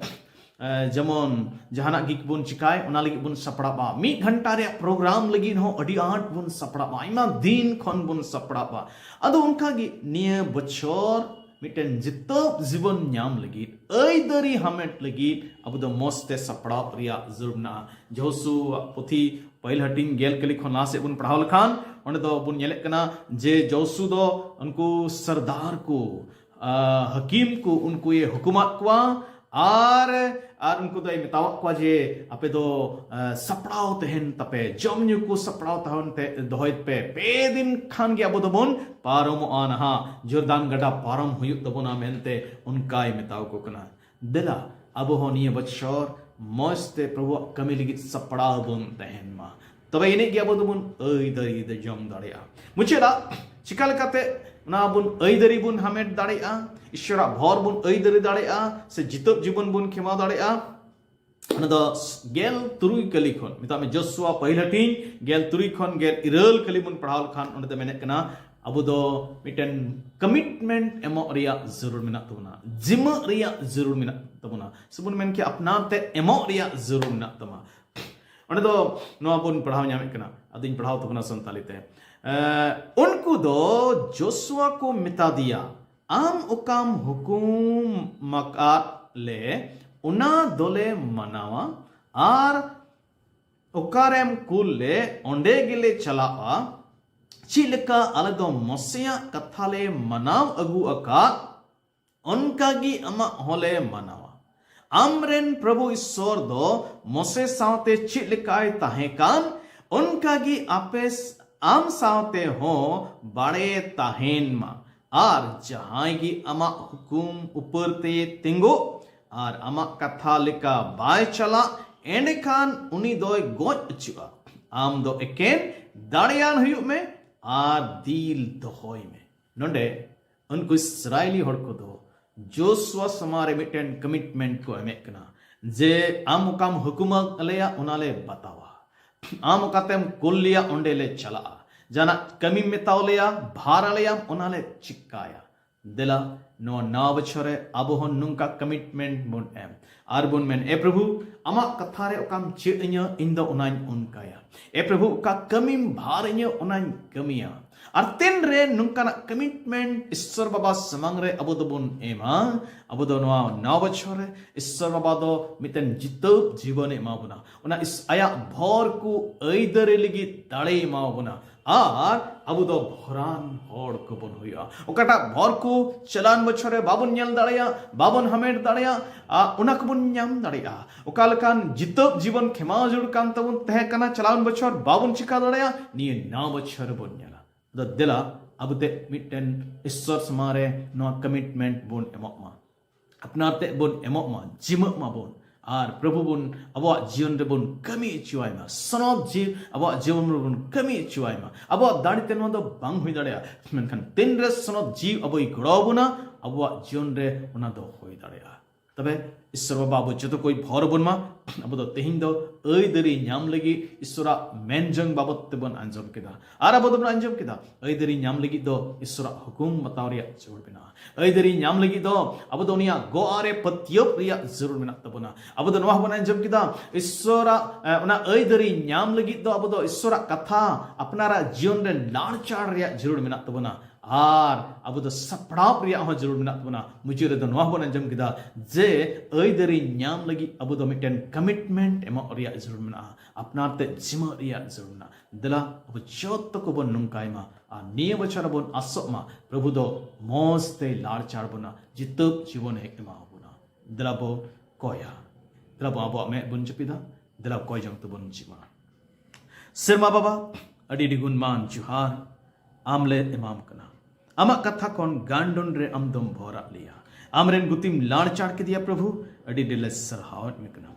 ᱮ, ᱡᱮᱢᱚᱱ ᱡᱟᱦᱟᱱᱟᱜ ᱜᱮ ᱵᱚᱱ ᱪᱤᱠᱟᱭ, ᱚᱱᱟ ᱞᱟᱹᱜᱤᱫ ᱵᱚᱱ ᱥᱟᱯᱲᱟᱣᱼᱟ᱾ ᱢᱤᱫ ᱜᱷᱚᱱᱴᱟ ᱨᱮᱭᱟᱜ ᱯᱨᱳᱜᱨᱟᱢ ᱞᱟᱹᱜᱤᱫ ᱦᱚᱸ ᱟᱹᱰᱤ ᱟᱸᱴ ᱵᱚᱱ ᱥᱟᱯᱲᱟᱣᱼᱟ, ᱟᱭᱢᱟ ᱫᱤᱱ ᱠᱷᱚᱱ ᱵᱚᱱ ᱥᱟᱯᱲᱟᱣᱼᱟ᱾ ᱟᱫᱚ ᱚᱱᱠᱟᱜᱮ ᱱᱤᱭᱟᱹ ᱵᱚᱪᱷᱚᱨ ᱢᱤᱫᱴᱮᱱ ᱡᱤᱛᱟᱹᱣ ᱡᱤᱵᱚᱱ ᱧᱟᱢ ᱞᱟᱹᱜᱤᱫ, ᱟᱹᱭᱫᱟᱹᱨᱤ ᱦᱟᱢᱮᱴ ᱞᱟᱹᱜᱤᱫ ᱟᱵᱚ ᱫᱚ ᱢᱚᱸᱡᱽ ᱛᱮ ᱥᱟᱯᱲᱟᱣ ᱨᱮᱭᱟᱜ ᱡᱟᱹᱨᱩᱲ ᱢᱮᱱᱟᱜᱼᱟ᱾ ᱡᱚᱦᱳᱥᱩᱣᱟᱜ ᱯᱩᱛᱷᱤ ᱯᱟᱹᱦᱤᱞ ᱦᱟᱹᱴᱤᱧ ᱜᱮᱞ ᱠᱟᱹᱞᱤ ᱠᱷᱚᱱ ᱞᱟᱦᱟ ᱥᱮᱫ ᱵᱚᱱ ᱯᱟᱲᱦᱟᱣ ᱞᱮᱠᱷᱟᱱ, ᱚᱸᱰᱮ ᱫᱚ ᱵᱚᱱ ᱧᱮᱞᱮᱫ ᱠᱟᱱᱟ ᱡᱮ ᱡᱚᱦᱳᱥᱩ ᱫᱚ ᱩᱱᱠᱩ ᱥᱚᱨᱫᱟᱨ ᱠᱚ, ᱟ, ᱦᱟᱹᱠᱤᱢ ᱠᱚ, ᱩᱱᱠᱩᱭ ᱦᱩᱠᱩᱢᱟᱫ ᱠᱚᱣᱟ ᱟᱨ, ᱟᱨ ᱩᱱᱠᱩ ᱫᱚᱭ ᱢᱮᱛᱟᱣᱟᱫ ᱠᱚᱣᱟ ᱡᱮ, "ᱟᱯᱮ ᱫᱚ, ᱟ, ᱥᱟᱯᱲᱟᱣ ᱛᱟᱦᱮᱱ ᱛᱟᱯᱮ, ᱡᱚᱢ ᱧᱩ ᱠᱚ ᱥᱟᱯᱲᱟᱣ ᱛᱟᱦᱮᱱ ᱛᱮ ᱫᱚᱦᱚᱭ ᱯᱮ, ᱯᱮ ᱫᱤᱱ ᱠᱷᱟᱱ ᱜᱮ ᱟᱵᱚ ᱫᱚᱵᱚᱱ ᱯᱟᱨᱚᱢᱚᱜᱼᱟ ᱱᱟᱦᱟᱜ, ᱡᱚᱨᱫᱟᱱ ᱜᱟᱰᱟ ᱯᱟᱨᱚᱢ ᱦᱩᱭᱩᱜ ᱛᱟᱵᱚᱱᱟ" ᱢᱮᱱᱛᱮ ᱚᱱᱠᱟᱭ ᱢᱮᱛᱟᱣ ᱠᱚ ᱠᱟᱱᱟ᱾ ᱫᱮᱞᱟ, ᱟᱵᱚ ᱦᱚᱸ ᱱᱤᱭᱟᱹ ᱵᱚᱪᱷᱚᱨ ᱢᱚᱸᱡᱽ ᱛᱮ ᱯᱨᱚᱵᱷᱩᱣᱟᱜ ᱠᱟᱹᱢᱤ ᱞᱟᱹᱜᱤᱫ ᱥᱟᱯᱲᱟᱣ ᱵᱚᱱ ᱛᱟᱦᱮᱱ ᱢᱟ᱾ ᱛᱚᱵᱮ ᱮᱱᱮᱡ ᱜᱮ ᱟᱵᱚ ᱫᱚᱵᱚᱱ ᱟᱹᱭᱫᱟᱹᱨᱤ ᱫᱚ ᱡᱚᱢ ᱫᱟᱲᱮᱭᱟᱜᱼᱟ᱾ ᱢᱩᱪᱟᱹᱫ ᱨᱮ ᱪᱤᱠᱟ ᱞᱮᱠᱟᱛᱮ ᱚᱱᱟ ᱵᱚᱱ ᱟᱹᱭᱫᱟᱹᱨᱤ ᱵᱚᱱ ᱦᱟᱢᱮᱴ ᱫᱟᱲᱮᱭᱟᱜᱼᱟ, ᱤᱥᱚᱨᱟᱜ ᱵᱷᱚᱨ ᱵᱚᱱ ᱟᱹᱭᱫᱟᱹᱨᱤ ᱫᱟᱲᱮᱭᱟᱜᱼᱟ, ᱥᱮ ᱡᱤᱛᱟᱹᱣ ᱡᱤᱵᱚᱱ ᱵᱚᱱ ᱠᱷᱮᱢᱟᱣ ᱫᱟᱲᱮᱭᱟᱜᱼᱟ? ᱚᱱᱟ ᱫᱚ ᱜᱮᱞ ᱛᱩᱨᱩᱭ ᱠᱟᱹᱞᱤ ᱠᱷᱚᱱ, ᱢᱮᱛᱟᱜ ᱢᱮ ᱡᱚᱥᱩᱣᱟ ᱯᱟᱹᱦᱤᱞ ᱦᱟᱹᱴᱤᱧ ᱜᱮᱞ ᱛᱩᱨᱩᱭ ᱠᱷᱚᱱ ᱜᱮᱞ ᱤᱨᱟᱹᱞ ᱠᱟᱹᱞᱤ ᱵᱚᱱ ᱯᱟᱲᱦᱟᱣ ᱞᱮᱠᱷᱟᱱ, ᱚᱸᱰᱮ ᱫᱚ ᱢᱮᱱᱮᱫ ᱠᱟᱱᱟ, ᱟᱵᱚ ᱫᱚ ᱢᱤᱫᱴᱮᱱ ᱠᱚᱢᱤᱴᱢᱮᱱᱴ ᱮᱢᱚᱜ ᱨᱮᱭᱟᱜ ᱡᱟᱹᱨᱩᱲ ᱢᱮᱱᱟᱜ ᱛᱟᱵᱚᱱᱟ, ᱡᱤᱢᱟᱹᱜ ᱨᱮᱭᱟᱜ ᱡᱟᱹᱨᱩᱲ ᱢᱮᱱᱟᱜ ᱛᱟᱵᱚᱱᱟ, ᱥᱮᱵᱚᱱ ᱢᱮᱱ ᱠᱮᱭᱟ ᱟᱯᱱᱟᱨ ᱛᱮ ᱮᱢᱚᱜ ᱨᱮᱭᱟᱜ ᱡᱟᱹᱨᱩᱲ ᱢᱮᱱᱟᱜ ᱛᱟᱢᱟ᱾ ᱚᱸᱰᱮ ᱫᱚ ᱱᱚᱣᱟ ᱵᱚᱱ ᱯᱟᱲᱦᱟᱣ ᱧᱟᱢᱮᱫ ᱠᱟᱱᱟ, ᱟᱫᱚᱧ ᱯᱟᱲᱦᱟᱣ ᱛᱟᱵᱚᱱᱟ ᱥᱟᱱᱛᱟᱲᱤ ᱛᱮ᱾ ᱮ, ᱩᱱᱠᱩ ᱫᱚ ᱡᱳᱥᱩᱣᱟ ᱠᱚ ᱢᱮᱛᱟ ᱫᱮᱭᱟ, "ᱟᱢ ᱚᱠᱟᱢ ᱦᱩᱠᱩᱢ ᱟᱠᱟᱫ ᱞᱮ, ᱚᱱᱟ ᱫᱚᱞᱮ ᱢᱟᱱᱟᱣᱟ, ᱟᱨ ᱚᱠᱟᱨᱮᱢ ᱠᱩᱞ ᱞᱮ, ᱚᱸᱰᱮ ᱜᱮᱞᱮ ᱪᱟᱞᱟᱜᱼᱟ᱾ ᱪᱮᱫ ᱞᱮᱠᱟ ᱟᱞᱮ ᱫᱚ ᱢᱚᱥᱮᱭᱟᱜ ᱠᱟᱛᱷᱟ ᱞᱮ ᱢᱟᱱᱟᱣ ᱟᱹᱜᱩ ᱟᱠᱟᱫ, ᱚᱱᱠᱟ ᱜᱮ ᱟᱢᱟᱜ ᱦᱚᱸᱞᱮ ᱢᱟᱱᱟᱣᱟ᱾ ᱟᱢᱨᱮᱱ ᱯᱨᱚᱵᱷᱩ ᱤᱥᱥᱚᱨ ᱫᱚ ᱢᱚᱥᱮ ᱥᱟᱶᱛᱮ ᱪᱮᱫ ᱞᱮᱠᱟᱭ ᱛᱟᱦᱮᱸ ᱠᱟᱱ, ᱚᱱᱠᱟ ᱜᱮ ᱟᱯᱮ ᱥ-, ᱟᱢ ᱥᱟᱶᱛᱮ ᱦᱚᱸ ᱵᱟᱲᱮ ᱛᱟᱦᱮᱱ ᱢᱟ᱾ ᱟᱨ ᱡᱟᱦᱟᱸᱭ ᱜᱮ ᱟᱢᱟᱜ ᱦᱩᱠᱩᱢ ᱩᱯᱟᱹᱨ ᱛᱮ ᱛᱤᱸᱜᱩᱜ ᱟᱨ ᱟᱢᱟᱜ ᱠᱟᱛᱷᱟ ᱞᱮᱠᱟ ᱵᱟᱭ ᱪᱟᱞᱟᱜ, ᱮᱸᱰᱮᱠᱷᱟᱱ ᱩᱱᱤ ᱫᱚᱭ ᱜᱚᱡ ᱚᱪᱚᱜᱼᱟ᱾ ᱟᱢ ᱫᱚ ᱮᱠᱮᱱ ᱫᱟᱲᱮᱭᱟᱱ ᱦᱩᱭᱩᱜ ᱢᱮ ᱟᱨ ᱫᱤᱞ ᱫᱚᱦᱚᱭ ᱢᱮ᱾ ᱱᱚᱰᱮ ᱩᱱᱠᱩ ᱤᱥᱨᱟᱭᱮᱞᱤ ᱦᱚᱲ ᱠᱚᱫᱚ ᱡᱳᱥᱩᱣᱟ ᱥᱟᱢᱟᱝ ᱨᱮ ᱢᱤᱫᱴᱮᱱ ᱠᱚᱢᱤᱴᱢᱮᱱᱴ ᱠᱚ ᱮᱢᱮᱫ ᱠᱟᱱᱟ ᱡᱮ, "ᱟᱢ ᱚᱠᱟᱢ ᱦᱩᱠᱩᱢ ᱟᱞᱮᱭᱟ, ᱚᱱᱟ ᱞᱮ ᱵᱟᱛᱟᱣᱟ᱾ ᱟᱢ ᱚᱠᱟᱛᱮᱢ ᱠᱩᱞ ᱞᱮᱭᱟ, ᱚᱸᱰᱮ ᱞᱮ ᱪᱟᱞᱟᱜᱼᱟ᱾ ᱡᱟᱦᱟᱱᱟᱜ ᱠᱟᱹᱢᱤᱢ ᱢᱮᱛᱟᱣ ᱞᱮᱭᱟ, ᱵᱷᱟᱨ ᱟᱞᱮᱭᱟᱢ, ᱚᱱᱟ ᱞᱮ ᱪᱤᱠᱟᱭᱟ᱾ ᱫᱮᱞᱟ, ᱱᱚᱣᱟ ᱱᱟᱣᱟ ᱵᱚᱪᱷᱚᱨ ᱨᱮ ᱟᱵᱚ ᱦᱚᱸ ᱱᱚᱝᱠᱟ ᱠᱚᱢᱤᱴᱢᱮᱱᱴ ᱵᱚᱱ ᱮᱢ ᱟᱨ ᱵᱚᱱ ᱢᱮᱱ, 'ᱮ ᱯᱨᱚᱵᱷᱩ, ᱟᱢᱟᱜ ᱠᱟᱛᱷᱟ ᱨᱮ ᱚᱠᱟᱢ ᱪᱮᱫ ᱟᱹᱧᱟ, ᱤᱧ ᱫᱚ ᱚᱱᱟᱧ ᱚᱱᱠᱟᱭᱟ᱾ ᱮ ᱯᱨᱚᱵᱷᱩ, ᱚᱠᱟ ᱠᱟᱹᱢᱤᱢ ᱵᱷᱟᱨ ᱟᱹᱧᱟ, ᱚᱱᱟᱧ ᱠᱟᱹᱢᱤᱭᱟ.' ᱟᱨ ᱛᱤᱱᱨᱮ ᱱᱚᱝᱠᱟᱱᱟᱜ ᱠᱚᱢᱤᱴᱢᱮᱱᱴ ᱤᱥᱥᱚᱨ ᱵᱟᱵᱟ ᱥᱟᱢᱟᱝ ᱨᱮ ᱟᱵᱚ ᱫᱚᱵᱚᱱ ᱮᱢᱟ, ᱟᱵᱚ ᱫᱚ ᱱᱚᱣᱟ ᱱᱟᱣᱟ ᱵᱚᱪᱷᱚᱨ ᱨᱮ ᱤᱥᱥᱚᱨ ᱵᱟᱵᱟ ᱫᱚ ᱢᱤᱫᱴᱮᱱ ᱡᱤᱛᱟᱹᱣ ᱡᱤᱵᱚᱱᱮ ᱮᱢᱟ ᱵᱚᱱᱟ᱾ ᱚᱱᱟ ᱤᱥ-, ᱟᱭᱟᱜ ᱵᱷᱚᱨ ᱠᱚ ᱟᱹᱭᱫᱟᱹᱨᱤ ᱞᱟᱹᱜᱤᱫ ᱫᱟᱲᱮᱭ ᱮᱢᱟ ᱵᱚᱱᱟ᱾ ᱟᱨ ᱟᱵᱚ ᱫᱚ ᱵᱷᱚᱨᱟᱱ ᱦᱚᱲ ᱠᱚᱵᱚᱱ ᱦᱩᱭᱩᱜᱼᱟ᱾ ᱚᱠᱟᱴᱟᱜ ᱵᱷᱚᱨ ᱠᱚ ᱪᱟᱞᱟᱣᱮᱱ ᱵᱚᱪᱷᱚᱨ ᱨᱮ ᱵᱟᱵᱚᱱ ᱧᱮᱞ ᱫᱟᱲᱮᱭᱟᱜᱼᱟ, ᱵᱟᱵᱚᱱ ᱦᱟᱢᱮᱴ ᱫᱟᱲᱮᱭᱟᱜᱼᱟ, ᱟ, ᱚᱱᱟ ᱠᱚᱵᱚᱱ ᱧᱟᱢ ᱫᱟᱲᱮᱭᱟᱜᱼᱟ᱾ ᱚᱠᱟ ᱞᱮᱠᱟᱱ ᱡᱤᱛᱟᱹᱣ ᱡᱤᱵᱚᱱ ᱠᱷᱮᱢᱟᱣ ᱡᱟᱹᱨᱩᱲ ᱠᱟᱱ ᱛᱟᱵᱚᱱ ᱛᱟᱦᱮᱸ ᱠᱟᱱᱟ ᱪᱟᱞᱟᱣᱮᱱ ᱵᱚᱪᱷᱚᱨ, ᱵᱟᱵᱚᱱ ᱪᱤᱠᱟ ᱫᱟᱲᱮᱭᱟᱜᱼᱟ, ᱱᱤᱭᱟᱹ ᱱᱟᱣᱟ ᱵᱚᱪᱷᱚᱨ ᱨᱮᱵᱚᱱ ᱧᱮᱞᱟ᱾ ᱟᱫᱚ ᱫᱮᱞᱟ, ᱟᱵᱚ ᱛᱮ ᱢᱤᱫᱴᱮᱱ ᱤᱥᱥᱚᱨ ᱥᱟᱢᱟᱝ ᱨᱮ ᱱᱚᱣᱟ ᱠᱚᱢᱤᱴᱢᱮᱱᱴ ᱵᱚᱱ ᱮᱢᱚᱜ ᱢᱟ, ᱟᱯᱱᱟᱨ ᱛᱮ ᱵᱚᱱ ᱮᱢᱚᱜ ᱢᱟ, ᱡᱤᱢᱟᱹᱜ ᱢᱟᱵᱚᱱ, ᱟᱨ ᱯᱨᱚᱵᱷᱩ ᱵᱚᱱ ᱟᱵᱚᱣᱟᱜ ᱡᱤᱭᱚᱱ ᱨᱮᱵᱚᱱ ᱠᱟᱹᱢᱤ ᱦᱚᱪᱚᱣᱟᱭ ᱢᱟ, ᱥᱚᱱᱚᱛ ᱡᱤᱣᱤ ᱟᱵᱚᱣᱟᱜ ᱡᱤᱭᱚᱱ ᱨᱮᱵᱚᱱ ᱠᱟᱹᱢᱤ ᱦᱚᱪᱚᱣᱟᱭ ᱢᱟ᱾ ᱟᱵᱚᱣᱟᱜ ᱫᱟᱲᱮ ᱛᱮ ᱱᱚᱣᱟ ᱫᱚ ᱵᱟᱝ ᱦᱩᱭ ᱫᱟᱲᱮᱭᱟᱜᱼᱟ, ᱢᱮᱱᱠᱷᱟᱱ ᱛᱤᱱᱨᱮ ᱥᱚᱱᱚᱛ ᱡᱤᱣᱤ ᱟᱵᱚᱭ ᱜᱚᱲᱚ ᱟᱵᱚᱱᱟ, ᱟᱵᱚᱣᱟᱜ ᱡᱤᱭᱚᱱ ᱨᱮ ᱚᱱᱟ ᱫᱚ ᱦᱩᱭ ᱫᱟᱲᱮᱭᱟᱜᱼᱟ᱾ ᱛᱚᱵᱮ ᱤᱥᱥᱚᱨ ᱵᱟᱵᱟ, ᱟᱵᱚ ᱡᱚᱛᱚ ᱠᱚᱭ ᱵᱷᱚᱨ ᱵᱚᱱ ᱢᱟ᱾ ᱟᱵᱚ ᱫᱚ ᱛᱮᱦᱮᱧ ᱫᱚ ᱟᱹᱭᱫᱟᱹᱨᱤ ᱧᱟᱢ ᱞᱟᱹᱜᱤᱫ ᱤᱥᱥᱚᱨᱟᱜ ᱢᱮᱱ ᱡᱚᱝ ᱵᱟᱵᱚᱛ ᱛᱮᱵᱚᱱ ᱟᱸᱡᱚᱢ ᱠᱮᱫᱟ᱾ ᱟᱨ ᱟᱵᱚ ᱫᱚᱵᱚᱱ ᱟᱸᱡᱚᱢ ᱠᱮᱫᱟ, ᱟᱹᱭᱫᱟᱹᱨᱤ ᱧᱟᱢ ᱞᱟᱹᱜᱤᱫ ᱫᱚ ᱤᱥᱥᱚᱨᱟᱜ ᱦᱩᱠᱩᱢ ᱵᱟᱛᱟᱣ ᱨᱮᱭᱟᱜ ᱡᱟᱹᱨᱩᱲ ᱢᱮᱱᱟᱜᱼᱟ᱾ ᱟᱹᱭᱫᱟᱹᱨᱤ ᱧᱟᱢ ᱞᱟᱹᱜᱤᱫ ᱫᱚ ᱟᱵᱚ ᱫᱚ ᱩᱱᱤᱭᱟᱜ ᱜᱚᱜ ᱨᱮ ᱯᱟᱹᱛᱭᱟᱹᱣ ᱨᱮᱭᱟᱜ ᱡᱟᱹᱨᱩᱲ ᱢᱮᱱᱟᱜ ᱛᱟᱵᱚᱱᱟ᱾ ᱟᱵᱚ ᱫᱚ ᱱᱚᱣᱟ ᱦᱚᱸᱵᱚᱱ ᱟᱸᱡᱚᱢ ᱠᱮᱫᱟ, ᱤᱥᱥᱚᱨᱟᱜ, ᱮ, ᱚᱱᱟ ᱟᱹᱭᱫᱟᱹᱨᱤ ᱧᱟᱢ ᱞᱟᱹᱜᱤᱫ ᱫᱚ ᱟᱵᱚ ᱫᱚ ᱤᱥᱥᱚᱨᱟᱜ ᱠᱟᱛᱷᱟ ᱟᱯᱱᱟᱨᱟᱜ ᱡᱤᱭᱚᱱ ᱨᱮ ᱞᱟᱲᱪᱟᱲ ᱨᱮᱭᱟᱜ ᱡᱟᱹᱨᱩᱲ ᱢᱮᱱᱟᱜ ᱛᱟᱵᱚᱱᱟ᱾ ᱟᱨ ᱟᱵᱚ ᱫᱚ ᱥᱟᱯᱲᱟᱣ ᱨᱮᱭᱟᱜ ᱦᱚᱸ ᱡᱟᱹᱨᱩᱲ ᱢᱮᱱᱟᱜ ᱛᱟᱵᱚᱱᱟ᱾ ᱢᱩᱪᱟᱹᱫ ᱨᱮᱫᱚ ᱱᱚᱣᱟ ᱦᱚᱸᱵᱚᱱ ᱟᱸᱡᱚᱢ ᱠᱮᱫᱟ ᱡᱮ ᱟᱹᱭᱫᱟᱹᱨᱤ ᱧᱟᱢ ᱞᱟᱹᱜᱤᱫ ᱟᱵᱚ ᱫᱚ ᱢᱤᱫᱴᱮᱱ commitment ᱮᱢᱚᱜ ᱨᱮᱭᱟᱜ ᱡᱟᱹᱨᱩᱲ ᱢᱮᱱᱟᱜᱼᱟ, ᱟᱯᱱᱟᱨ ᱛᱮ ᱡᱤᱢᱟᱹ ᱨᱮᱭᱟᱜ ᱡᱟᱹᱨᱩᱲ ᱢᱮᱱᱟᱜᱼᱟ᱾ ᱫᱮᱞᱟ ᱟᱵᱚ ᱡᱚᱛᱚ ᱠᱚᱵᱚᱱ ᱱᱚᱝᱠᱟᱭ ᱢᱟ, ᱟᱨ ᱱᱤᱭᱟᱹ ᱵᱚᱪᱷᱚᱨ ᱵᱚᱱ ᱟᱥᱚᱜ ᱢᱟ ᱯᱨᱚᱵᱷᱩ ᱫᱚ ᱢᱚᱡᱽ ᱛᱮ ᱞᱟᱲᱪᱟᱲ ᱵᱚᱱᱟ, ᱡᱤᱛᱟᱹᱵ ᱡᱤᱵᱚᱱ ᱮ ᱮᱢᱟ ᱵᱚᱱᱟ᱾ ᱫᱮᱞᱟ ᱵᱚ ᱠᱚᱭᱟ, ᱫᱮᱞᱟ ᱵᱚ ᱟᱵᱚᱣᱟᱜ ᱢᱮᱫ ᱵᱚᱱ ᱡᱟᱹᱯᱤᱫᱟ, ᱫᱮᱞᱟ ᱠᱚᱭ ᱡᱚᱝ ᱛᱮᱵᱚᱱ ᱡᱤᱢᱟ᱾ ᱥᱮᱨᱢᱟ ᱵᱟᱵᱟ, ᱟᱹᱰᱤ ᱟᱹᱰᱤ ᱜᱩᱱᱢᱟᱱ ᱡᱚᱦᱟᱨ ᱟᱢ ᱞᱮ ᱮᱢᱟᱢ ᱠᱟᱱᱟ᱾ ᱟᱢᱟᱜ ᱠᱟᱛᱷᱟ ᱠᱷᱚᱱ ᱜᱟᱱᱰᱚᱱ ᱨᱮ ᱟᱢ ᱫᱚᱢ ᱵᱷᱚᱨᱟᱜ ᱞᱮᱭᱟ᱾ ᱟᱢᱨᱮᱱ ᱜᱩᱛᱤᱢ ᱞᱟᱲᱪᱟᱲ ᱠᱮᱫᱮᱭᱟ ᱯᱨᱚᱵᱷᱩ, ᱟᱹᱰᱤ ᱟᱹᱰᱤ ᱞᱮ ᱥᱟᱨᱦᱟᱣᱮᱫ ᱢᱮ ᱠᱟᱱᱟ᱾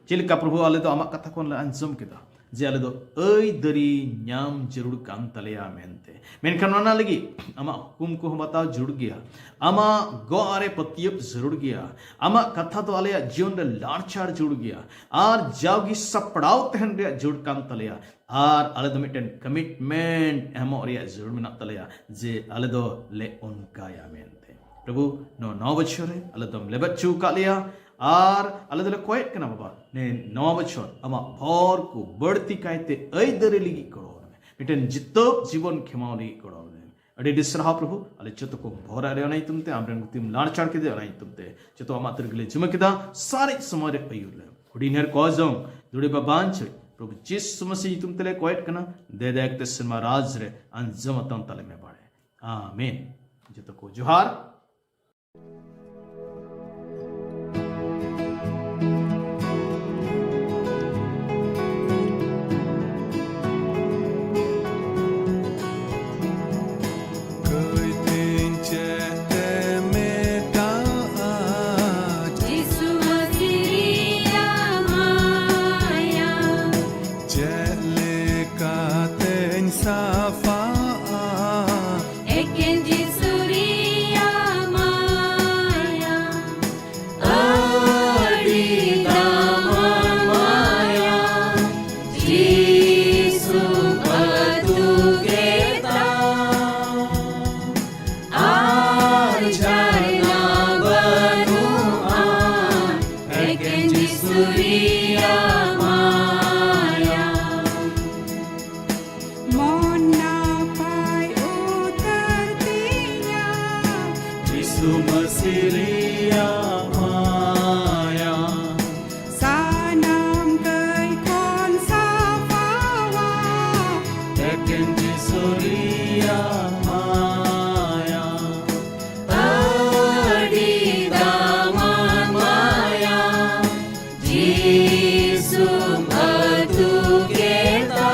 ᱪᱮᱫ ᱞᱮᱠᱟ ᱯᱨᱚᱵᱷᱩ, ᱟᱞᱮ ᱫᱚ ᱟᱢᱟᱜ ᱠᱟᱛᱷᱟ ᱠᱷᱚᱱ ᱞᱮ ᱟᱸᱡᱚᱢ ᱠᱮᱫᱟ ᱡᱮ ᱟᱞᱮ ᱫᱚ ᱟᱹᱭᱫᱟᱹᱨᱤ ᱧᱟᱢ ᱡᱟᱹᱨᱩᱲ ᱠᱟᱱ ᱛᱟᱞᱮᱭᱟ ᱢᱮᱱᱛᱮ᱾ ᱢᱮᱱᱠᱷᱟᱱ ᱚᱱᱟ ᱞᱟᱹᱜᱤᱫ ᱟᱢᱟᱜ ᱦᱩᱠᱩᱢ ᱠᱚᱦᱚᱸ ᱵᱟᱛᱟᱣ ᱡᱟᱹᱨᱩᱲ ᱜᱮᱭᱟ, ᱟᱢᱟᱜ ᱜᱚᱜ ᱨᱮ ᱯᱟᱹᱛᱭᱟᱹᱣ ᱡᱟᱹᱨᱩᱲ ᱜᱮᱭᱟ, ᱟᱢᱟᱜ ᱠᱟᱛᱷᱟ ᱫᱚ ᱟᱞᱮᱭᱟᱜ ᱡᱤᱭᱚᱱ ᱨᱮ ᱞᱟᱲᱪᱟᱲ ᱡᱟᱹᱨᱩᱲ ᱜᱮᱭᱟ, ᱟᱨ ᱡᱟᱣᱜᱮ ᱥᱟᱯᱲᱟᱣ ᱛᱟᱦᱮᱱ ᱨᱮᱭᱟᱜ ᱡᱟᱹᱨᱩᱲ ᱠᱟᱱ ᱛᱟᱞᱮᱭᱟ᱾ ᱟᱨ ᱟᱞᱮ ᱫᱚ ᱢᱤᱫᱴᱮᱱ commitment ᱮᱢᱚᱜ ᱨᱮᱭᱟᱜ ᱡᱟᱹᱨᱩᱲ ᱢᱮᱱᱟᱜ ᱛᱟᱞᱮᱭᱟ ᱡᱮ ᱟᱞᱮ ᱫᱚ ᱞᱮ ᱚᱱᱠᱟᱭᱟ ᱢᱮᱱᱛᱮ᱾ ᱯᱨᱚᱵᱷᱩ, ᱱᱚᱣᱟ ᱱᱟᱣᱟ ᱵᱚᱪᱷᱚᱨ ᱨᱮ ᱟᱞᱮ ᱫᱚᱢ ᱞᱮᱵᱮᱫ ᱦᱚᱪᱚ ᱟᱠᱟᱫ ᱞᱮᱭᱟ, ᱟᱨ ᱟᱞᱮ ᱫᱚᱞᱮ ᱠᱚᱭᱮᱫ ᱠᱟᱱᱟ ᱵᱟᱵᱟ, ᱱᱮ ᱱᱟᱣᱟ ᱵᱚᱪᱷᱚᱨ ᱟᱢᱟᱜ ᱵᱷᱚᱨ ᱠᱚ ᱵᱟᱹᱲᱛᱤ ᱠᱟᱭᱛᱮ ᱟᱹᱭᱫᱟᱹᱨᱤ ᱞᱟᱹᱜᱤᱫ ᱜᱚᱲᱚ ᱟᱞᱮ ᱢᱮ, ᱢᱤᱫᱴᱮᱱ ᱡᱤᱛᱟᱹᱣ ᱡᱤᱵᱚᱱ ᱠᱷᱮᱢᱟᱣ ᱞᱟᱹᱜᱤᱫ ᱜᱚᱲᱚ ᱟᱞᱮ ᱢᱮ᱾ ᱟᱹᱰᱤ ᱟᱹᱰᱤ ᱥᱟᱨᱦᱟᱣ ᱯᱨᱚᱵᱷᱩ, ᱟᱞᱮ ᱡᱚᱛᱚ ᱠᱚ ᱵᱷᱚᱨ ᱨᱮ ᱚᱱᱟ ᱧᱩᱛᱩᱢ ᱛᱮ, ᱟᱢᱨᱮᱱ ᱜᱩᱛᱤᱢ ᱞᱟᱲᱪᱟᱲ ᱠᱮᱫᱮ ᱚᱱᱟ ᱧᱩᱛᱩᱢ ᱛᱮ, ᱡᱚᱛᱚ ᱟᱢᱟᱜ ᱛᱤ ᱨᱮᱜᱮ ᱞᱮ ᱡᱤᱢᱟᱹ ᱠᱮᱫᱟ, ᱥᱟᱨᱮᱡ ᱥᱚᱢᱚᱭ ᱨᱮ ᱟᱹᱭᱩᱨ ᱞᱮ᱾ ᱦᱩᱰᱤᱧ ᱦᱮᱨ ᱠᱚ ᱡᱚᱝ ᱫᱩᱲᱩᱵ ᱵᱟᱧᱪᱟᱹ ᱯᱨᱚᱵᱷᱩ ᱡᱤᱥᱩ ᱢᱟᱥᱤ ᱧᱩᱛᱩᱢ ᱛᱮᱞᱮ ᱠᱚᱭᱮᱫ ᱠᱟᱱᱟ, ᱫᱮ ᱫᱮ ᱮᱠᱛᱮ ᱥᱮᱨᱢᱟ ᱨᱟᱡᱽ ᱨᱮ ᱟᱸᱡᱚᱢ ᱟᱛᱟᱝ ᱛᱟᱞᱮ ᱢᱮ ᱵᱟᱲᱮ᱾ ᱟᱢᱮᱱ᱾ ᱡᱚᱛᱚ ᱠᱚ ᱡᱚᱦᱟᱨ᱾ ᱠᱟᱹᱭ ᱛᱤᱧ ᱪᱮᱫ ᱛᱮ ᱢᱮᱴᱟᱜᱼᱟ? ᱡᱤᱥᱩ ᱢᱟᱹᱥᱤ ᱨᱮᱭᱟᱜ ᱢᱟᱭᱟ᱾ ᱪᱮᱫ ᱞᱮᱠᱟᱛᱮᱧ ᱥᱟᱯᱷᱟᱜᱼᱟ? ᱮᱠᱮᱱ ᱡᱤᱥᱩ ᱨᱮᱭᱟᱜ ᱨᱮᱭᱟᱜ ᱢᱟᱭᱟ᱾ ᱢᱚᱱ ᱱᱟᱯᱟᱭ ᱩᱛᱟᱹᱨ ᱛᱤᱧᱟ᱾ ᱡᱤᱥᱩ ᱢᱟᱹᱥᱤ ᱨᱮᱭᱟᱜ ᱢᱟᱭᱟ᱾ ᱥᱟᱱᱟᱢ ᱠᱟᱹᱭ ᱠᱷᱚᱱ ᱥᱟᱯᱷᱟᱣᱟ᱾ ᱮᱠᱮᱱ ᱡᱤᱥᱩ ᱨᱮᱭᱟᱜ ᱢᱟᱭᱟ᱾ ᱟᱹᱰᱤ ᱫᱟᱢᱟᱱ ᱢᱟᱭᱟ᱾ ᱡᱤᱥᱩᱢ ᱟᱹᱛᱩ ᱠᱮᱫᱟ᱾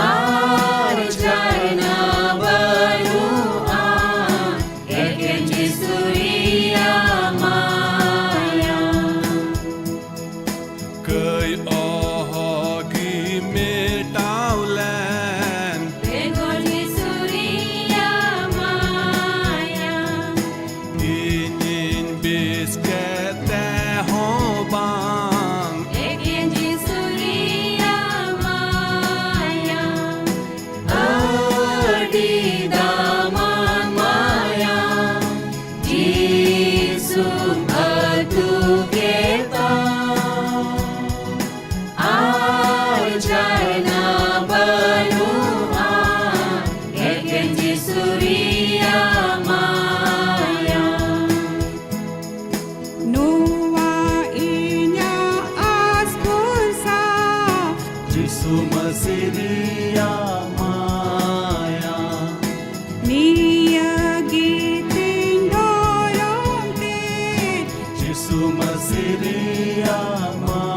ᱟᱨ ᱡᱷᱟᱨᱱᱟ ᱵᱟᱹᱱᱩᱜᱼᱟ᱾ ᱮᱠᱮᱱ ᱡᱤᱥᱩ ᱨᱮᱭᱟᱜ ᱢᱟᱭᱟ᱾ ᱠᱟᱹᱭ ᱚᱦᱚᱜᱮ ᱢᱮᱴᱟᱣ ᱞᱮᱱ᱾ ᱵᱮᱜᱚᱨ ᱡᱤᱥᱩ ᱨᱮᱭᱟᱜ ᱢᱟᱭᱟ᱾ ᱤᱧᱤᱧ ᱵᱮᱥ ᱠᱮᱫ ᱛᱮᱦᱚᱸ ᱵᱟᱝ᱾ ᱮᱠᱮᱱ ᱡᱤᱥᱩ ᱨᱮᱭᱟᱜ ᱢᱟᱭᱟ᱾ ᱟᱹᱰᱤ ᱫᱟᱢᱟᱱ ᱢᱟᱭᱟ᱾ ᱡᱤᱥᱩᱢ ᱟᱹᱛᱩ ᱠᱮᱫᱟ᱾ ᱟᱨ ᱡᱷᱟᱨᱱᱟ ᱵᱟᱹᱱᱩᱜᱼᱟ᱾ ᱮᱠᱮᱱ ᱡᱤᱥᱩ ᱨᱮᱭᱟᱜ ᱢᱟᱭᱟ᱾ ᱱᱚᱣᱟ ᱤᱧᱟᱜ ᱟᱥ ᱵᱷᱚᱨᱥᱟ᱾ ᱡᱤᱥᱩ ᱢᱟᱹᱥᱤ ᱨᱮᱭᱟᱜ ᱢᱟᱭᱟ᱾ ᱱᱤᱭᱟᱹ ᱜᱮ ᱛᱤᱧ ᱫᱷᱚᱨᱚᱢ ᱛᱤᱧ᱾ ᱡᱤᱥᱩ ᱢᱟᱹᱥᱤ ᱨᱮᱭᱟᱜ ᱢᱟᱭᱟ᱾